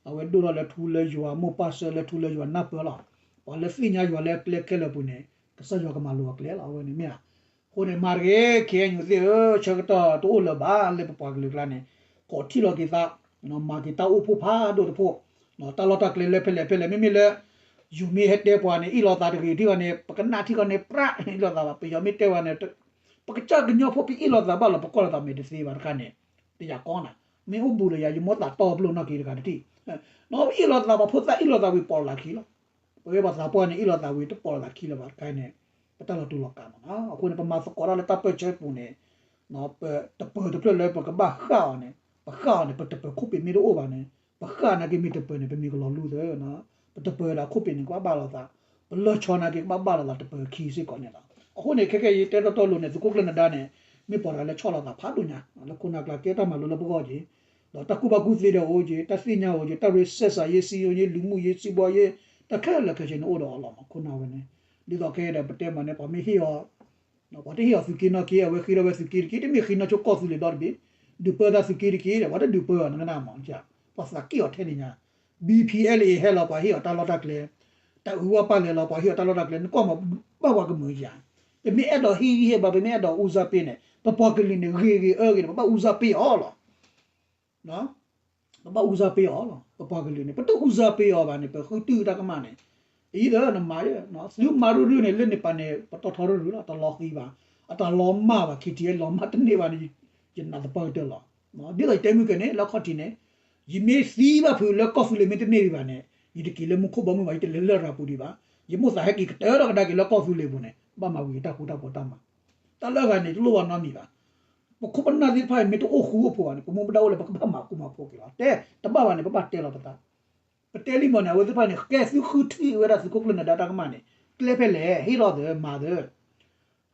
အဝဲဒိၣ်ထီၣ်လၢထူလၢယွၤ မိၢ်ပၢ်ဆၢလၢထူလၢယွၤနၢ်ပၢၢ်လီၤ. ပှၤလၢသ့ၣ်ညါယွၤလၢကျဲခဲလၢာ်ပူၤန့ၣ် ကစၢ်ယွၤကမၤလိၤအကျဲလီၤ အဝဲန့ၣ်မ့ၢ်ဧါ. အဃိန့ၣ် မၤတဂ့ၤ ခ့ၣ်အဲၣ်ယူၣ်သ့ၣ်ဧၢ ဆၢကတီၢ်တအိၣ်လၢၤဘၣ် လၢပပှၤကလုာ်ကျါန့ၣ် ကိးထံၣ်လီၤက့ၤသး မၤက့ၤတၢ်အိၣ်ဖှိၣ်ဖးဒိၣ်တဖှိၣ် တၢ်လီၢ်တၢ်ကျဲလၢဖဲလဲၣ်ဖဲလဲၣ် မ့မ့ၢ်လၢ ယိၤမ့ၢ်ဟဲတဲပှၤန့ၣ် အ့ၣ်လိာ်သးတဂ့ၤထံၣ်ဂီၤန့ၣ် ပကနၣ်ထံၣ်ဂီၤန့ၣ် ပြးအ့ၣ်လိာ်သးဘၣ် ပယီၤမ့ၢ်တဲပှၤန့ၣ် ပကစၢ်ကညီဖိပအ့ၣ်လိာ်သးဘၣ်လီၤ ပကွၢ်လိာ်သးမဲာ်တသ့ဘၣ်တခါန့ၣ် တယာ်ကီနၤ မ့ၢ်အိၣ်ဘူးဒီးယၤ ယမိၢ်သးတီပလိာ်နီၢ်က့တဂၤတထံၣ် နီၢ်အ့ၣ်လိာ်သးပှၤဖိသၣ်အ့ၣ်လိာ်သးဝံၤပိာ်လိာ်သးခံလီၤ. ပဝဲပှၤသးပှၢ်န့ၣ် အ့ၣ်လိာ်သးဝံၤတပိာ်လိာ်သးခံလၢၤဘၣ်တခါန့ၣ် ပတၢ်လီၤတူာ်လီၤကာ်မးနီၤ အဃိန့ၣ် ပမၤသကိးတၢ်လၢတၢ်ပၢၢ်ဆၢပူၤန့ၣ် ပတပၢၤတဖျၢၣ်လၢပကဘၣ်ဃၣ်အီၤန့ၣ် ပဃၣ်အီၤန့ၣ် ပတပၢၤခိၣ်ပ့ၤမ့ၢ်တအိၣ်ဘၣ်န့ၣ် ပဃၣ်နာ်က့မ့ၢ်တပၢၤန့ၣ် ပမ့ၢ်ကလီၤလူသၢနီၤ ပတပၢၤဒီးခိၣ်ပ့ၤန့ၣ် ကဘၣ်ဘၣ်လိာ်သး ပလၢၢ်ဆီနာ်က့ကဘၣ်ဘၣ်လိာ်သးတပၢၤခံစ့ၢ်ကီးန့ၣ်လီၤ. အဃိန့ၣ် ခဲကဲယတဲတီတီလိၤန့ၣ် သုးခိၣ်ကျၢၢ်နဒါန့ၣ် မ့ၢ်ပှၤတဂၤလၢဆီၣ်လီၤသးဖးဒိၣ်ညါ လၢခိၣ်နၢ်ကျါကဲတၢ်မၤလိလၢပဂီၢ်က့ၤ ဒီးတၢ်ကူၣ်ဘၣ်ကူၣ်သ့ဒီးအိၣ်က့ၤ တၢ်သ့ၣ်ညါအိၣ်က့ၤ တၢ်ရ့စဲးစးယ့ စံယိယ့ လူမှုရေး စီးပွားရေး တၢ်ခဲလၢာ်ခဲဆ့န့ၣ်အိၣ်ဒီးအီၤလီၤမး ခိၣ်နၢ်ဝဲန့ၣ် ဒ်သိးခဲဒီးပတဲမးန့ၣ် ပှၤမ့ၢ်ဟ့ၣ်အီၤ ပှၤတဟ့ၣ်အီၤသုးက့နီၢ်က့ အဝဲဃ့ထီၣ်ဝဲသုးက့တက့ တမ့ၢ်ဃ့နီၢ်ဆိကီၢ်သူလ့ၤဒီတဘ့ၣ် ဒုးပၢသးသုးက့တက့ဒီး ပှၤတဒုးပၢအီၤနကနၣ်မး ပှၤသးက့ၣ်အီၤထဲန့ၣ်ညါ ဘံၣ်ပံၣ်အဲလ်အ့ ဟဲလီၤပှၤဟ့ၣ်အီၤတၢ်လီၢ်တၢ်ကျဲ တၢ်အုးဝါပၢ်လဲၤလီၤပှၤဟ့ၣ်အီၤတၢ်လီၢ်တၢ်ကျဲ နကွၢ်မး ဘၣ်ပှၤကမုာ်ယၤ ပမ့ၢ်အဲၣ်ဒိးဟ့ၣ်ဂံၢ်ဟ့ၣ်ဘါ ပမ့ၢ်အဲၣ်ဒိးအူစၢ်ပ့ၤန့ၣ် ပပှၤကလုာ်န့ၣ် ဂ့ၤဂ့ၤအၢဂ့ၤန့ၣ် ပဘၣ်အူစၢ်ပ့ၤအီၤလီၤ. ပဘၣ်အူစၢ်ပ့ၤအီၤလီၤ ပပှၤကလုာ်န့ၣ် ပတအူစၢ်ပ့ၤအီၤဘၣ်န့ၣ် ပဃုတုၢ်တၢ်ကမၣ်န့ၣ် အံၤဒီးနမၤ သုမၤရုၢ်ရုၢ်န့ၣ် လၢန့ၣ်ပၤန့ၣ် ပတီၢ်ထီရုၢ်ရုၢ်လီၤ တလီၤဃံဘၣ် အတၢ်လီၤမၢ်ဘၣ် ခ့ၣ်ထံးအဲၣ် လီၤမၢ်တန့ၢ်ဘၣ်န့ၣ် ယနာ်သပှၢ်ကတၢၢ်လီၤ. ဒ်သိးယတဲမုၢ်ကဲန့ၣ် လၢခီၣ်ထံးန့ၣ် ယမ့ၢ်သံဘၣ်ဖုးလၢကီၢ်သူလ့ၤမ့ၢ်တန့ၢ်ဒံးဘၣ်န့ၣ် ယတက့ၤလၢမူခိၣ်ဘီမုၢ်ဘၣ် ယတလဲၤလၢၢ်ရၤပူၤဒံးဘၣ် ယမိၢ်သးဟဲက့ၤကတၢၢ်ထီၣ်ကဒါက့ၤလၢကီၢ်သူလ့ၤပူၤန့ၣ် ဘၣ်မၤဝံၤတၢ်ဃူတၢ်ဖိးတၢ်မၤ တၢ်လၢအဂၤန့ၣ် တလိၣ်ဘၣ်နီတမံၤဘၣ် ပခိၣ်ပနၢ်သ့ၣ်တဖၣ်အံၤ မ့ၢ်တအိၣ်ဃူအိၣ်ဖိးဘၣ်န့ၣ် ပမူပဒါအိၣ်လၢပကဘၣ်မၤဃူမၤဖိးက့ၤလီၤ. တဲတဘၣ်ဘၣ်န့ၣ် ပဘၣ်တဲလီၤပသး ပတဲလံမ့ၢ်န့ၣ် အဝဲသ့ၣ်တဖၣ်န့ၣ် ကဲသုဃုထံၣ်ဝဲဒၣ်သုးခိၣ်ကျၢၢ်နဒါတၢ်ကမၣ်န့ၣ် ကျဲဖဲလဲၣ် ဟ့ၣ်လီၤသၢ မၤသၢ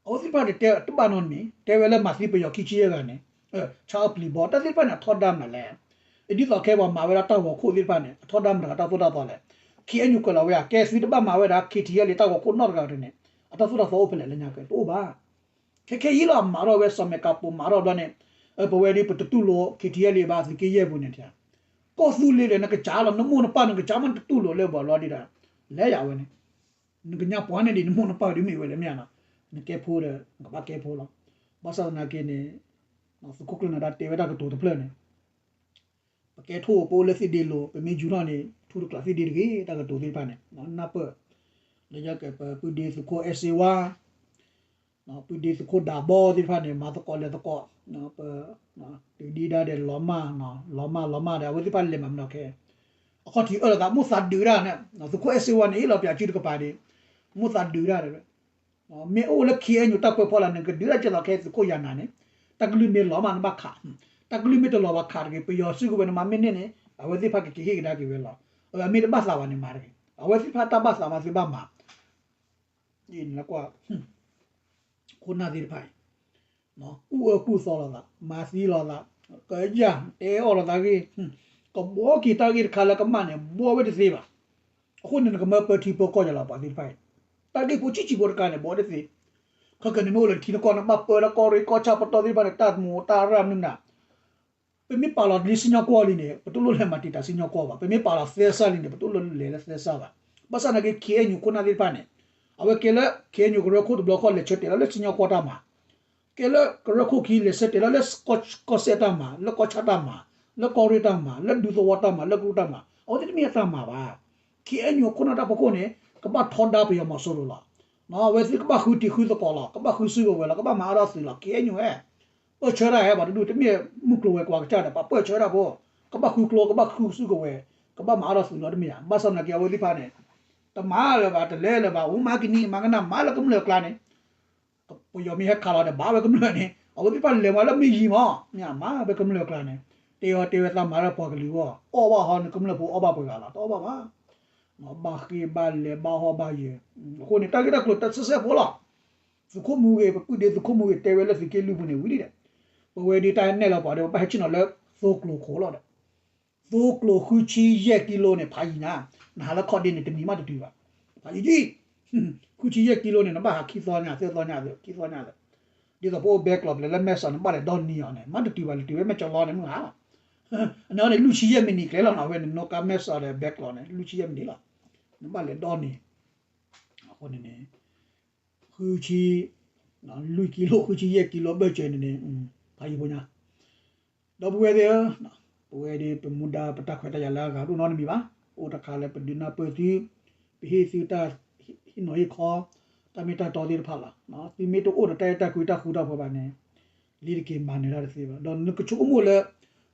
အဝဲသ့ၣ်တဖၣ်န့ၣ် တဲတဘၣ်နီတမံၤ တဲဝဲလၢမၤသံပယီၤခံဆံယဲၢ်ဂၤန့ၣ် ဆါအပျံၤဘီ တၢ်သ့ၣ်တဖၣ်န့ၣ် အထီဒါမနုၤလဲၣ်. ဒ်သိးခဲပှၤမၤဝဲဒၣ်တၢ်ဂီၤခိၣ်သ့ၣ်တဖၣ်န့ၣ် အထီဒါမတၤတၢ်သိၣ်တၢ်သီလဲၣ်. ခ့ၣ်အဲၣ်ယူၣ်ကွဲးလီၤဝဲဒၣ် ကဲသုတဘၣ်မၤဝဲဒၣ် ခ့ၣ်ထံးအဲၣ်လံ တၢ်ဂီၤခိၣ်နီတဂၤန့ၣ် တၢ်သိၣ်တၢ်သီအိၣ်ဖဲလဲၣ်လၢညါကဲ တအိၣ်ဘၣ်. ခဲခဲအံၤလီၤ အမၤထီၣ်ဝဲစီၤမဲာ်ကးပိာ်မၤထီၣ်ဘျီန့ၣ်, ပဝဲဒ်ပတတူၢ်လိာ် ခ့ထံယဲလံဘၣ် သုးက့ယဲၢ်ပူၤန့ၣ်, ကီၢ်သူလ့ၤလဲၣ် နကစၢ်လီၤ နမိၢ်နပၢ်နကစၢ်မး နတတူၢ်လိာ်လၢပှၤလီၤဒံးဒီး, လဲၤယၤဝဲန့ၣ်, နကညါပှၤန့ၣ်ဒံး နမိၢ်နပၢ်ဒ်မ့ၢ်ဝဲလၢမ့ၢ်နီၤ, နကဲဖိဒီး နကဘၣ်ကဲဖိလီၤ. ဘၣ်ဆၣ်သနာ်က့န့ၣ်, သုးခိၣ်ကျၢၢ်နၢၤဒါတဲဝဲတၢ်ကတိၤတဖျၢၣ်န့ၣ် ပကဲထိၣ် ပအိၣ်လၢသ့ၣ်ဒ့လိၤ ပမ့ၢ်ယူၤထီၣ်န့ၣ် ထူတကျးသ့ၣ်ဒ့တဂ့ၤ တၢ်ကတိၤသ့ၣ်တဖၣ်န့ၣ် နၢ်ပၢၢ်, လၢညါကဲ ပပုၢ်ဒ့သုးခိၣ်အဲၣ်စ့ဝါ, ပုၢ်ဒ့သုးခိၣ်ဒးဘီသ့ၣ်တဖၣ်န့ၣ် မၤသကိးလဲၤသကိး, ပ, တုၤဒံဒါဒီးလီၤမၢ်, လီၤမၢ်လီၤမၢ်ဒီး အဝဲသ့ၣ်တဖၣ်လဲၤမၤမနီၤခဲ, အခီၣ်ထံးအၢၣ်လီၤသး မိၢ်သးဒုးဒၣ်န့ၣ် သုးခိၣ်အဲၣ်စ့ဝါန့ၣ် ဟ့ၣ်လီၤပၠးစုတကပၤဒံး, မိၢ်သးဒုးဒၣ် မ့ၢ်အိၣ်လၢ ခ့အဲၣ်ယူၣ် တၢ်ပၢဖီလာ် နကဒုးဒၣ်ကဲသိးခဲသုးခိၣ်ယၤနၤန့ၣ်, တၢ်ကလုၢ်မ့ၢ်လီၤမးနဘၣ်ခး, တၢ်ကလုၢ်မ့ၢ်တလီၤဘၣ်ခးတဂ့ၤ, ပယီၤစုကဝဲၤန့ၣ် မၤမ့ၢ်န့ၢ်န့ၣ် အဝဲသ့ၣ်တဖၣ်ကက့ၤဟ့ၣ်ကဒါက့ၤဝဲလီၤ. အမ့ၢ်တဘၣ်သးဘၣ်န့ၣ်မၤတဂ့ၤ, အဝဲသ့ၣ်တဖၣ်တၢ်ဘၣ်သးမးသုဘၣ်မၤ အံၤနကွၢ်, ခိၣ်နၢ်သ့ၣ်တဖၣ်အံၤ, ကူၣ်အၢကူၣ်သီလိာ်သး, မၤသံလိာ်သး, ကယၢ်တဲအီၣ်လိာ်သးဂ့ၢ်, ကဘှီက့ၤတၢ်ဂ့ၢ်တခါလၢကမၣ်န့ၣ် ဘှီဝဲတသ့ဘၣ်. အဃိန့ၣ် နကမၢပၢထံပၢကီၢ်ယၤလီၤ ပှၤသ့ၣ်တဖၣ်အံၤ, တၢ်ဂ့ၢ်ဖိဆံးဆံးဖိတခါန့ၣ် ဘှီတသ့. ခဲကနံၣ်မ့ၢ်အိၣ်လၢထံနကီၢ် နဘၣ်ပၢလၢကီၢ်ရ့ၣ်ကီၢ်ဆၣ်ပတီၢ်သ့ၣ်တဖၣ်န့ၣ် တၢ်သမူတၢ်ရၢ်မနုၤမတၤ ပမ့ၢ်ပာ်လီၤလံစံၣ်ညီၣ်ကွီၢ်လံန့ၣ် ပတလိၣ်လဲၤမၤတံာ်တာ်စံၣ်ညီၣ်ကွီၢ်ဘၣ်. ပမ့ၢ်ပာ်လီၤသဲစးလံန့ၣ် ပတလိၣ်လဲၤလၢသဲစးဘၣ်. ဘၣ်ဆၣ်သနာ်က့ ခ့အဲၣ်ယူၣ် ခိၣ်နၢ်သ့ၣ်တဖၣ်န့ၣ် အဝဲကဲလၢ ခ့အဲၣ်ယူၣ် ကရၢခိၣ်တဘျီဃီ လဲၤဆၢတဲာ်လီၤလၢစံၣ်ညီၣ်ကွီၢ်တၢ်မၤ, ကဲလၢကရၢခိၣ်ခံ လဲၤဆၢတဲာ်လီၤလၢကီၢ်စဲၣ်တၢ်မၤ, လၢကီၢ်ဆၣ်တၢ်မၤ, လၢကီၢ်ရ့ၣ်တၢ်မၤ, လၢဒူသဝီတၢ်မၤ, လၢကရူၢ်တၢ်မၤ, အဝဲသ့ၣ်တမ့ၢ်အတၢ်မၤဘၣ်. ခ့အဲၣ်ယူၣ် ခိၣ်နၢ်တၢ်ဖီခိၣ်န့ၣ် ကဘၣ်ထီဒါပယီၤမီၤစိရိၤလီၤ. အဝဲသ့ၣ်ကဘၣ်ဃုထံးဃုသကိးလီၤ, ကဘၣ်ဃုစုကဝဲၤလီၤ, ကဘၣ်မၤအါထီၣ်သုးလီၤ. ခ့အဲၣ်ယူၣ်ဧၢ ပၢၢ်ဆၢတၢ်ဧါ, ပှၤတဒူၣ်တမ့ၢ်မုၢ်ကျိၤဝဲၤကွာ်ကစၢ်ဒီး ပှၤပၢၢ်ဆၢတၢ်ဖိ, ကဘၣ်ဃုကျိ ကဘၣ်ဃုစုကဝဲၤ, ကဘၣ်မၤအါထီၣ်သုးလီၤတမ့ၢ်ဧါ. ဘၣ်ဆၣ်သနာ်က့ အဝဲသ့ၣ်တဖၣ်န့ၣ် တမၤလၢၤဘၣ်, တလဲၤလၢၤဘၣ်, အိၣ်မၤကနံၤမၤကနၣ် မၤလၢကမျၢၢ်အကျါန့ၣ် ပယီၤမ့ၢ်ဟဲခးလီၤဒီး ဘၣ်ဝဲကမျၢၢ်န့ၣ် အဝဲသ့ၣ်တဖၣ်လဲၤမၤလၢမ့ၢ်ယံၤမး, မ့ၢ်မၤဝဲကမျၢၢ်အကျါန့ၣ်, တဲအီၤတဲဝဲသးမၤလၢပှၤကလုာ်အဂီၢ်, အီၣ်ဘၣ်ဟီ နကမျၢၢ်ဖိအီၣ်ဘၣ်ပှဲၤဂၤလီၤ, တအီၣ်ဘၣ်ဘၣ်. ဘၣ်ဃ့ဘၣ်လဲၤဘၣ်ဟီၣ်ဘၣ်ယၢၤ, အဃိန့ၣ် တၢ်ဂ့ၢ်တၢ်ကျိၤတၢ်ဆဲးဆဲးဖိလီၤ. သုးခိၣ်မူဂ့ၤ ပပုၢ်ဒ့သုးခိၣ်မူဂ့ၤ တဲဝဲလၢသုးက့လွံၢ်ပူၤန့ၣ် ဝံၤလံဒီး ပဝဲဒၣ်တၢ်နဲၣ်လီၤပှၤဒီး ပဘၣ်ဟဲဆ့ၣ်နီၤလၢ သိကျိၤခိၣ်လီၤဒီး သိကျိၤဃုဆံယဲၢ်ကံလိန့ၣ် ဖးယံၤညါ, နဟးလၢခီၣ်ဒ့န့ၣ် တနံၤမးတတုၤဘၣ်. ဖးယံၤ, ဃုဆံယဲၢ်ကံလိန့ၣ် နဘၣ်ဟးခံသီညါ သၢသီညါ ခံသီညါ, ဒ်သိးပအိၣ်ဘဲကျိးဖျဲးလၢမဲၢ်စီၤန့ၣ် ဘၣ်လဲၤဒီနံၤအီၤန့ၣ် မးတတုၤဘၣ် လဲၤတုၤဝဲမဲၢ်ကၠီလီန့ၣ် မုၢ်ဟါလီၤ. အန့ၣ်န့ၣ် လွံၢ်ဆံယဲၢ်မံးနံးကျဲလီၤနီၤ ဝဲန့ၣ် နီၣ်ကါမဲၢ်စီၤဒီးဘဲကျိးန့ၣ် လွံၢ်ဆံယဲၢ်မံးနံးလီၤ. နဘၣ်လဲၤဒီနံၤ, အဃိန့ၣ်န့ၣ် ဃုဆံ လွံၢ်ကံလိ ဃုဆံယဲၢ်ကံလိဘၢၣ်စၢၤန့ၣ်န့ၣ် ဖးယံၤဖိညါ ဒီပုၢ်ဝဲၢ်သ့ၣ်ဧၢ, ပဝဲဒၣ်ပမူဒါပတၢ်ခွဲးတၢ်ယာ်လၢအဂၤဒိၣ်နီတမံၤဘၣ်. အိၣ်တခါလၢပဒုးနၢ်ပၢၢ်သု, ပဟ့ၣ်သုတၢ်ဟ့ၣ်နီၤဟ့ၣ်ခီ, တၢ်မ့ၢ်တၢ်တီသ့ၣ်တဖၣ်လီၤ. သုမ့ၢ်တအိၣ်ဒီးတၢ်အဲၣ်တၢ်ကွံတၢ်ဃူတၢ်ဖိးဘၣ်န့ၣ် လံတက့ၤမၤနၢၤတၢ်တသ့ဘၣ်. ဒီးနကဆိကမိၣ်လၢ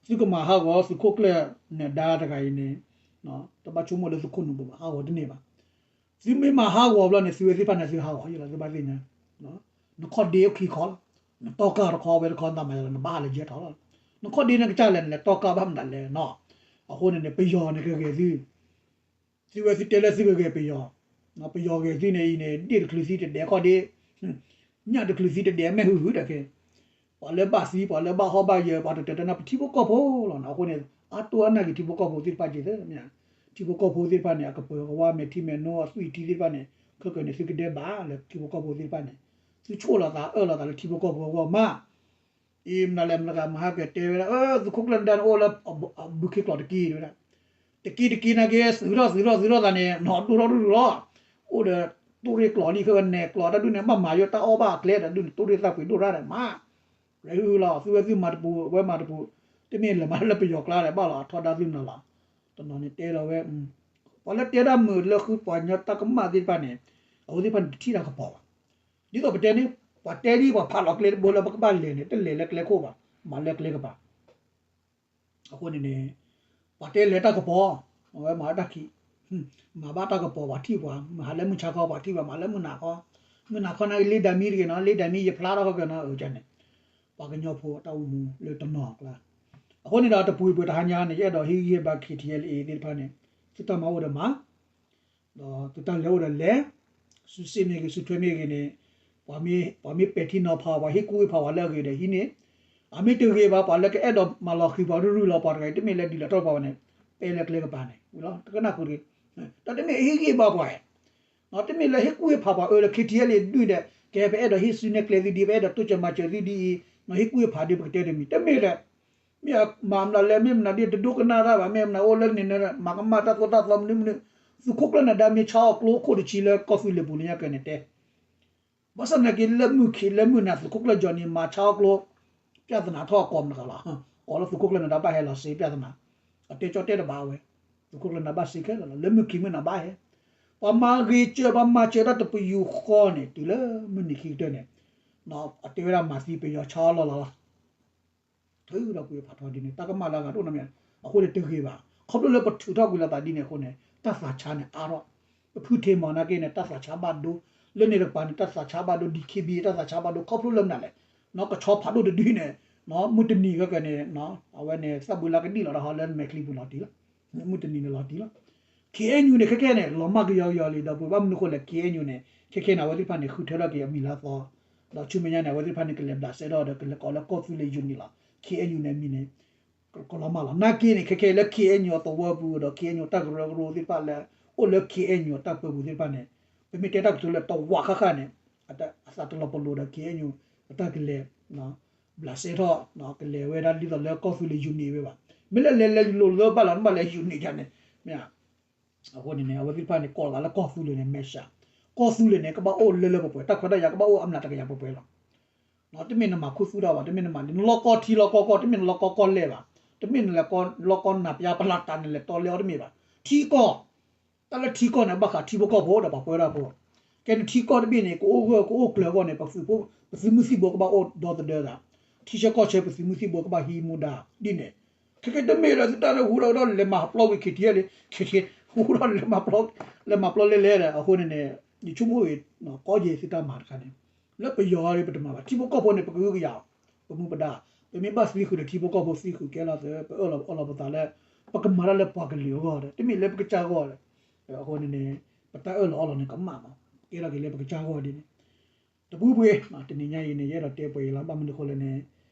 သုကမၤဟးဂီၤသုးခိၣ်ကျၢၢ်နၢၤဒါတဂၤအံၤန့ၣ် တဘၣ်ဆိကမိၣ်လၢသုခိၣ်နူာ်ပူၤဘၣ် ဟးဂီၤတန့ၢ်ဘၣ်. သုမ့ၢ်မၤဟးဂီၤဘျီန့ၣ် သုဝဲသ့ၣ်တဖၣ်န့ၣ် သုဟးဂီၤယလီၤ သုဘၣ်သ့ၣ်ညါ, နခီၣ်ဒ့အိၣ်ခံခီလီၤ, နတီၢ်ကၢ်တခီဝဲတခီ နတၢ်မၤယလီၤ နဘၣ်ဟးလၢယဲၢ်ထီၣ်လီၤ. နခီၣ်ဒ့န့ၣ်ကစၢ်လဲၣ် နလဲၤတီၢ်ကၢ်ဘၣ်မတၤလဲၣ်နီၤ. အဃိန့ၣ်န့ၣ် ပယီၤန့ၣ်ကဂဲၤသု, သုဝဲသုတဲလၢသုကဂဲၤပယီၤ, ပယီၤဂဲၤသုန့ၣ်အံၤန့ၣ် ဒ့ၣ်တချုးသံတဒဲးခီၣ်ဒ့, ညၣ်တချုးသံတဒဲးမဲာ်ဟုဟုဒီးကဲ ပှၤလၢဘၣ်သံ ပှၤလၢဘၣ်ဟီၣ်ဘၣ်ယၢၤ ပှၤတတၢတနၢ် ပထံဖိကီၢ်ဖိလီၤနီၤ. အဃိန့ၣ် အါတိၢ်အါနာ်က့ၤထံဖိကီၢ်ဖိသ့ၣ်တဖၣ်က့ၤသ့မ့ၢ်, ထံဖိကီၢ်ဖိသ့ၣ်တဖၣ်န့ၣ် အကပၢၤကဝါမဲာ်ထံမဲာ်နိ အသွံၣ်ထံသ့ၣ်တဖၣ်န့ၣ် ခဲကနံၣ်န့ၣ် သုကဒဲးဘၣ်လၢထံဖိကီၢ်ဖိသ့ၣ်တဖၣ်န့ၣ် သုဆိၣ်လီၤသးအၢၣ်လီၤသးလၢထံဖိကီၢ်ဖိအဂီၢ်မး အံၤမနုၤလဲၣ်မတၤဂၤမဟါကတဲဝဲဒၣ် သုးခိၣ်ကျၢၢ်နၢၤဒါန့ၣ်အိၣ်လၢအဘုခ့ကျိာ်တက့ၢ်ဝဲဒၣ်, တက့ၢ်တက့ၢ်နာ်က့ သုးထီၣ်သုးထီၣ်သုးထီၣ်သးန့ၣ် နီၢ်ဒိၣ်ထီၣ်ဒိၣ်ဒိၣ်လီၤ, အိၣ်ဒီးတိၣ်ရ့ၣ်ကျိာ်လံ ခဲဝဲနဲၣ်ကျိာ်တၢ်ဒုးန့ၣ် ဘၣ်မၤယိၣ်တၢ်အီၣ်ဘၣ်အကျဲဒီးဒုးန့ၣ် တိၣ်ရ့ၣ်သၣ်ပှ့ၤဒိၣ်ရၣ်ဒီးမး, ရဲဟုလီၤ သုဝဲသုမၤတပူၤ ဝဲမၤတပူၤ, တမ့ၢ်လဲၤမၤလၢပယီၤကျါဒီးဘၣ်လီၤ အထီဒါသုနီၤလီၤ, တနီၤန့ၣ်တဲလီၤဝဲ ပှၤလၢတဲဒၣ်မုာ်လၢဃုပှၤကညီတၢ်ကမၣ်သ့ၣ်တဖၣ်န့ၣ် အဝဲသ့ၣ်တဖၣ်န့ၣ် တထံၣ်တၢ်ကပီၤဘၣ်. ဒ်သိးပတဲန့ၣ် ပှၤတဲဒ်ပှၤဖးလီၤကျဲတဘိလၢပကဘၣ်လဲၤန့ၣ် တလဲၤလၢကျဲခိၣ်ဘၣ်, မၤလၢကျဲကပၤ. အဃိန့ၣ်န့ၣ် ပှၤတဲလဲၤတၢ်ကပီၤ, အဝဲမၤတၢ်ခံ, မၤဘၣ်တၢ်ကပီၤပှၤထံၣ်ပှၤ, မၤဟးလၢမုၢ်ဆါခီပှၤထံၣ်ပှၤ, မၤလၢမုၢ်နၤခီ, မုၢ်နၤခီန့ၣ်လ့ဒၣ်မံတဂ့ၤနီၤ, လ့ဒၣ်မံယဖျါထီၣ်ခီကနီၤ အကန့ၣ် ပှၤကညီဖိတၢ်အိၣ်မူလၢတနီၤအကျါ. အဃိန့ၣ်ဒီးတပူၤပှဲၤတဟါညါန့ၣ် ယအဲၣ်ဒိးဟ့ၣ်ဂံၢ်ဟ့ၣ်ဘါ ခ့ထံယဲလၢအ့ သ့ၣ်တဖၣ်န့ၣ် သုတၢ်မၤအိၣ်ဒီးမၤ ဒီးသုတၢ်လဲၤအိၣ်ဒီးလဲၤ, စုစ့ၣ်မ့ၢ်ဂ့ၤ စုထွဲမ့ၢ်ဂ့ၤန့ၣ်, ပှၤမ့ၢ်ပဲာ်ထံနီၤဖး ပှၤဟ့ၣ်ကူၣ်ဟ့ၣ်ဖးဝဲလၢအဂ့ၤဒီးဟံးန့ၢ်, အမ့ၢ်တဂ့ၤဘၣ် ပှၤလၢကအဲၣ်ဒိးမၤလီၤဃံၤပှၤ ရုၢ်ရုၢ်လီၤပှၤတဂၤအံၤ တမ့ၢ်လၢဒုးလီၤထီၣ်ပှၤဘၣ်န့ၣ်, ပဲလၢကျဲကပၤန့ၣ်, ဝံၤလီၤ တကနၣ်ဃုာ်တဂ့ၤ, ဒီးတမ့ၢ်ဟ့ၣ်ဂံၢ်ဘါပှၤ တမ့ၢ်လၢဟ့ၣ်ကူၣ်ဟ့ၣ်ဖးပှၤအၢလၢ ခံထံၣ်အဲလံ ဒုၣ်ဒဲး ကဲ ပအဲၣ်ဒိးဟ့ၣ်စုနဲၣ်ကျဲသုဒ်အံၤ, ပအဲၣ်ဒိးတိစၢၤမၤစၢၤသုဒ်အံၤ, ဟ့ၣ်ကူၣ်ဟ့ၣ်ဖးဒ်ပကတဲတမံၤ တမ့ၢ်ဒီး မ့ၢ်မၤမနုၤလဲၣ် မ့ၢ်မနုၤဒ် တဒိကနၣ်တၢ်ဘၣ်, မ့ၢ်မနုၤအိၣ်လၢန့ၣ် မၤကမၣ်တၢ်သိၣ်တၢ်သီမနုၤမနုၤ, သုးခိၣ်ကျၢၢ်နဒါမ့ၢ်ဆါအီၣ်ကျိခိၣ်တဆံလၢကီၢ်သူလ့ၤပူၤလၢညါကဲန့ၣ်တဲ ဘၣ်ဆၣ်သနာ်က့ လၢမုၢ်ခံးလၢမုၢ်နၤ သုးခိၣ်ကျၢၢ် Johnny မၤဆါအီၣ်ကျိ ပြဿနာထီၣ်အကိးမတၤတဂၤလီၤ. ကိးလၢသုးခိၣ်ကျၢၢ်နဒါဘၣ်ဟဲလီၤစ့ ပြဿနာ, အတဲကၠီတဲတဘၣ်ဝဲ, သုးခိၣ်ကျၢၢ်နဒါဘၣ်စ့ခဲလၢာ်လီၤ. လၢမုၢ်ခံးမုၢ်နၤဘၣ်ဟဲ, ပှၤမၤဂ့ၤစၢၤ ပှၤမၤစၢၤတၢ်တပယူာ်ဃီန့ၣ် တုၤလၢမုၢ်နံၤခံကတၢၢ်န့ၣ် အတဲဝဲဒၣ်မၤသံပယီၤဆါအီၣ်လီၢ်လီၤလီၤ ထုးဒီးကွံာ်ဖးထီဒ်န့ၣ် တၢ်ကမၣ်လၢအဂၤတအိၣ်နီတမံၤ, အဃိန့ၣ်တဂ့ၤဘၣ်. ခီဖျိလၢပထုးထီၣ်ကွံာ်လိာ်သးဒ်န့ၣ်အဃိန့ၣ် တၢ်သးဆါန့ၣ်အါထီၣ်, ပဖုထံမီၤနာ်က့န့ၣ် တၢ်သးဆါဘၣ်ဒိ, လၢန့ၣ်တကပၤန့ၣ် တၢ်သးဆါဘၣ်ဒိ DKBA တၢ်သးဆါဘၣ်ဒိ ခီဖျိလၢမနုၤလဲၣ်, နီၢ်ကဆီဖးဒိၣ်တဒုန့ၣ်, နီၢ်မုၢ်တနံၤခဲကနံၣ်န့ၣ်, အဝဲန့ၣ် သၣ်ဘုလါကဒံၣ်လီၤတၢ်ဟီလၢမဲာ်ချံပူၤလီၤတံၢ်လီၤ, မုၢ်တနံၤန့ၣ်လီၤတံၢ်လီၤ KNU န့ၣ် ခဲခဲန့ၣ် လီၤမၢ်ကယီကယီလံ ဒီပုၢ်ဝဲၢ် ဘၣ်မနုၤအဃိလဲၣ် KNU န့ၣ် ခဲခဲန့ၣ် အဝဲသ့ၣ်တဖၣ်န့ၣ် ဃုထၢထီၣ်က့ၤအမံၤလၢအသီ, ဒီးဆူမဲာ်ညါန့ၣ် အဝဲသ့ၣ်တဖၣ်န့ၣ် ကလဲၤဘျးစဲထီၣ်ဒီး ကလဲၤကိးလၢကီၢ်သူလ့ၤ unit လီၤ. KNU န့ၣ် အမံၤန့ၣ် ကလီၤမၢ်လီၤ. နာ်က့န့ၣ် ခဲခဲလၢ KNU အသဝီပူၤဒီး KNU တၢ်ကရၢကရိသ့ၣ်တဖၣ်လၢ အိၣ်လၢ KNU အတၢ်ပၢပူၤသ့ၣ်တဖၣ်န့ၣ် ပမ့ၢ်တဲတၢ်ကတိၤလၢတဝးဃၣ်ဃၣ်န့ၣ် အသးတလီၤပလိာ်ဒီး KNU အတၢ်ကလဲၤ ဘျးစဲထီၣ် ကလဲၤဝဲဒၣ်ဒ်သိးလၢကီၢ်သူလ့ၤ unit ဝဲဘၣ်. မ့ၢ်လၢလဲၤလဲၤလိၤလၢဘၣ်လီၤ နဘၣ်လဲၤ unit ယၤန့ၣ် မ့ၢ် အဃိန့ၣ်န့ၣ် အဝဲသ့ၣ်တဖၣ်န့ၣ် ကိးလီၤသးလၢကီၢ်သူလ့ၤန့ၣ် မဲာ်ဆှး, ကီၢ်သူလ့ၤန့ၣ် ကဘၣ်အိၣ်လၢလၢပှဲၤပှဲၤ တၢ်ခွဲးတၢ်ယာ်ကဘၣ်အိၣ်အမျးတကယၤပှဲၤပှဲၤလီၤ. တမ့ၢ်နမၤခူသူၣ်တၢ်ဘၣ်, တမ့ၢ်နမၤ နလီၢ်ကီၢ်ထံလီၢ်ကီၢ်ကီၢ်, တမ့ၢ်နလီၢ်ကီၢ်ကီၢ်လဲၢ်ဘၣ်, တမ့ၢ်နလဲၤလီၢ်ကီၢ်နၢ်ပျါပလၢ်တၢ်န့ၣ် လဲၤတီလဲအီၤတမ့ၢ်ဘၣ်. ထံကီၢ်, တၢ်လၢထံကီၢ်န့ၣ် ဘၣ်ဃးထံဖိကီၢ်ဖိဒီးပှၤပၢတၢ်ဖိ, ကဲန့ၣ်ထံကီၢ်တဘ့ၣ်န့ၣ် ကအိၣ်ဂၢၢ်ကအိၣ်ကျၢၤအဂီၢ်န့ၣ် ပသုးဖိ, ပသုးမုၢ်သံၣ်ဘိကဘၣ်အိၣ်ဒီသဒၢသး, ထံဆၢကီၢ်ဆၢပသုးမုၢ်သံၣ်ဘိကဘၣ်ဟံးမူဒါ, ဒ်န့ၣ် ခဲကဲတမ့ၢ်ဒီးသုတၢ်လၢဟူထီၣ်ဝဲဒီးလဲၤမၤပျီဝံၤ KTLA, KTLA ဟူထီၣ်လဲၤမၤပျီ, လဲၤမၤပျီလဲၤလဲၤဒီး အဃိန့ၣ်န့ၣ် ယဆိကမိၣ်ဂ့ၤ ကီၢ်ယဲၢ်သုတၢ်မၤတခါန့ၣ် လၢပယီၤဂၤဒီးပတမၤဘၣ်, ထံဖိကီၢ်ဖိန့ၣ် ပကဟုကယာ်အီၤ, ပမူပဒါ, ပမ့ၢ်ဘၣ်သံဃုာ်ဒီးထံဖိကီၢ်ဖိသံဃုာ်ကဲလီၤသး ပအၢၣ်လီၤအီလီၤပသးလၢ ပကမၤတၢ်လၢပှၤကလုာ်အဂီၢ်ဒီး တမ့ၢ်လၢပကစၢ်ဂီၢ်ဒီး အဃိန့ၣ်န့ၣ် ပတၢ်အၢၣ်လီၤအီလီၤန့ၣ် ကမၣ်မး, ကဲထီၣ်က့ၤလၢပကစၢ်ဂီၢ်ဒ်န့ၣ် တပူၤပှ့ၤ, တနံၤညါအံၤန့ၣ် ယအဲၣ်ဒိးတဲပှဲၤအံၤလီၤ, ဘၣ်မနုၤအဃိလဲၣ်န့ၣ်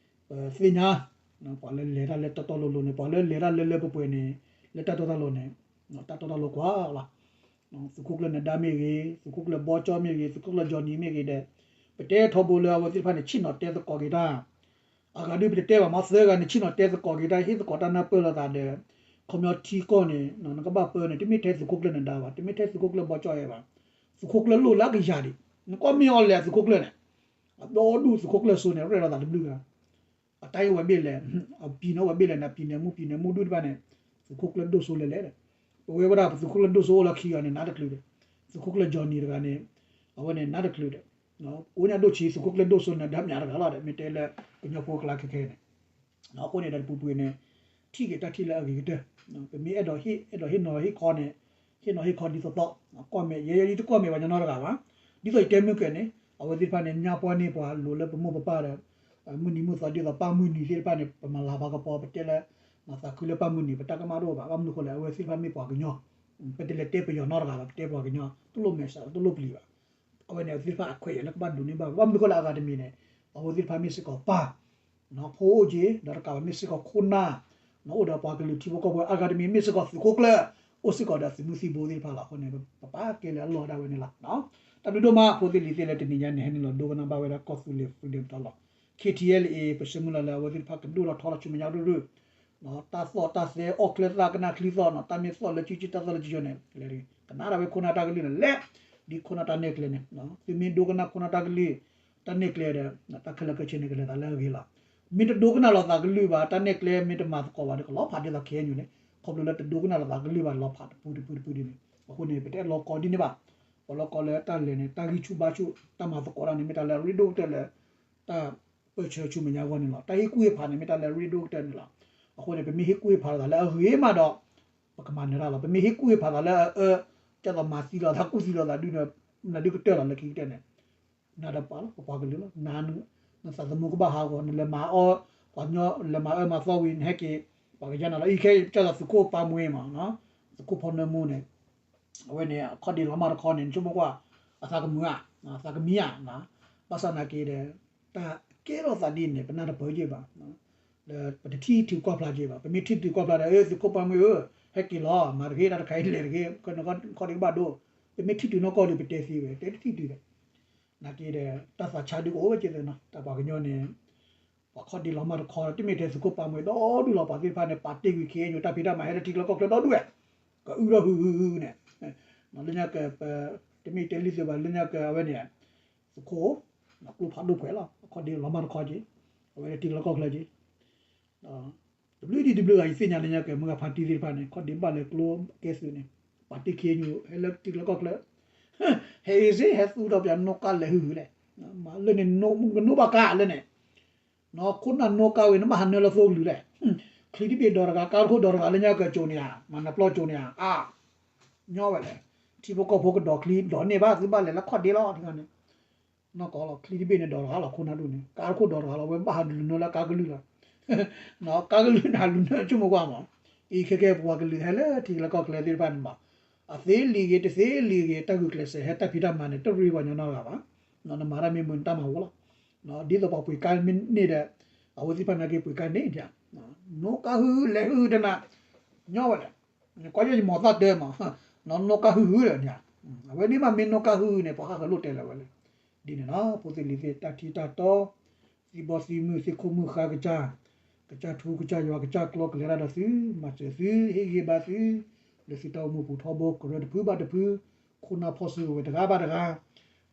ပသ့ၣ်ညါ ပှၤလၢလဲၤတၢ်လၢတီတီလိၤလိၤန့ၣ် ပှၤလၢလဲၤတၢ်လၢလၢပှဲၤပှဲၤန့ၣ် လၢတၢ်တီတၢ်လိၤန့�် တၢ်တီတၢ်လိၤကွၢ်လီၤ. သုးခိၣ်ကျၢၢ်နဒါမ့ၢ်ဂ့ၤ, သုးခိၣ်ကျၢၢ်ဘီကၠီမ့ၢ်ဂ့ၤ, သုးခိၣ်ကျၢၢ် Johnny မ့ၢ်ဂ့ၤဒီး ပတဲထီဘိလၢအဝဲသ့ၣ်တဖၣ်န့ၣ် ဆ့ၣ်နီၤတဲသကိးက့ၤတၢ် အဂၤဒုးပတတဲဘၣ်မး သၢဂၤန့ၣ် ဆ့ၣ်နီၤတဲသကိးက့ၤတၢ် ဟ့ၣ်သကိးတၢ်နၢ်ပၢၢ်လိာ်သးဒီး ခီပညီထံကီၢ်န့ၣ် နကဘၣ်ပၢန့ၣ် တမ့ၢ်ထဲသုးခိၣ်ကျၢၢ်နဒါဘၣ်, တမ့ၢ်ထဲသုးခိၣ်ကျၢၢ်ဘီကၠီအဲၣ်ဘၣ်, သုးခိၣ်ကျၢၢ်လိၣ်လၢအကယၤဒံး, နကွၢ်မ့ၢ်အီၤလဲၤသုးခိၣ်ကျၢၢ်န့ၣ် အဒီဒူၣ်သုးခိၣ်ကျၢၢ်စိန့ၣ် ရဲၣ်လီၤသးတဘျုးဂၤ အတၢ်အံၤဝဲဘ့ၣ်လဲၣ်, အပံၤန့ၣ်အိၣ်ဝဲဘ့ၣ်လဲၣ်န့ၣ် အပံၤန့ၣ်မူပံၤန့ၣ်မူဒူၣ်တဖၣ်န့ၣ် သုးခိၣ်ကျၢၢ်ဒိၣ်စိလဲၤလဲၣ်ဒီး ပဝဲဝဲဒၣ်ပသုးခိၣ်ကျၢၢ်ဒိၣ်စိအိၣ်လၢခံဂၤန့ၣ် နးတချုးဒီး သုးခိၣ်ကျၢၢ် Johnny တဂၤန့ၣ် အဝဲန့ၣ်နးတချုးဒီး ကိးညါဒိၣ်ဆံး သုးခိၣ်ကျၢၢ်ဒိၣ်စိနဒါမၠးတဂၤလီၤဒီး မ့ၢ်တဲလၢကညီဖိကျါခဲခဲန့ၣ် အဃိန့ၣ်ဒီးတပူၤပှ့ၤန့ၣ် ထံၣ်က့ၤတၢ်ထံၣ်လၢအဂ့ၤကတၢၢ်, ပမ့ၢ်အဲၣ်ဒိးဟ့ၣ် အဲၣ်ဒိးဟ့ၣ်နီၤဟ့ၣ်ခီန့ၣ် ဟ့ၣ်နီၤဟ့ၣ်ခီဒ်သိးသိး, ကွၢ်မဲာ် ယဲယဲယတကွၢ်မဲာ်ပှၤညီနီတဂၤဘၣ်, ဒ်သိးယတဲမုၢ်ကၢၤန့ၣ် အဝဲသ့ၣ်တဖၣ်န့ၣ် ညါပှၢ်န့ၢ်ပှၤလိၤလၢပမိၢ်ပပၢ်ဒီး မုၢ်နံၤမုၢ်သီဒ်သိးပၢ်မုၢ်နံၤသ့ၣ်တဖၣ်န့ၣ် ပမၤလၤဘၣ်ကပီၤ ပတဲလၢ သးခုလၢပၢ်မုၢ်နံၤ ပတၢ်ကမၣ်တအိၣ်ဘၣ်, ဘၣ်မနုၤအဃိလဲၣ် အဝဲသ့ၣ်တဖၣ်မ့ၢ်ပှၤကညီ, ပတလဲၤတဲပယီၤနီတဂၤဘၣ်, ပတဲပှၤကညီ တလိၣ်မဲာ်ဆှး တလိၣ်ပျံၤဘၣ်, အဝဲန့ၣ် အဝဲသ့ၣ်တဖၣ်အခွဲးယာ်လၢကဘၣ်ဒိးန့ၢ်ဘၣ်, ဘၣ်မနုၤအဃိလဲၣ် အဂၤတမံၤန့ၣ် အဝဲသ့ၣ်တဖၣ်မ့ၢ်စ့ၢ်ကီးပၢ် ဖိအိၣ်က့ၤ ဒီးတကးဘၣ်မ့ၢ်စ့ၢ်ကီးခိၣ်နၢ်, အိၣ်ဒီးပှၤကလုာ်ထံဖိကီၢ်ဖိ အဂၤတမံၤမ့ၢ်စ့ၢ်ကီးသုးခိၣ်ကျၢၢ်, အိၣ်စ့ၢ်ကီးဒီးသုးမုၢ်သံၣ်ဘိသ့ၣ်တဖၣ်လီၤ. အဃိန့ၣ် ပပာ်ကဲလၢအလီၢ်ဒၣ်ဝဲန့ၣ်လီၤ. တၢ်ဘျုးဒိၣ်မး ဖိသ့ၣ်လံၤသ့ၣ်လၢတနံၤညါန့ၣ် ဟဲနုာ်လီၤဒိကနၣ်ဘၣ်ဝဲဒၣ်ကီၢ်သူလ့ၤ Freedom Talk လီၤ. KTLA ပဆၢမုၢ်လၢ်လၢအဝဲသ့ၣ်တဖၣ်ကဒိၣ်ထီၣ်ထီထီၣ်ဆူမဲာ်ညါရုၢ်ရုၢ် တၢ်သီၣ်တၢ်သဲ အီၣ်ချၢသၣ်ကနၣ်ချံသီၣ်နီၤ တၢ်မ့ၢ်သီၣ်လၢစုစု တၢ်သီၣ်လၢစုစုန့ၣ် လဲၤကနၣ်ဒၣ်ဝဲခိၣ်နၢ်တၢ်ကလုၢ်န့ၣ် လဲၤ ဒ်ခိၣ်နၢ်တၢ်နဲၣ်ကျဲန့ၣ် သုမ့ၢ်ဒိကနၣ်ခိၣ်နၢ်တၢ်ကလုၢ် တၢ်နဲၣ်ကျဲဒီး တၢ်ခဲလၢာ်ခဲဆ့န့ၣ် ကလဲၤသးလၢအဂ့ၤလီၤ. မ့ၢ်တဒိကနၣ်လီၤသးကလုၢ်ဘၣ် တၢ်နဲၣ်ကျဲမ့ၢ်တမၤသကိးဘၣ်ဒီး ကလီၤဖးဒ်သိး KNU န့ၣ် ခီဖျိလၢတဒိကနၣ်လီၤသးကလုၢ်ဘၣ် လီၤဖးတပူၤတပူၤတပူၤဒ်န့ၣ် အဃိန့ၣ် ပတအဲၣ်လီၤကီဒ်န့ၣ်ဘၣ်. ပလီၤကီလၢတၢ်လဲၤန့ၣ် တၢ်ဂံၢ်ဆူၣ်ဘါဆူၣ် တၢ်မၤသကိးတၢ်န့ၣ် မ့ၢ်တၢ်လၢအရ့ဒိၣ်ကတၢၢ်လၢ တၢ်ပၢၢ်ဆၢဆူမဲာ်ညါအဂီၢ်န့ၣ်လီၤ. တၢ်ဟ့ၣ်ကူၣ်ဟ့ၣ်ဖးန့ၣ် မ့ၢ်တၢ်လၢအရ့ဒိၣ်ကတၢၢ်န့ၣ်လီၤ. အဃိန့ၣ် ပမ့ၢ်ဟ့ၣ်ကူၣ်ဟ့ၣ်ဖးလိာ်သးလၢအဂ့ၤမးဒီး ပကမၤနၢၤတၢ်လီၤ. ပမ့ၢ်ဟ့ၣ်ကူၣ်ဟ့ၣ်ဖးသးလၢအအၢ ကဲသိးမၤသံလိာ်သးကူၣ်သံလိာ်သးဒုးဒီး နဒုးကတၢၢ်လီၤလၢခံကတၢၢ်န့ၣ် နၤဒီးပှၤလီၤ ပပှၤကလုာ်လီၤ. နသးသမူကဘၣ်ဟးဂီၤ နလဲၤမၤအီၣ် ပှၤကညီလဲၤမၤအၢမၤသီဝံၤ နဟဲက့ၤ ပှၤကယါနၤလီၤ. အံၤခဲအံၤကဲသိးသုးခိၣ်ပၢ်မှဲမး သုးခိၣ်ဖီနၢမူန့ၣ် အဝဲန့ၣ် အခီၣ်ဒ့လီၤမၢ်တခီန့ၣ် နဆိကမိၣ်ကွၢ် အသးကမုာ်ဧါ သးကမံဧါ. ဘၣ်ဆၣ်သနာ်က့ဒီး တၢ်ကဲထီၣ်သးဒ်န့ၣ် ပနၢ်တပၢၢ်က့ၤဘၣ် ဒီးပတထံၣ်ထုးကွၢ်ဖျါက့ၤဘၣ်. ပမ့ၢ်ထံၣ်ထုးကွၢ်ဖျါဒီး သုးခိၣ်ပၢ်မှဲဧၢ ဟဲက့ၤလီၤ မၤတဂ့ၤ တၢ်တခါအံၤလဲၤတဂ့ၤ ခီၣ်ဒ့ကဘၣ်ဒိ ပမ့ၢ်ထံၣ်တုၤနီၢ်ကီၢ်ဒီး ပတဲသ့ဝဲ တဲတထံၣ်တုၤဒီး နာ်က့ဒီး တၢ်သးဆါဒုကအိၣ်ဝဲက့သ့နီၤ တၢ်ပှၤကညီန့ၣ် ပှၤခီၣ်ဒ့လီၤမၢ်တခီ တမ့ၢ်ထဲသုးခိၣ်ပာ်မွဲဒီဒူၣ်လီၤ ပှၤသ့ၣ်တဖၣ်န့ၣ် ပာ်တ့ၢ်ကွံာ် ခ့ၣ်အဲၣ်ယူၣ် တၢ်ဖံးတၢ်မၤဟဲလၢထံချၢကီၢ်ချၢဒီဒူၣ်ဝဲ ကအုၣ်ထီၣ်ဟုဟုဟုန့ၣ် လၢညါက တမ့ၢ်တဲလံသုဘၣ် လၢညါက အဝဲန့ၣ် သုးခိၣ် ကျိဖးဒိၣ်ပှဲၤလီၤ ခီၣ်ဒ့လီၤမၢ်တခီက့ အဝဲလၢထံချၢကီၢ်ချၢက့ တဘျုးဒံးတဘျုးဂၤ ယသ့ၣ်ညါလၢညါက မုၢ်ဂၤဖါတံၢ်သ့ၣ်တဖၣ်န့ၣ် ခီၣ်ဒ့ဘၣ်လၢကျိကဲသုးန့ၣ် ပာ်တ့ၢ်ခ့ၣ်အဲၣ်ယူၣ် ဟဲလၢထံချၢကီၢ်ချၢ ဟဲအ့ၣ်စ့ ဟဲသူၣ်ထီၣ်ပၠးနီၣ်ကါလဲၤဟုဟုလဲၣ် မၤလၢန့ၣ် ကနိၣ်ဘၣ်ကါလၢန့ၣ် နီၢ်ခိၣ်နၢ်နီၣ်ကါဝဲ နဘၣ်ဟးနၢလၢသိကလုာ်လဲၣ် ချံတဘ့ၣ်ဒိးတဂၤ ကါတခိၣ်ဒိးတဂၤ လၢညါကၠိၤန့ၣ်ဧါ မၤနၢပျီကၠိၤန့ၣ်ဧါ အါ ညီဝဲလဲၣ် ထံဖိကီၢ်ဖိကဒိးချံဒိးန့ၢ်ဘၣ် သုဘၣ်လဲၤလၢခီၣ်ဒ့လီၤ ထံဂၤန့ၣ် နီၢ်ကီၢ်လီၤ ချံတဘ့ၣ်န့ၣ်ဒိးတဂၤလီၤ ခိၣ်နၢ်ဒိၣ်န့ၣ် ကါတခိၣ်ဒိးတဂၤလီၤ ဝဲဘၣ်ဟးလူၤနၢလၢကါကလုာ်လီၤ ကါကလုာ်န့ၣ် ဟးလူၤနၢဆိကမိၣ်ကွၢ်မး အံၤခဲကဲပှၤကလုာ်ဟဲလၢထံချၢကီၢ်ချၢသ့ၣ်တဖၣ်န့ၣ်မး အသ့လံၤဂ့ၤ တသ့လံၤဂ့ၤ တၢ်ဂုာ်ကျဲးစၢးဟဲတၢ်ဖံးတၢ်မၤန့ၣ် တရ့ပှၤညီနီတဂၤဘၣ် နမၤတၢ်မ့ၢ်မုာ်နတၢ်မၤဝီလီၤ ဒ်သိးပှၤပှ့ၤကါမ့ၢ်န့ၢ်ဒီး အဝဲသ့ၣ်တဖၣ်နာ်က့ပှ့ၤကါန့ၣ် နီၣ်ကါဟုဟုလဲၤဟုဟုတနၤ ညီဝဲလဲၣ် ကွၢ်ယဲယမီၤသၣ်တၢမး နီၣ်ကါဟုဟုဒီးန့ၣ် အဝဲန့ၣ်မးမ့ၢ်နီၣ်ကါဟုဟုန့ၣ် ပှၤဃၣ်ဃၢၤလိၣ်တဲလၢၤဝဲလဲၣ် ဒ်န့ၣ်လီၤ ဖိသ့ၣ်လံၤသ့ၣ် တၢ်ထံတၢ်တီ သံဘီသံမုၢ် သ့ၣ်ခိၣ်မုၢ်ဃါကစၢ် ကစၢ်ထူကစၢ်ယွၤကစၢ်ကျီကလဲၤတၢ်ဒီးသု မၤစၢၤသု ဟ့ၣ်ဂံၢ်ဘါသု လၢသုတၢ်အိၣ်မူပူၤထီဘိ ကရၢတဖုဘၣ်တဖု ခိၣ်နၢ်ဖီၣ်စုကဝဲၤတဂၤဘၣ်တဂၤ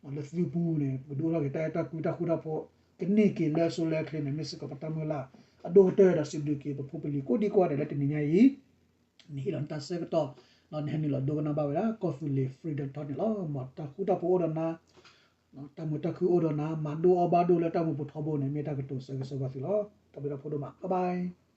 လၢသုပူၤန့ၣ် ပကဒုးအိၣ်ထီၣ်က့ၤတၢ်အဲၣ်တၢ်ကွံတၢ်ဃူတၢ်ဖိး ကန့ၢ်က့ၤလၢအစိလၢအချ့န့ၣ် မ့ၢ်စ့ၢ်ကီးပတၢ်မုၢ်လၢ် အဒိၣ်ကတၢၢ်ဒီးစံးဘျုးက့ၤ ပဖိပလံၤကိးဒံကိးဂၤဒဲးလၢတနံၤညါအံၤ နဟ့ၣ်လီၤနတၢ်ဆၢကတီၢ် နဟဲနုာ်လီၤဒိကနၣ်ဘၣ်ဝဲဒၣ် ကီၢ်သူလ့ၤ Freedom Talk န့ၣ်လီၤ. မ်တၢ်ဃူတၢ်ဖိးအိၣ်ဒီးနၤ, တၢ်မုာ်တၢ်ခုအိၣ်ဒီးနၤ, မၤဒိၣ်အီၣ်ဘၣ်ဒိၣ်လၢတၢ်မူပူၤထီဘိန့ၣ် မ့ၢ်တၢ်ကတိၤဆၢဂ့ၤဆၢဝါသုလီၤ. တၢ်ဘျုးတၢ်ဖှိၣ်ဒိၣ်မး, bye bye.